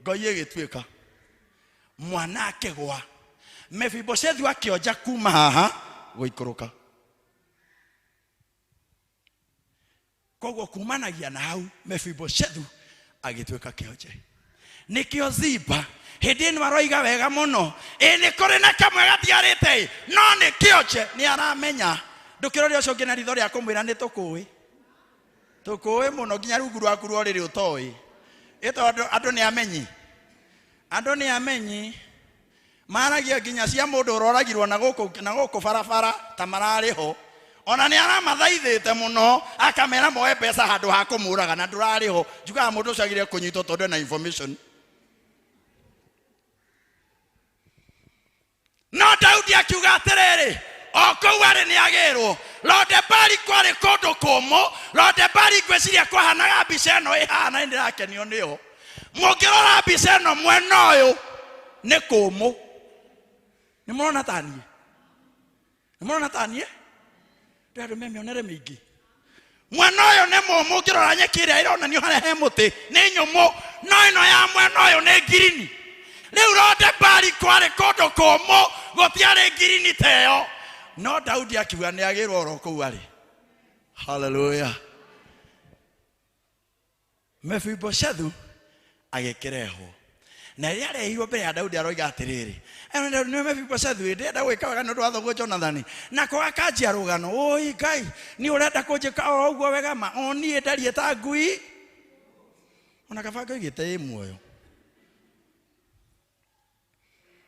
ngoi ĩgĩtuĩka mwana akĩgwa. Mefiboshethu akĩonja kuma haha gũikũrũka. Koguo kumanagia na hau Mefiboshethu agĩtuĩka kĩonje. Nĩkĩo Ziba hĩndĩ ĩno aroiga wega mũno, ĩ nĩ kũrĩ na kamwe gatigarĩte ĩ, no nĩ kĩonje. Nĩ aramenya. Ndũkĩrore ũcio ũngĩ na ritho rĩa kũmwĩra nĩ tũkũĩ. Tũkũĩ mũno nginya rungu rwaku rwa ũrĩrĩ ũtoĩ. Ĩ tondũ andũ nĩ amenyi. Andũ nĩ amenyi. Maragia nginya cia mũndũ ũroragirwo na gũkũ, na gũkũ barabara ta mararĩ ho. Ona nĩ aramathaithĩte mũno, akamera moe mbeca handũ ha kũmũraga na ndũrarĩ ho. Njugaga mũndũ ũcio agĩrĩire kũnyitwo tondũ ena information. No Daudi akiuga atĩrĩrĩ, o kũu arĩ nĩ agĩrwo. Lodebari kwarĩ kũndũ kũmũ. Lodebari ngwĩciria kwahanaga mbica ĩno ĩhana, nĩ ndĩrakenio nĩyo. Mũngĩrora mbica ĩno mwena ũyũ nĩ kũmũ. Nĩ mũrona ta niĩ? Nĩ mũrona ta niĩ? Ndĩ andũ me mĩonere mĩingĩ. Mwena ũyũ nĩ mũmũ, ũngĩrora nyeki ĩrĩa ĩronanio harĩa he mũtĩ nĩ nyũmũ, no ĩno ya mwena ũyũ nĩ ngirini. Rĩu Lodebari kwarĩ kũndũ kũmũ, gũtiarĩ ngirini ta ĩyo. No Daudi akiuga nĩ agĩrwo oro kũu arĩ. Hallelujah. Mefiboshethu agĩkĩrehwo. Na rĩrĩa arehirwo mbere ya Daudi aroiga atĩrĩrĩ, ĩno Daudi nĩ Mefiboshethu, ĩ, ndĩrenda gwĩka wega nĩ ũndũ wa thoguo Jonathani. Nako gakanjia rũgano, ũi Ngai, niĩ ũrenda kũnjĩka o ũguo wega ma, o niĩ ndariĩ ta ngui. Ona kaba ngoigĩte ĩ muoyo.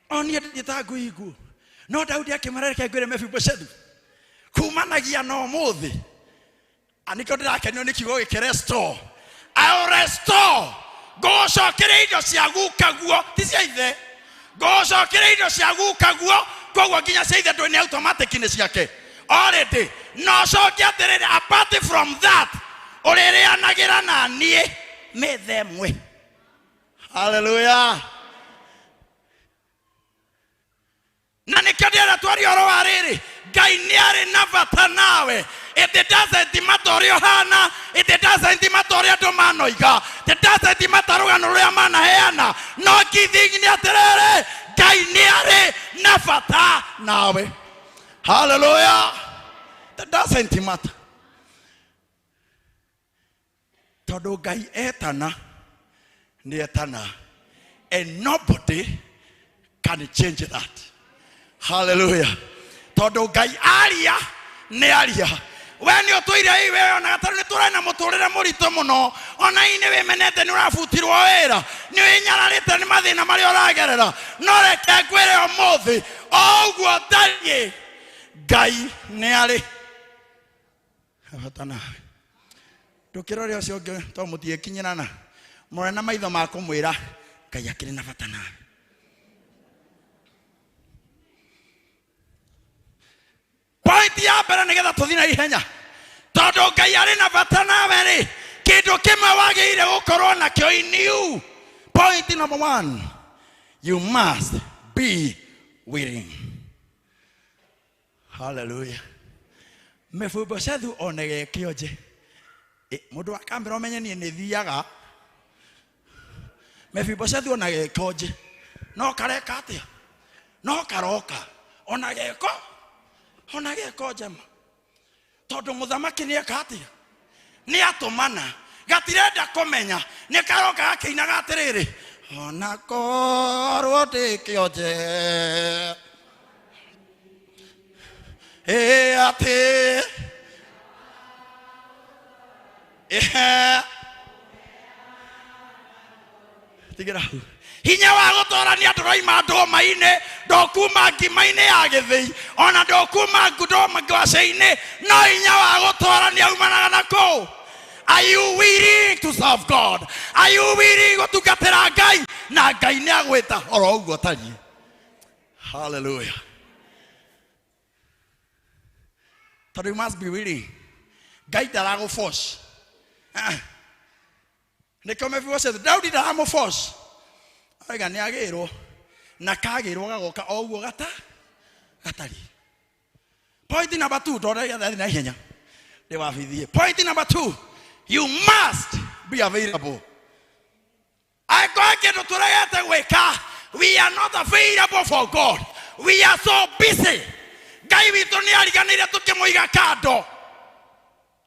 O niĩ ndariĩ ta ngui nguũ. No Daudi akĩmwĩra, reke ngwĩre Mefiboshethu, kumanagia na ũmũthĩ, Nĩkĩo ndĩrakenio nĩ kiugo gĩkĩ restore. I will restore. Ngũgũcokeria indo cia gukaguo, ti cia ithe. Ngũgũcokeria indo cia gukaguo, koguo nginya cia ithe ndũĩ nĩ automatic nĩ ciake. Already. Na ũcoke atĩrĩrĩ, apart from that, ũrĩrĩanagĩra na niĩ mĩtha ĩmwe. Hallelujah. Na nĩkĩo ndĩrenda twarie ũhoro wa rĩrĩ, Ngai nĩ arĩ na bata nawe. It doesn't matter ũrĩa ũhana, it doesn't matter ũrĩa andũ manoiga, it doesn't matter rũgano rũrĩa manaheana, no key thing nĩ atĩrĩrĩ, Ngai nĩ arĩ na bata nawe. Hallelujah. It doesn't matter. Tondũ Ngai etana, nĩ etana. And nobody can change that. Hallelujah. Tondu Ngai aria nĩ aria. We nĩ ũtũire ĩ we ona gatarũ nĩ tũrarĩ na mũtũrĩre mũritũ mũno, ona ĩ nĩ wĩmenete, nĩ ũrabutirwo wĩra, nĩ wĩnyararĩte nĩ mathĩna marĩa ũragerera, no reke ngwĩre ũmũthĩ o ũguo ndariĩ, Ngai nĩ arĩ bata nawe. Ndũkĩrore ũcio ũngĩ tondũ mũtiĩkinyĩrana, mũrore na maitho ma kũmwĩra Ngai akĩrĩ na bata nawe. Point ya mbere nĩgetha tũthiĩ na ihenya, tondũ Ngai arĩ na bata nawe rĩ, kĩndũ kĩmwe wagĩrĩire gũkorwo nakĩo in you. Point number 1, you must be willing. Hallelujah. Mefiboshethu one gekĩonje. Mũndũ wa kambĩra ũmenye niĩ nĩ thiaga. Mefiboshethu ona gekĩonje. No kareka atĩa? No karoka. Ona geko? Ona geko njema. Tondũ mũthamaki nĩ eka atĩa? Nĩ atũmana. Gatirenda kũmenya. Nĩ karoka gakĩinaga atĩrĩrĩ, ona korwo ndĩ kĩonje. Ĩ atĩ. Ehe. Tigĩra hau. Hinya wa gũtũrania ndũroima ndũma-inĩ, ndũkuma ngima-inĩ ya gĩthĩi, ona ndũkuma ngwacĩ-inĩ, no hinya wa gũtũrania umanaga na kũ? Are you willing to serve God? Are you willing gũtungatĩra Ngai? Na Ngai nĩ agwĩta oro ũguo ũtariĩ. Hallelujah. Tondũ you must be willing. Ngai ndaragũ-force. Nĩkĩo Mefiboshethu, Daudi ndaramũ-force. Oiga nĩ agĩrwo, na kagĩrwo gagoka o ũguo gatariĩ. Point number 2, tondũ ndathiĩ na ihenya. Ndĩwabithie. Point number 2, you must be available. Angĩkorwo kĩndũ tũregete gwĩka, we are not available for God. We are so busy. Ngai witũ nĩ ariganĩire tũkĩmũiga kando.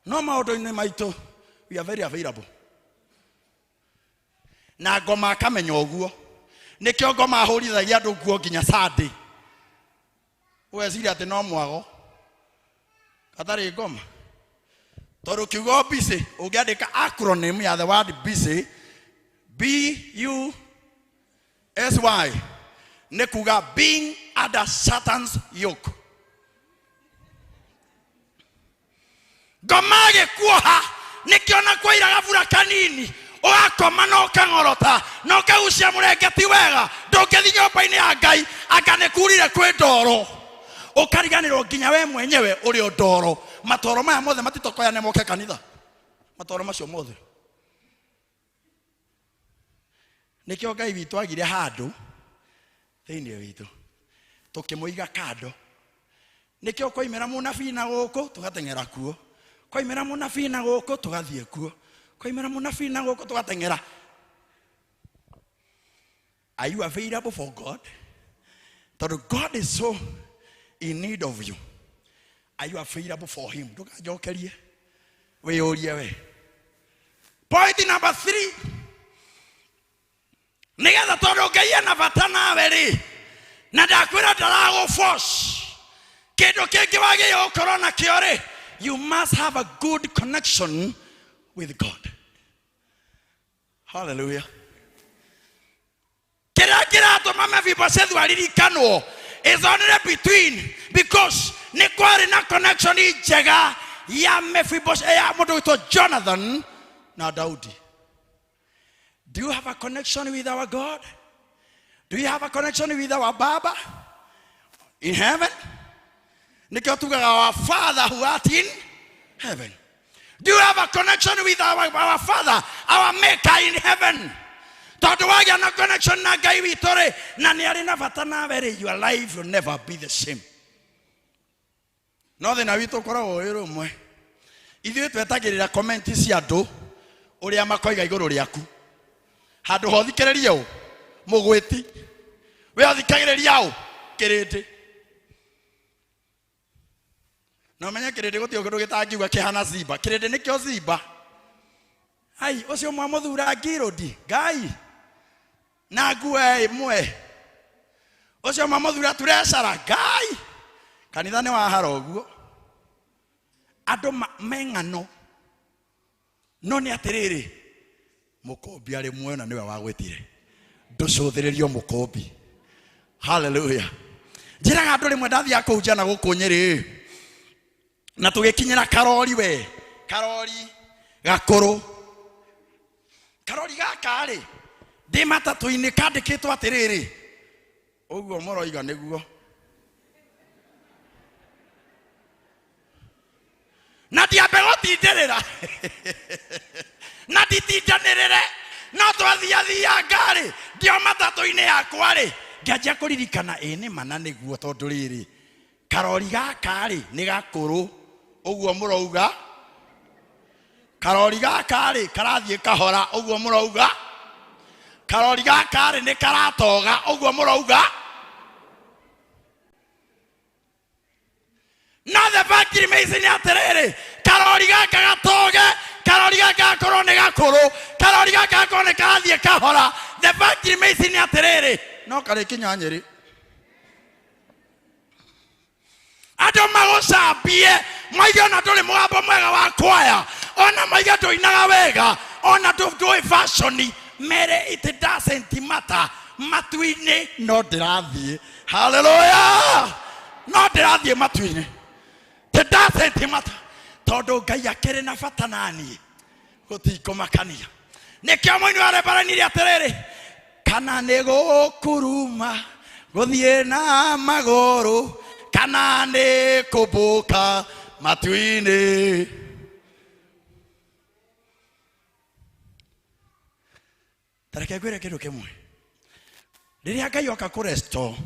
No maũndũ-inĩ maitũ, we are very available. Na ngoma akamenya ũguo. Nĩkĩo ngoma ahũrithagia andũ nguo nginya Sunday. Ũgeciria atĩ no mwago. Gatarĩ ngoma. Tondũ kiugo busy, ũngĩandĩka acronym ya the word busy, B-U-S-Y, nĩ kuga being under Satan's yoke. Ngoma agĩkuoha, nĩkĩo na kwaira gabura kanini, ũgakoma na ũkang'orota, na ũkagucia mũrengeti wega, ndũngĩthiĩ nyũmba-inĩ ya Ngai, anga nĩ kurire kwĩ ndoro. Ũkariganĩrwo nginya we mwenyewe ũrĩ o ndoro. Matoro maya mothe matitokoya nĩ moke kanitha. Matoro macio mothe. Nĩkĩo Ngai witũ agire handũ thĩinĩ witũ, tũkĩmũiga kando. Nĩkĩo kwaimĩra mũnabii na gũkũ tũgateng'era kuo, kwaimĩra mũnabii na gũkũ tũgathiĩ kuo, kwaimĩra mũnabii na gũkũ tũgateng'era. Are you available for God? Tondũ God is so in need of you. Are you available for him? Ndũkanjokerie, wĩyũrie we. Point number 3, nĩgetha tondũ Ngai ena bata nawe rĩ, na ndakwĩra ndaragũ-force, kĩndũ kĩngĩ wagĩrĩirwo gũkorwo nakĩo rĩ, you must have a good connection with God. Hallelujah. Kĩrĩa kĩratũma Mefiboshethu aririkanwo is only between, because nĩ kwarĩ na connection njega ya Mefiboshethu, ya mũndũ wĩtwo Jonathan na Daudi. Do you have a connection with our God? Do you have a connection with our Baba in heaven? Nĩkĩo tugaga our Father who art in heaven. Do you have a connection with our Father, our Maker in heaven? Tondũ wagĩa na connection na Ngai witũ rĩ, na nĩ arĩ na bata nawe rĩ, your life will never be the same. No thĩna witũ ũkoragwo wĩ rũmwe. Ithuĩ twetagĩrĩra comment cia andũ ũrĩa makoiga igũrũ rĩaku. Handũ ha ũthikĩrĩrie ũ, mũgwĩti. We ũthikagĩrĩria ũ, kĩrĩndĩ. Na ũmenye kĩrĩndĩ gũtirĩ kĩndũ gĩtangiuga kĩhana Ziba. Kĩrĩndĩ nĩkĩo Ziba. Ai, ũcio mwamũthura Ngirũndi, Ngai. Na nguo ĩmwe. Ũcio mamũthura turecara Ngai. Kanitha nĩ wahara ũguo. Andũ me ng'ano. No nĩ atĩrĩrĩ, mũkũmbi arĩ muoyo na nĩwe wagwĩtire. Ndũcũthĩrĩrio mũkũmbi. Hallelujah. Njĩraga andũ rĩmwe ndathiaga kũhunjia na gũkũ Nyĩrĩ. Na tũgĩkinyĩra karori we. Karori gakũrũ. Karori gaka rĩ, ndĩ matatũ-inĩ kandĩkĩtwo atĩrĩrĩ. Ũguo mũroiga nĩguo. Na ndiambe gũtindĩrĩra. Na nditindanĩrĩre. No twathiathia ngari, ndio matatũ-inĩ yakwa rĩ, ngĩanjia kũririkana ĩ nĩ ma na nĩguo tondũ rĩrĩ, karori gaka rĩ, nĩ gakũrũ. Ũguo mũrauga. Karori gaka rĩ, karathiĩ kahora. Ũguo mũrauga. Karori gaka rĩ, nĩ karatoga. Ũguo mũrauga. No the fact remains nĩ atĩrĩrĩ, karori gaka gatoge, karori gaka gakorwo nĩ gakũrũ, karori gaka gakorwo nĩ karathiĩ kahora. The fact remains nĩ atĩrĩrĩ, no karĩkinya Nyĩrĩ. Andũ magũcambie, moige ona ndũrĩ mũgambo mwega wa kwaya, ona moige ndũinaga wega, ona ndũĩ fashion, mere it doesn't matter. Matu-inĩ no ndĩrathiĩ. Hallelujah. No ndĩrathiĩ matu-inĩ. It doesn't matter. Tondũ Ngai akĩrĩ na bata na niĩ, gũtikũmakania. Nĩkĩo mũini wa Reverend atĩrĩrĩ, kana nĩ gũkuruma gũthiĩ na magũrũ, kana nĩ kũmbũka matu-inĩ. Ta reke ngwĩre kĩndũ kĩmwe. Rĩrĩa Ngai oka kũ restore,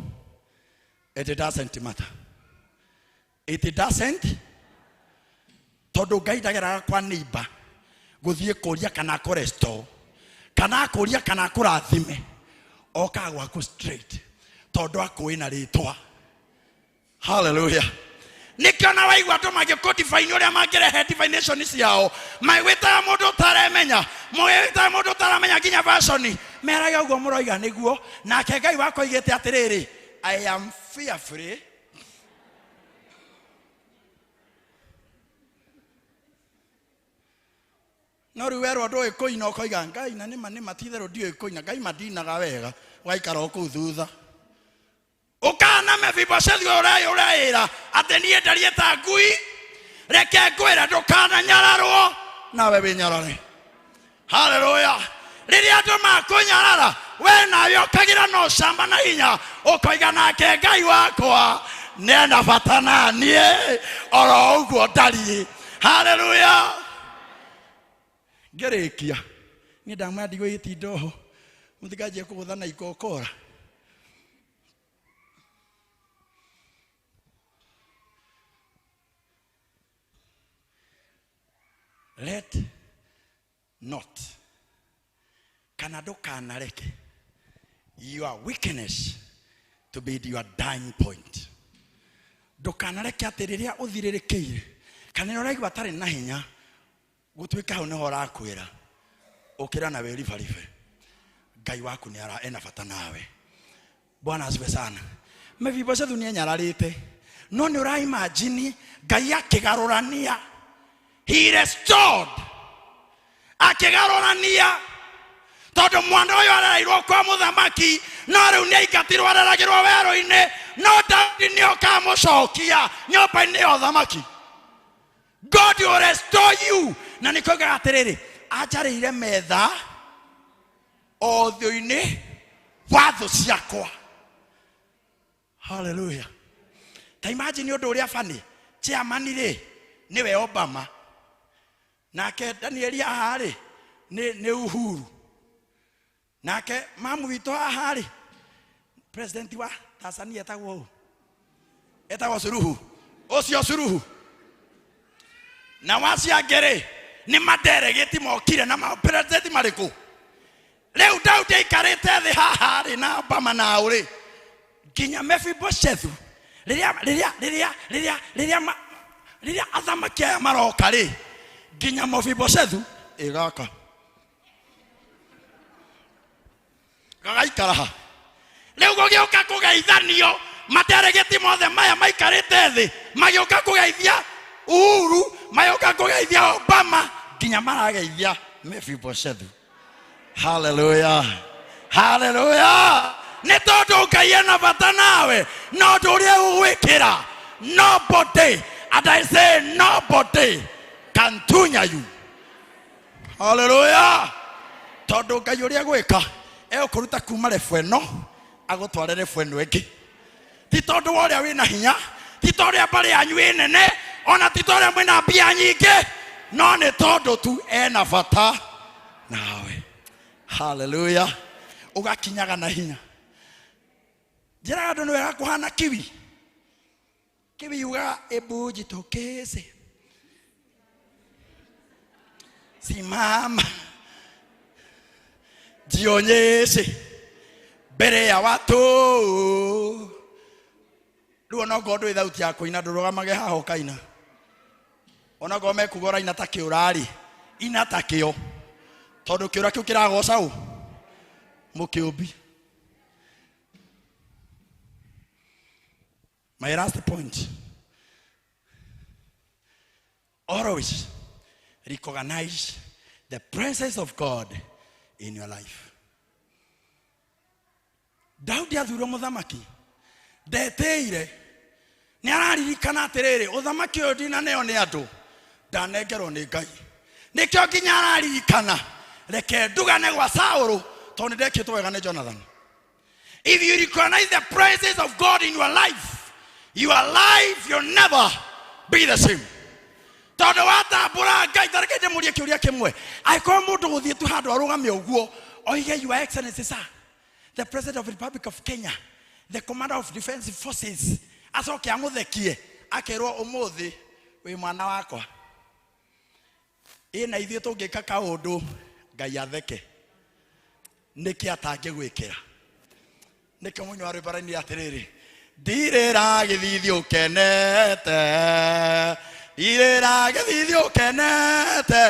it doesn't matter. It doesn't. Tondũ Ngai ndageraga kwa neighbor gũthiĩ kũria kana kũ restore, kana kũria kana kũrathime. Okaga gwaku straight tondũ akũĩ na rĩtwa. Hallelujah. Nĩkĩo na waigua andũ mangĩkũ define ũrĩa mangĩrehe definition ciao, magĩtaga mũndũ ũtaremenya, magĩtaga mũndũ ũtaramenya nginya fashion, merage ũguo mũroiga nĩguo. Nake Ngai wakwa oigĩte atĩrĩrĩ, I am fearfully No rĩu werwo ndũĩ kũina ũkoiga Ngai na nĩma nĩma ti itherũ ndiũĩ kũina, Ngai mandinaga wega, ũgaikara o kũu thutha. Ũkana Mefiboshethu ũreĩra atĩ niĩ ndariĩ ta ngui, reke ngwĩre ndũkananyararwo nawe wĩnyarare. Hallelujah. Rĩrĩa andũ makũnyarara, we nawe ũkagĩra na ũcamba na hinya, ũkoiga nake Ngai wakwa nĩena bata na niĩ oro ũguo ndariĩ. Hallelujah. Ngĩrĩkia, niĩ ndamwĩra ndigũgĩtinda oho, mũtikanjie kũgũtha na ikokora. Let not, kana ndũkanareke your weakness to be your dying point. Ndũkanareke atĩ rĩrĩa ũthirĩrĩkĩire kana rĩrĩa ũraigua atarĩ na hinya, gũtuĩka hau nĩho ũrakwĩra ũkĩra na wĩribaribe. Ngai waku nĩ ena bata nawe. Bwana asifiwe sana. Mefiboshethu nĩ enyararĩte, no nĩ ũraimagine Ngai akĩgarũrania. He restored. Akĩgarũrania. Tondũ mwana ũyũ arereirwo kwa mũthamaki, no rĩu nĩ aingatirwo areragĩrwo werũ-inĩ, no Daudi nĩ okamũcokia nyũmba-inĩ ya ũthamaki. God will restore you. Na nĩ koigaga atĩrĩrĩ, anjarĩire metha o ũthiũ-inĩ wa thũ ciakwa. Hallelujah. Ta imagine ũndũ ũrĩa funny, chairman rĩ nĩwe Obama, nake Danieli haha rĩ nĩ Uhuru, nake mamu witũ haha rĩ president wa Tanzania etagwo ũ? Etagwo Suluhu. Ũcio Suluhu na wacio angĩ rĩ nĩ madelegate mokire na ma president marĩkũ? Rĩu Daudi aikarĩte thĩ haha rĩ na Obama nao rĩ nginya Mefiboshethu rĩrĩa athamaki aya maroka rĩ nginya Mefiboshethu ĩgaka gagaikara ha. Rĩu gũgĩũka kũgeithanio materegeti mothe maya maikarĩte thĩ magĩũka kũgeithia Uhuru, magĩũka kũgeithia Obama, nginya marageithia Mefiboshethu. Haleluya, haleluya. Nĩ tondũ Ngai ena bata nawe na ũndũ ũrĩa ũgwĩkĩra. Nobody, and I say nobody can tunya you. Haleluya. Tondũ Ngai ũrĩa gwĩka egũkũruta kuma rebu ĩno agũtware rebu ĩno ĩngĩ, ti tondũ wa ũrĩa wĩna hinya, ti tondũ ũrĩa mbarĩ yanyu ĩ nene, ona ti tondũ ũrĩa mwĩna mbia nyingĩ, no nĩ tondũ tu ena bata nawe. Haleluya. Ũgakinyaga na hinya. Njĩraga andũ nĩ wega kũhana kiwi. Kiwi yugaga ebu jitokeze, simama, jionyeshe mbere ya watu. Rĩu onokorwo ndũĩ thauti ya kũina, ndũrũgamage haha ũkaina. Onokorwo mekuga ũraina ta kĩũra-rĩ, ina ta kĩo, tondũ kĩũra kĩu kĩragoca ũ mũkĩũmbi. My last point. Always recognize the presence of God in your life. Daudi athuurwo mũthamaki, ndetĩire, nĩ araririkana atĩrĩrĩ, ũthamaki ũyũ ndinaneo nĩ andũ, ndanengerwo nĩ Ngai. Nĩkĩo nginya araririkana, reke ndugane gwa Saũlũ, tondũ nĩ ndekĩtwo wega nĩ Jonathan. If you recognize the presence of God in your life, your life will never be the same. Tondũ watambũra Ngai, ta reke ndĩmũrie kĩũria kĩmwe. Angĩkorwo mũndũ gũthiĩ tu handũ arũgame ũguo, oige, Your Excellency sir, the President of the Republic of Kenya, the Commander of Defense Forces, acoke amũthekie, akerwo ũmũthĩ wĩ mwana wakwa. Ĩ na ithuĩ tũngĩka kaũndũ Ngai atheke, nĩkĩ atangĩgwĩkĩra? Nĩkĩo mũini wa rwĩmbo arainire atĩrĩrĩ, ndirĩra gĩthithi ũkenete, ndirĩra gĩthithi ũkenete,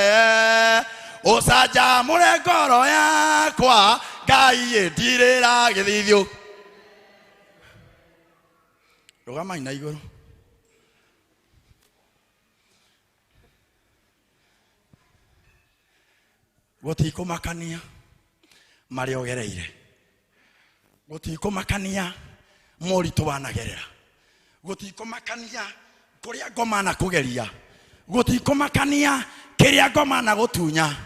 ũcanjamũre ngoro yakwa, Ngai ĩ, ndirĩra gĩthithi ũ-. Rũgamai na igũrũ. Gũtikũmakania marĩa ũgereire, gũtikũmakania moritũ wanagerera, gũtikũmakania kũrĩa ngoma na kũgeria, gũtikũmakania kĩrĩa ngoma na gũtunya,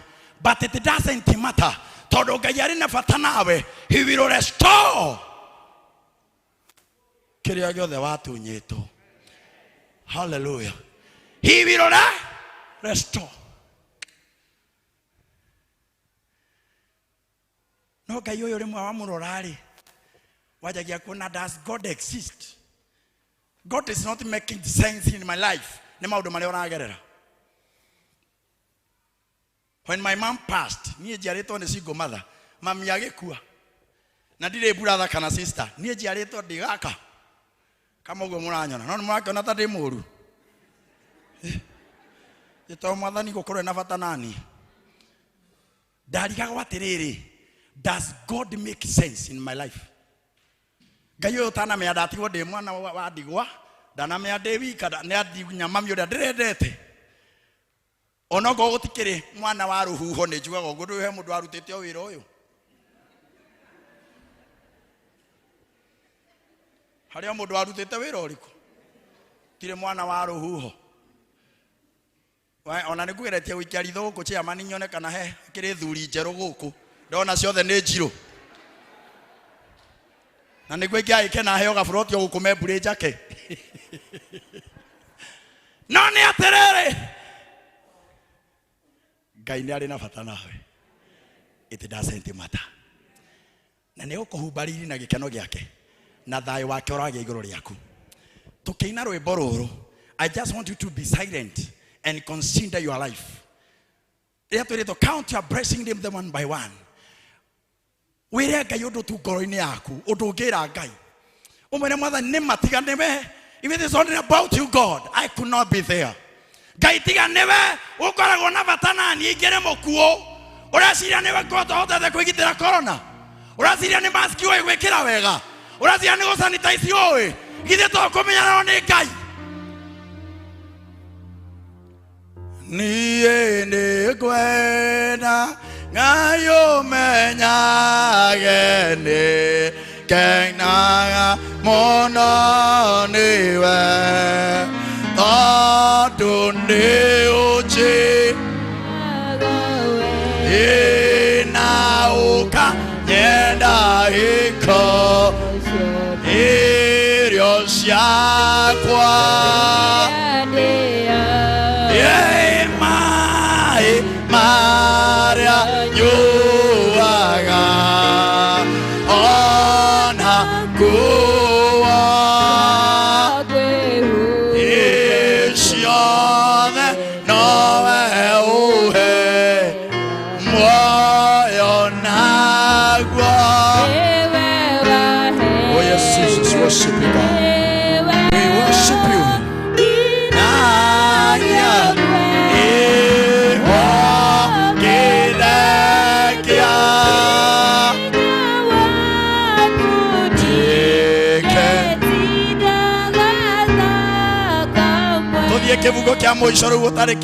but it doesn't matter, tondũ Ngai arĩ na bata nawe. He will restore kĩrĩa gĩothe watunyĩtwo. Hallelujah. He will restore. No Ngai ũyũ rĩmwe wamũrora-rĩ, wanjagia kuona, does God exist? God is not making sense in my life. Nĩ maũndũ marĩa ũragerera. When my mom passed, niĩ njiarĩtwo nĩ single mother, mami agĩkua, na ndirĩ brother kana sister, niĩ njiarĩtwo ndĩ gaka kama ũguo mũranyona, no nĩ mũrakĩona ta ndĩ mũũru. Ĩ to mwathani gũkorwo ena bata nani. Ndarigagwo atĩrĩrĩ, does God make sense in my life? Ngai ũyũ ũtanamenya ndatigwo ndĩ mwana wa ndigwa, ndanamenya ndĩ wika, nĩ andinya mami ũrĩa ndĩrendete. Onokorwo gũtikĩrĩ mwana wa rũhuho, nĩ njugaga ũguo, ndũĩ he mũndũ warutĩte o wĩra ũyũ. Harĩ o mũndũ warutĩte wĩra ũrĩkũ? Tirĩ mwana wa rũhuho. Ona nĩ ngũgeretie gũikia ritho gũkũ chairman nyone kana he kĩrĩ thuri njerũ gũkũ. Ndona ciothe nĩ njirũ. Na nĩguo ingĩagĩkena heo gaburoti o gũkũ membure njake. No nĩ atĩrĩrĩ, Ngai nĩ arĩ na bata nawe. It doesn't matter. Na nĩ ũkũhumba riri na gĩkeno gĩake, na thayũ wake ũragĩa igũrũ rĩaku. Tũkĩina rwĩmbo rũrũ, I just want you to be silent and consider your life. Rĩrĩa twĩrĩtwo count your blessing, name them one by one. Wĩre Ngai ũndũ tu ngoro-inĩ yaku, ũndũ ũngĩra Ngai. Ũmwĩre Mwathani, nĩ ma tiga nĩwe. If it is only about you, God, I could not be there. Ngai tiga nĩwe ũkoragwo na bata na niĩ ingĩrĩ mũkuũ. Ũreciria nĩwe ngotahotete kwĩgitĩra corona? Ũreciria nĩ mask ũĩ gwĩkĩra wega? Ũraciga nĩ gũsanitize ũĩ. Githĩ to kũmenyererwo nĩ Ngai. Niĩ nĩngwenda Ngai ũmenyage nĩ kenaga mũno nĩwe tondũ nĩ ũnjĩkaga na ũkanyenda ĩko irio ciakwa maĩ marĩa nyuaga ona kuo ciothe nowe ũhe muoyo naguo. Oh yes, Jesus, worship you, God. We worship you. Kĩbungo kĩa mũico rĩu ũtarĩ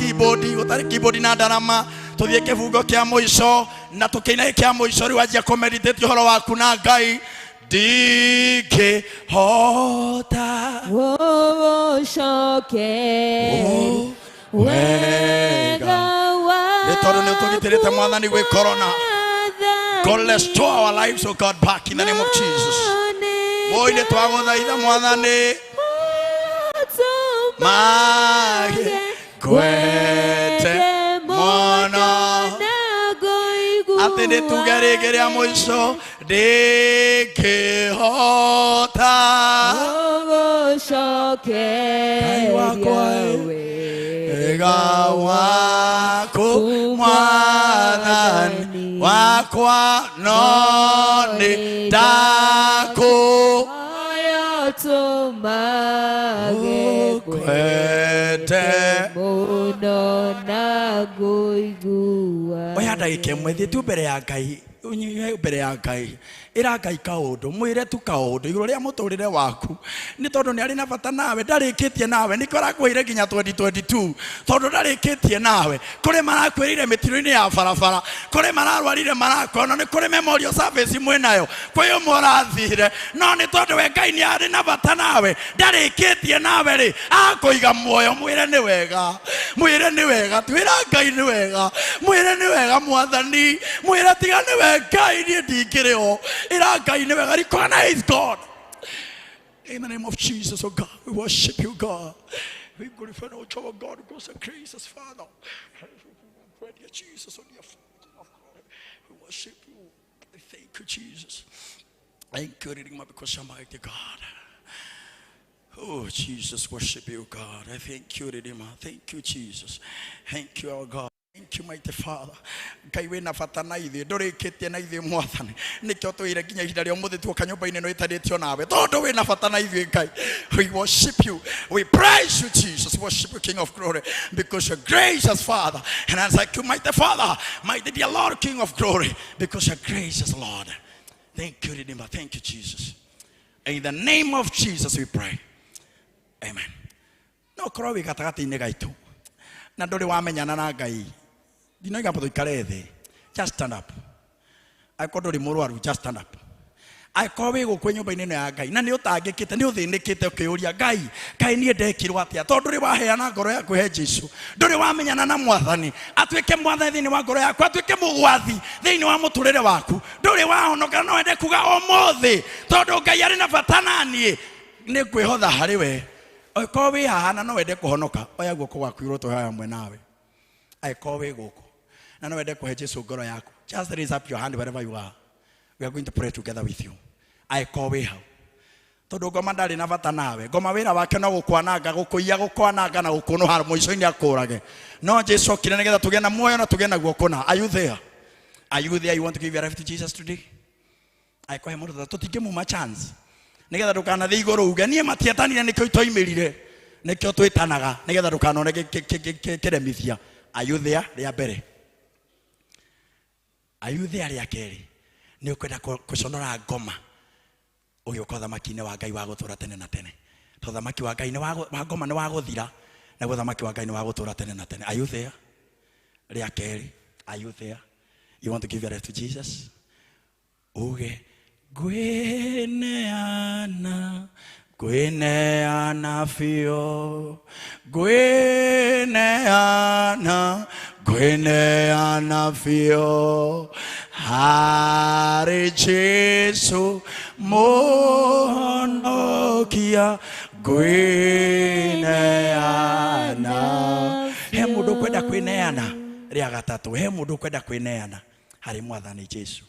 keyboard na ndarama tũthiĩ kĩbungo kĩa mũico na tũkĩina kĩa mũico rĩu anjia kũmeditate ũhoro waku na Ngai ndingĩhota gũgũcokeria wega nĩ tondũ nĩ ũtũgitĩrĩte Mwathani gwĩ corona. God, restore our lives, oh God, back in the name of Jesus. Moi nĩ twagũthaitha Mwathani mage kwete mono atĩ nĩ tuge rĩngĩ rĩa mũico ndingĩhota gũgũcokeria wega waku Mwathani wakwa no nĩ ndakũ tũmage kwete mũno na ngũigua. Oya ndagĩka ĩmwe thiĩ tu mbere ya Ngai, ũnyihe mbere ya Ngai, ĩra Ngai kaũndũ, mwĩre tu kaũndũ igũrũ rĩa mũtũrĩre waku, nĩ tondũ nĩ arĩ na bata nawe, ndarĩkĩtie nawe, nĩkĩo arakwĩrire nginya 2022 tondũ ndarĩkĩtie nawe. Kũrĩ marakwĩrire mĩtino-inĩ ya barabara, kũrĩ mararwarire marakua, no nĩ kũrĩ memorial service mwĩnayo, kwĩ ũmwe ũrathire, no nĩ tondũ we Ngai nĩ arĩ na bata nawe, ndarĩkĩtie nawe rĩ, akũiga muoyo. Mwĩre nĩ wega, mwĩre nĩ wega, twĩra Ngai nĩ wega, mwĩre nĩ wega Mwathani, mwĩre tiga nĩ we Ngai niĩ ndingĩrĩ ho. Ĩra Ngai nĩ wega, recognize God. In the name of Jesus, oh God, we worship you, God. We glorify our God, because of gracious Father. Dear Jesus, oh dear Father, we worship you. We thank you, Jesus. Thank you, Redeemer, because you're mighty God. Oh, Jesus, worship you, God. I thank you, Redeemer. Thank you, Jesus. Thank you, our God. Thank you, mighty Father. Ngai wĩna bata na ithuĩ, ndũrĩkĩtie na ithuĩ Mwathani. Nĩkĩo tũire nginya ihinda rĩa ũmũthĩ tuoka nyũmba-inĩ ĩno ĩtanĩtio nawe, tondũ wĩna bata na ithuĩ Ngai. We worship you. We praise you, Jesus. Worship you, King of glory, because you're gracious, Father. And I thank you, mighty Father, mighty dear Lord, King of glory, because you're gracious, Lord. Thank you, Redeemer. Thank you, Jesus. In the name of Jesus we pray. Amen. No korwo wĩ gatagatĩ-inĩ gaitũ na ndũrĩ wamenyana na Ngai, ndinoiga tũikare thĩ, just stand up. Angĩkorwo ndũrĩ mũrwaru, just stand up. Angĩkorwo wĩ gũkũ nyũmba-inĩ ĩno ya Ngai na nĩ ũtangĩkĩte, nĩ ũthĩnĩkĩte ũkĩũria Ngai, kaĩ niĩ ndekirwo atĩa? Tondũ ndũrĩ waheana ngoro yaku he Jesũ, ndũrĩ wamenyana na Mwathani atuĩke Mwathani thĩinĩ wa ngoro yaku, atuĩke mũgwathi thĩinĩ wa mũtũrĩre waku, ndũrĩ wahonoka, no wende kuga ũmũthĩ tondũ Ngai arĩ na bata na niĩ, nĩ ngwĩhotha harĩ we. Angĩkorwo wĩ haha na no wende kũhonoka, oya guoko gwaku igũrũ tũhoe hamwe nawe. Angĩkorwo wĩ gũkũ na no wende kũhe Jesũ ngoro yaku, just raise up your hand wherever you are. We are going to pray together with you. Angĩkorwo wĩ hau, tondũ ngoma ndarĩ na bata nawe, ngoma wĩra wake no gũkwananga, gũkũiya, gũkwananga na gũkũnũha, mũico-inĩ akũrage. No Jesũ okire nĩgetha tũgĩe na muoyo na tũgĩe naguo kũna. Are you there? Are you there? You want to give your life to Jesus today? Angĩkorwo he mũndũ tũtingĩmuma chance nĩgetha ndũkanathiĩ igũrũ uge niĩ matietanire nĩkĩo itoimĩrire, nĩkĩo twĩtanaga nĩgetha ndũkanone kĩremithia. Are you there? Rĩa mbere. Are you there? Rĩa kerĩ, nĩ ũkwenda gũconora ngoma Ũgĩũka ũthamaki-inĩ wa Ngai wa gũtũũra tene na tene. To thamaki wa Ngai nĩ wa ngoma nĩ wa gũthira, naguo thamaki wa Ngai nĩ wa gũtũũra tene na tene. Are you there? Rĩa kerĩ, are you there? You want to give your life to Jesus? Uge ngwĩneana, ngwĩneana biũ, ngwĩneana, ngwĩneana biũ harĩ Jesũ mũhonokia, ngwĩneana. He mũndũ ũkwenda kwĩneana? Rĩa gatatũ, he mũndũ ũkwenda kwĩneana harĩ Mwathani Jesũ?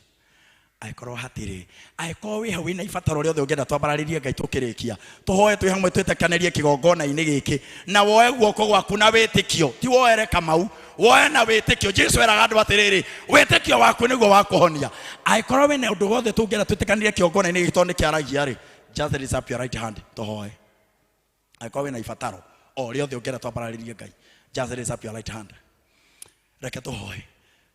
Angĩkorwo hatirĩ, angĩkorwo wĩ hau wĩna ibataro rĩothe ũngĩenda twambararĩrie Ngai tũkĩrĩkia, tũhoe twĩ hamwe twĩtĩkanĩrie kĩgongona-inĩ gĩkĩ, na woe guoko gwaku na wĩtĩkio, ti woere Kamau, woe na wĩtĩkio. Jesũ eraga andũ atĩrĩrĩ, wĩtĩkio waku nĩguo wa kũhonia. Angĩkorwo wĩna ũndũ wothe tũngĩenda twĩtĩkanĩrie kĩgongona-inĩ gĩkĩ tondũ nĩkĩaragia rĩ, just raise up your right hand tũhoe. Angĩkorwo wĩna ibataro o rĩothe ũngĩenda twambararĩrie Ngai, just raise up your right hand. Reke tũhoe.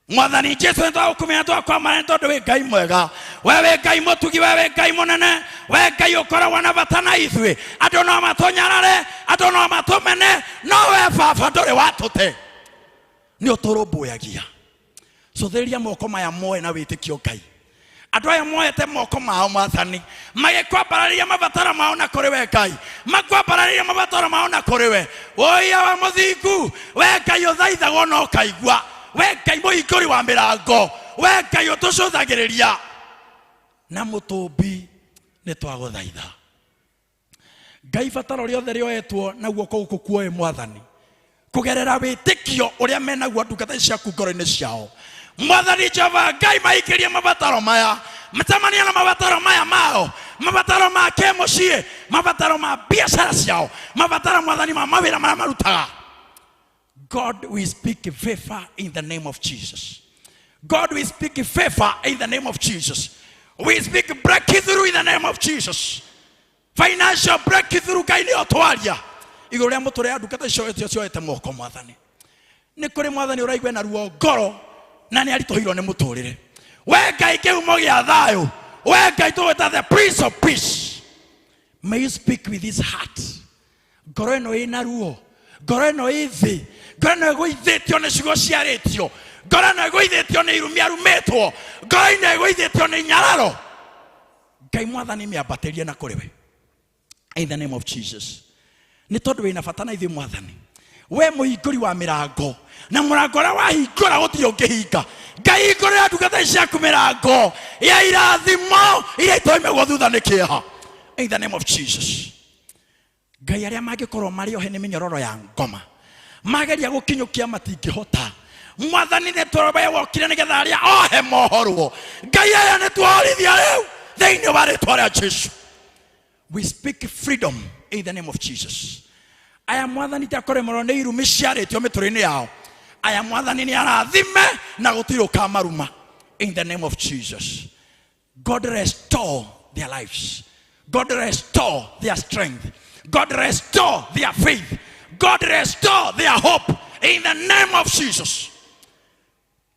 Mwathani Jesũ, nĩ twagũkumia, twakwamara nĩ tondũ wĩ Ngai mwega, we wĩ Ngai mũtugi, we wĩ Ngai mũnene, we Ngai ũkoragwo na bata na ithuĩ. Andũ no matũnyarare, andũ no matũmene, no we Baba ndũrĩ watũte, nĩ ũtũrũmbũyagia. Cũthĩrĩria moko maya moe na wĩtĩkio Ngai. Andũ aya moete moko mao Mwathani, magĩkwambararĩria mabataro mao na kũrĩ we Ngai, makwambararĩria mabataro mao na kũrĩ we. Ũia wa mũthingu, we Ngai ũthaithagwo na ũkaigua, we Ngai mũhingũri wa mĩrango, we Ngai ũtũcũthagĩrĩria na mũtũmbi, nĩ twagũthaitha Ngai. Bataro rĩothe rĩoetwo na guoko gũkũ kuoe Mwathani, kũgerera wĩtĩkio ũrĩa menaguo ndungata ciaku ngoro-inĩ ciao, Mwathani Jehova Ngai, maikĩrie mabataro maya, macemania na mabataro maya mao, mabataro ma kĩmũciĩ, mabataro ma biacara ciao, mabataro Mwathani ma mawĩra marĩa marutaga. God, we speak favor in the name of Jesus. God, we speak favor in the name of Jesus. We speak breakthrough in the name of Jesus. Financial breakthrough, Ngai nĩ otwaria igũrũ rĩa mũtũrĩre ya ndungata icio cioete moko Mwathani. Nĩ kũrĩ Mwathani ũraigua na ruo ngoro na nĩ aritũhĩirwo nĩ mũtũrĩre. We Ngai kĩhumo gĩa thayũ, we Ngai tũgwĩta the Prince of Peace. May you speak with his heart. Ngoro ĩno ĩna ruo, ngoro ĩno ĩ thĩ, ngoro ĩno ĩgũithĩtio nĩ ciugo ciarĩtio, ngoro ĩno ĩgũithĩtio nĩ irumi arumĩtwo, ngoro ĩno ĩgũithĩtio nĩ nyararo, Ngai Mwathani mĩambatĩrie na kũrĩ we in the name of Jesus. Nĩ tondũ wĩna bata na ithuĩ Mwathani, we mũhingũri wa mĩrango, na mũrango ũrĩa wahingũra gũtirĩ ũngĩhinga. Ngai, hingũrĩra ndungata ici ciaku mĩrango ya irathimo iria itoimagwo thutha nĩ kĩeha in the name of Jesus. Ngai, arĩa mangĩkorwo marĩ ohe nĩ mĩnyororo ya ngoma, mageria gũkinyũkia matingĩhota. Mwathani, nĩ tũrĩ wokire nĩgetha arĩa ohe mohorwo. Ngai, aya nĩ tuohorithia rĩu thĩinĩ wa rĩtwa rĩa Jesu. We speak freedom in the name of Jesus. Aya Mwathani takore mũno nĩ irumi ciarĩtio mĩtũrĩ-inĩ yao, aya Mwathani nĩ arathime na gũtirĩ ũkamaruma in the name of Jesus. God, restore their lives. God, restore their strength. God, restore their faith. God, restore their hope in the name of Jesus.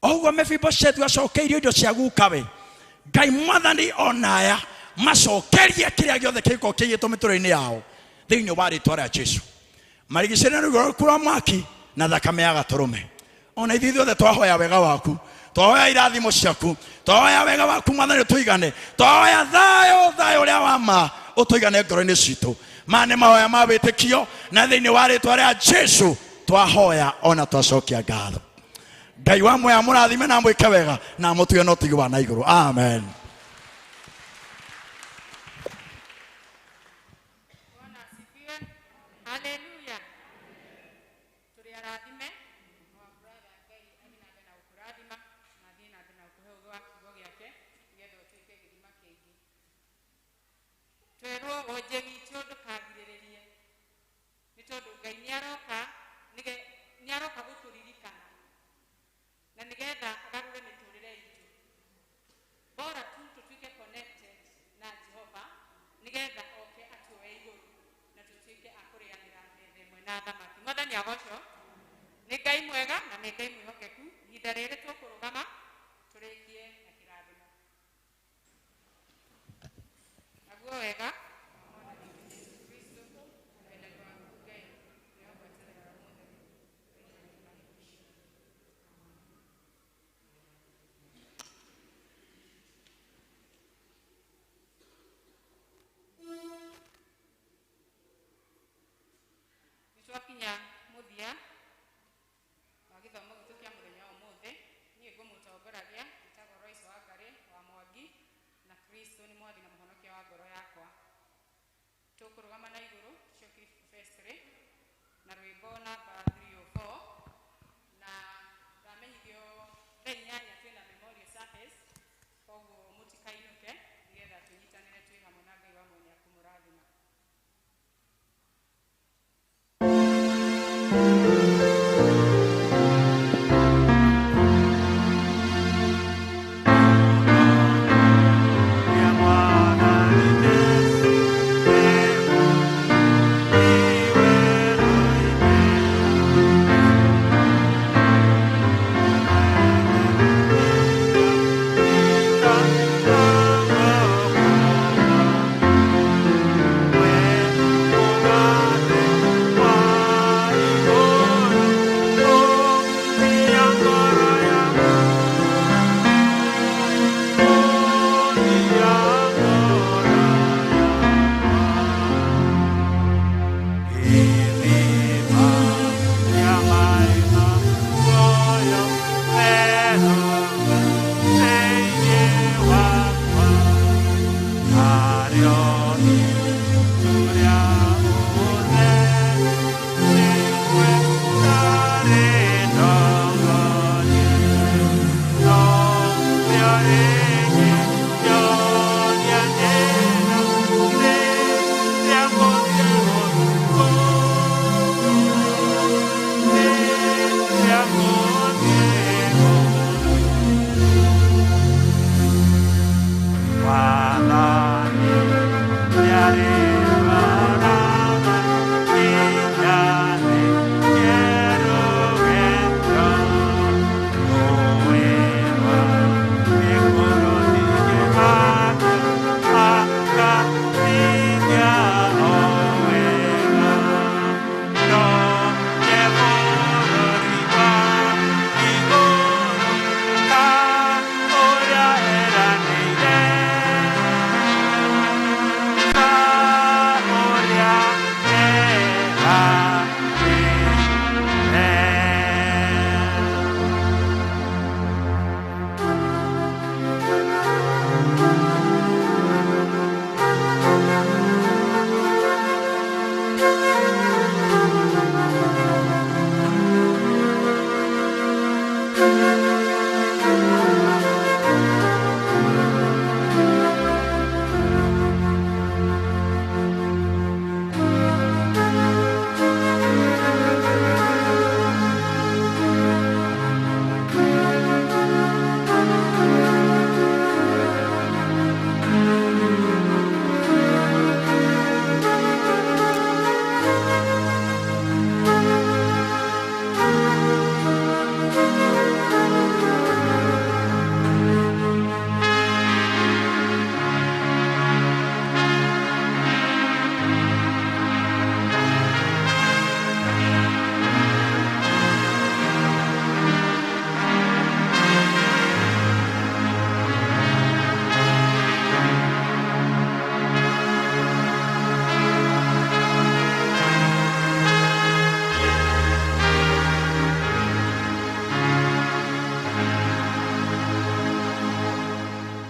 Oguo Mefiboshethu acokeirio indo cia gukawe, Ngai Mwathani onaya macokerie kĩrĩa gĩothe kĩngĩkorwo kĩiyĩtwo mĩtũrĩre-inĩ yao thĩinĩ wa rĩtwa rĩa Jesu. Marigicĩria rũgũrũ rwa mwaki na thakame ya gatũrũme. Ona ithuĩ ithuothe twahoya wega waku, twahoya irathimo ciaku, twahoya wega waku Mwathani ũtũigane, twahoya thayũ, thayũ ũrĩa wa ma ũtũigane ngoro-inĩ citũ. Maya nĩ mahoya ma wĩtĩkio, na thĩinĩ wa rĩtwa rĩa Jesu twahoya ona twacokia ngatho. Ngai wa muoya mũrathime na mwĩke wega na mũtue na ũtigi wa na igũrũ. Amen. Bwana asifiwe. Haleluya. Tũrĩ arathime. Our brother, Ngai athiĩ na mbere na gũkũrathima na athiĩ na mbere na gũkũhe ũũgĩ wa kiugo gĩake nĩgetha ũtuĩke gĩthima kĩingĩ. Twerwo wonje witũ ndũkagirĩrĩrie nĩ tondũ Ngai nĩaroka nĩaroka gũtũririkana na nĩgetha agarũre mĩtũrĩre itũ. Bora tu tũtuĩke connected na Jehova nĩgetha oke atuoe igũrũ na tũtuĩke a kũrĩanĩra metha ĩmwe na athamaki. Mwathani agocwo. Nĩ Ngai mwega na nĩ Ngai mwĩhokeku. Ihinda rĩrĩ tũkũrũgama tũrĩkie na kĩrathimo. Naguo Tiguo wega. Mwathani witũ Jesũ Kristo, wendani wa Ngai, na ngwatanĩro ya Roho Mũtheru. Nĩtwakinya mũthia wa gĩthomo gitũ kĩa mũthenya wa ũmũthĩ. Niĩ ngũmũtongoragia njĩtagwo Royce Wangari wa Mwangi, na Kristo nĩ mwathi na mũhonokia wa ngoro yakwa. Tũkũrũgama na igũrũ tũcokie verse 3 na rwĩmbo namba 304, na ndamenyithio thaa 8 twĩna memorial service, koguo mũtikainũke nĩgetha tũnyitanĩre twĩ hamwe na Ngai wa mwene akũmũrathima. Thank you.